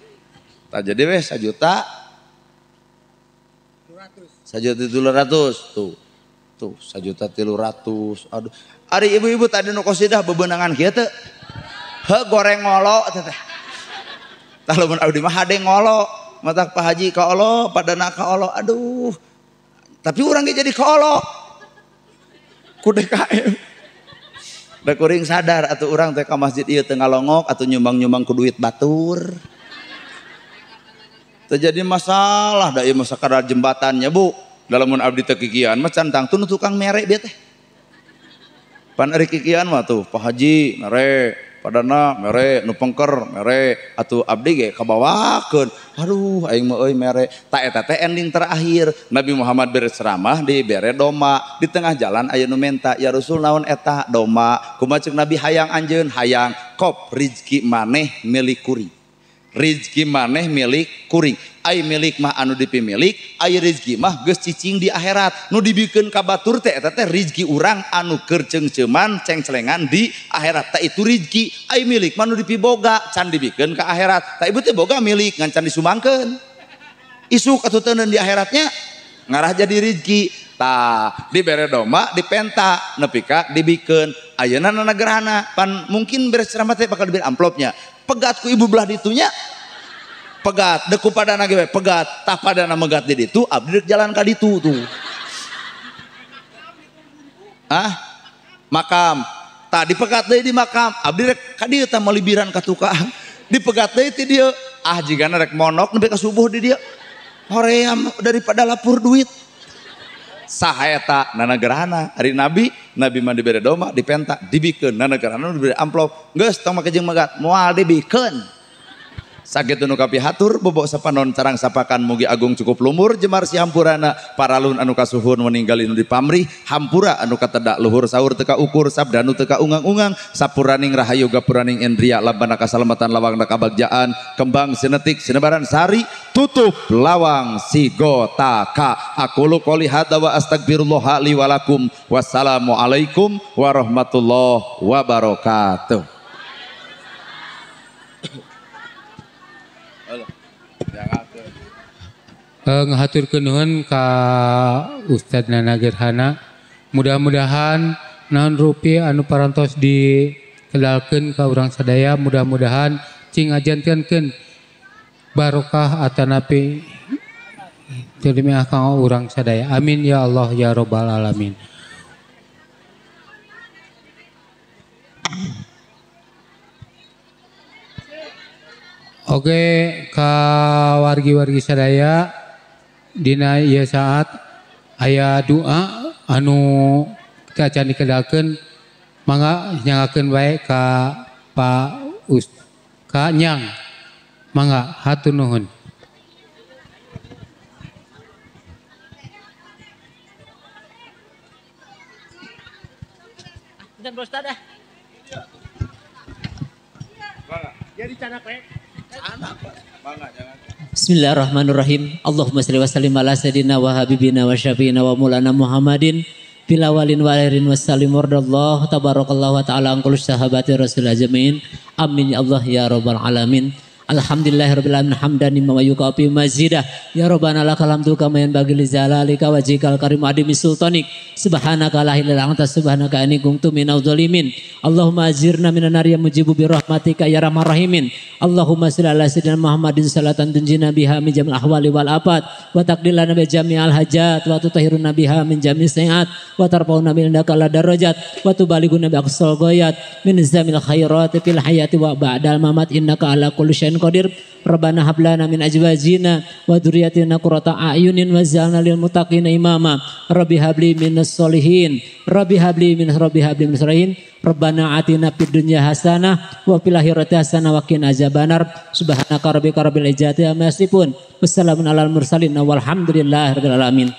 Tah jadi weh 1 juta 1 juta 300 tuh. Tuh 1 juta 300. Aduh. Ari ibu-ibu tadi nu qasidah bebenangan kieu teu? Heuh goreng ngolo teh teh. Tah lamun abdi mah hade ngolo, matak Pak Haji ka Allah, padana ka Allah. Aduh. Tapi urang ge jadi ka Allah. Ku DKM. Da kuring sadar atuh urang teh ka masjid ieu teu ngalongok atuh nyumbang-nyumbang ku duit batur. Terjadi masalah da ieu mah sakadar jembatannya, Bu. Lamun abdi teu kikian mah can tangtu nu tukang mere dia teh. Pan ari kikian mah tuh Pak Haji mere, padana mere, nu pengker mere, atuh abdi ge kabawakeun. Aduh aing mah euy mere. Ta eta teh ending terakhir Nabi Muhammad bere ceramah dibere domba. Di tengah jalan aya nu menta, "Ya Rasul naon eta domba?" Kumaha ceuk Nabi hayang anjeun hayang kop rizki maneh milik kuring. Rizki maneh milik kuring. Ai milik mah anu dipimilik, ai rizki mah geus cicing di akhirat. Nu dibikeun ka batur teh eta teh rizki urang anu keur ceungceuman cengcelengan di akhirat. Tah itu rizki. Ai milik mah nu dipiboga can dibikeun ka akhirat. Tah ibu teh boga milik ngan can disumbangkeun. Isuk atuh teuneun di akhiratnya ngarah jadi rizki. Tah dibere domba dipenta nepi ka dibikeun. Ayeuna nana gerhana pan mungkin beres ceramah teh bakal diberi amplopnya. Pegat ku ibu belah ditunya, pegat deku padana ge pegat, tah padana megat di ditu abdi rek jalan ka ditu tuh. Ah, makam. Tah dipegat deui di makam, abdi rek ka dieu tah malibiran ka tukang. Dipegat deui ti dieu, ah jigana rek monok nepi ka subuh di dieu. Hoream daripada lapur duit. Saha eta nana gerhana ari nabi, nabi mah dibere domba dipenta dibikeun nana gerhana dibere amplop geus tong make jeung megat moal dibikeun. Sakitu nu kapihatur bobok sapanon carang sapakan mugi agung cukup lumur jemar si hampurana paralun anu kasuhun meninggalin nu dipamrih hampura anu katedak luhur sahur teka ukur sabdanu teka ungang-ungang sapuraning rahayu gapuraning indria labana kasalamatan lawang kabagjaan kembang sinetik sinebaran sari tutup lawang sigotaka. Aqulu qouli hadza wa astagfirullah li wa lakum. Wassalamualaikum warahmatullahi wabarakatuh. Ngahaturkeun nuhun ka Ustadz Nana Gerhana. Mudah-mudahan naon rupi anu parantos dikedalkeun ka urang sadaya, mudah-mudahan cing ajantenkeun barokah atanapi teu kanggo urang sadaya. Amin ya Allah ya rabbal alamin. Oke, ka wargi-wargi sadaya dina ieu saat aya doa anu kita can dikedalkeun, mangga nyangakeun wae ka Pak Ust ka Nyang, mangga hatur nuhun. Dan bos dah. Jadi canak we. Bismillahirrahmanirrahim. Allahumma shalli wa sallim ala sayyidina wa habibina wa syafiina wa maulana Muhammadin fil awalin wal akhirin wassalim wardallahu tabarakallahu wa ta'ala an kulli sahabati rasul ajmain. Amin ya Allah ya rabbal alamin. Alhamdulillahirabbil alamin hamdan mimma yuqafi mazidah. Ya rabbana lakal hamdu kama yanbaghi li jalalika wajhikal karim adimi sultanik. Subhanaka la ilaha illa anta subhanaka inni kuntu minadh dhalimin. Allahumma ajirna minan nari ya mujibu bi rahmatika ya arhamar rahimin. Allahumma shalli ala sayyidina Muhammadin salatan tunjina biha min jamil ahwali wal afat wa taqdilana bi jami'al hajat wa tutahhiruna biha min jami'is sayiat wa tarfa'una bi indaka la darajat wa tubalighuna bi aqsal ghayat min zamil khairati fil hayati wa ba'dal mamat innaka ala kulli syai'in qadir. Rabbana hab lana min azwajina wa dzurriyyatina qurrata a'yunin waj'alna lil muttaqina imama. Rabbi habli minas solihin. Rabbi habli min rabbi habli minas solihin. Rabbana atina fid dunya hasanah wa fil akhirati hasanah wa qina azabannar. Subhanaka rabbika rabbil izzati amma yasifun. Wassalamun alal mursalin walhamdulillahi rabbil alamin.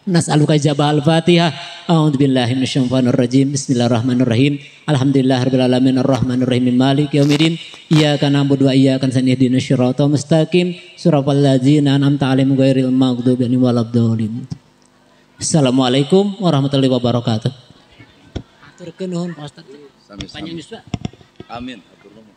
Nas'aluka ijabah al-Fatihah. A'udzu billahi minasyaitonir rajim. Bismillahirrahmanirrahim. Alhamdulillahirabbil alamin arrahmanirrahim maliki yaumiddin. Iyyaka na'budu wa iyyaka nasta'in ihdinas siratal mustaqim siratal ladzina an'amta 'alaihim ghairil maghdubi 'alaihim waladdallin. Assalamualaikum warahmatullahi wabarakatuh. Aturkeun nuhun Pak Ustaz. Sami-sami. Panjang yuswa. Amin. Atur nuhun.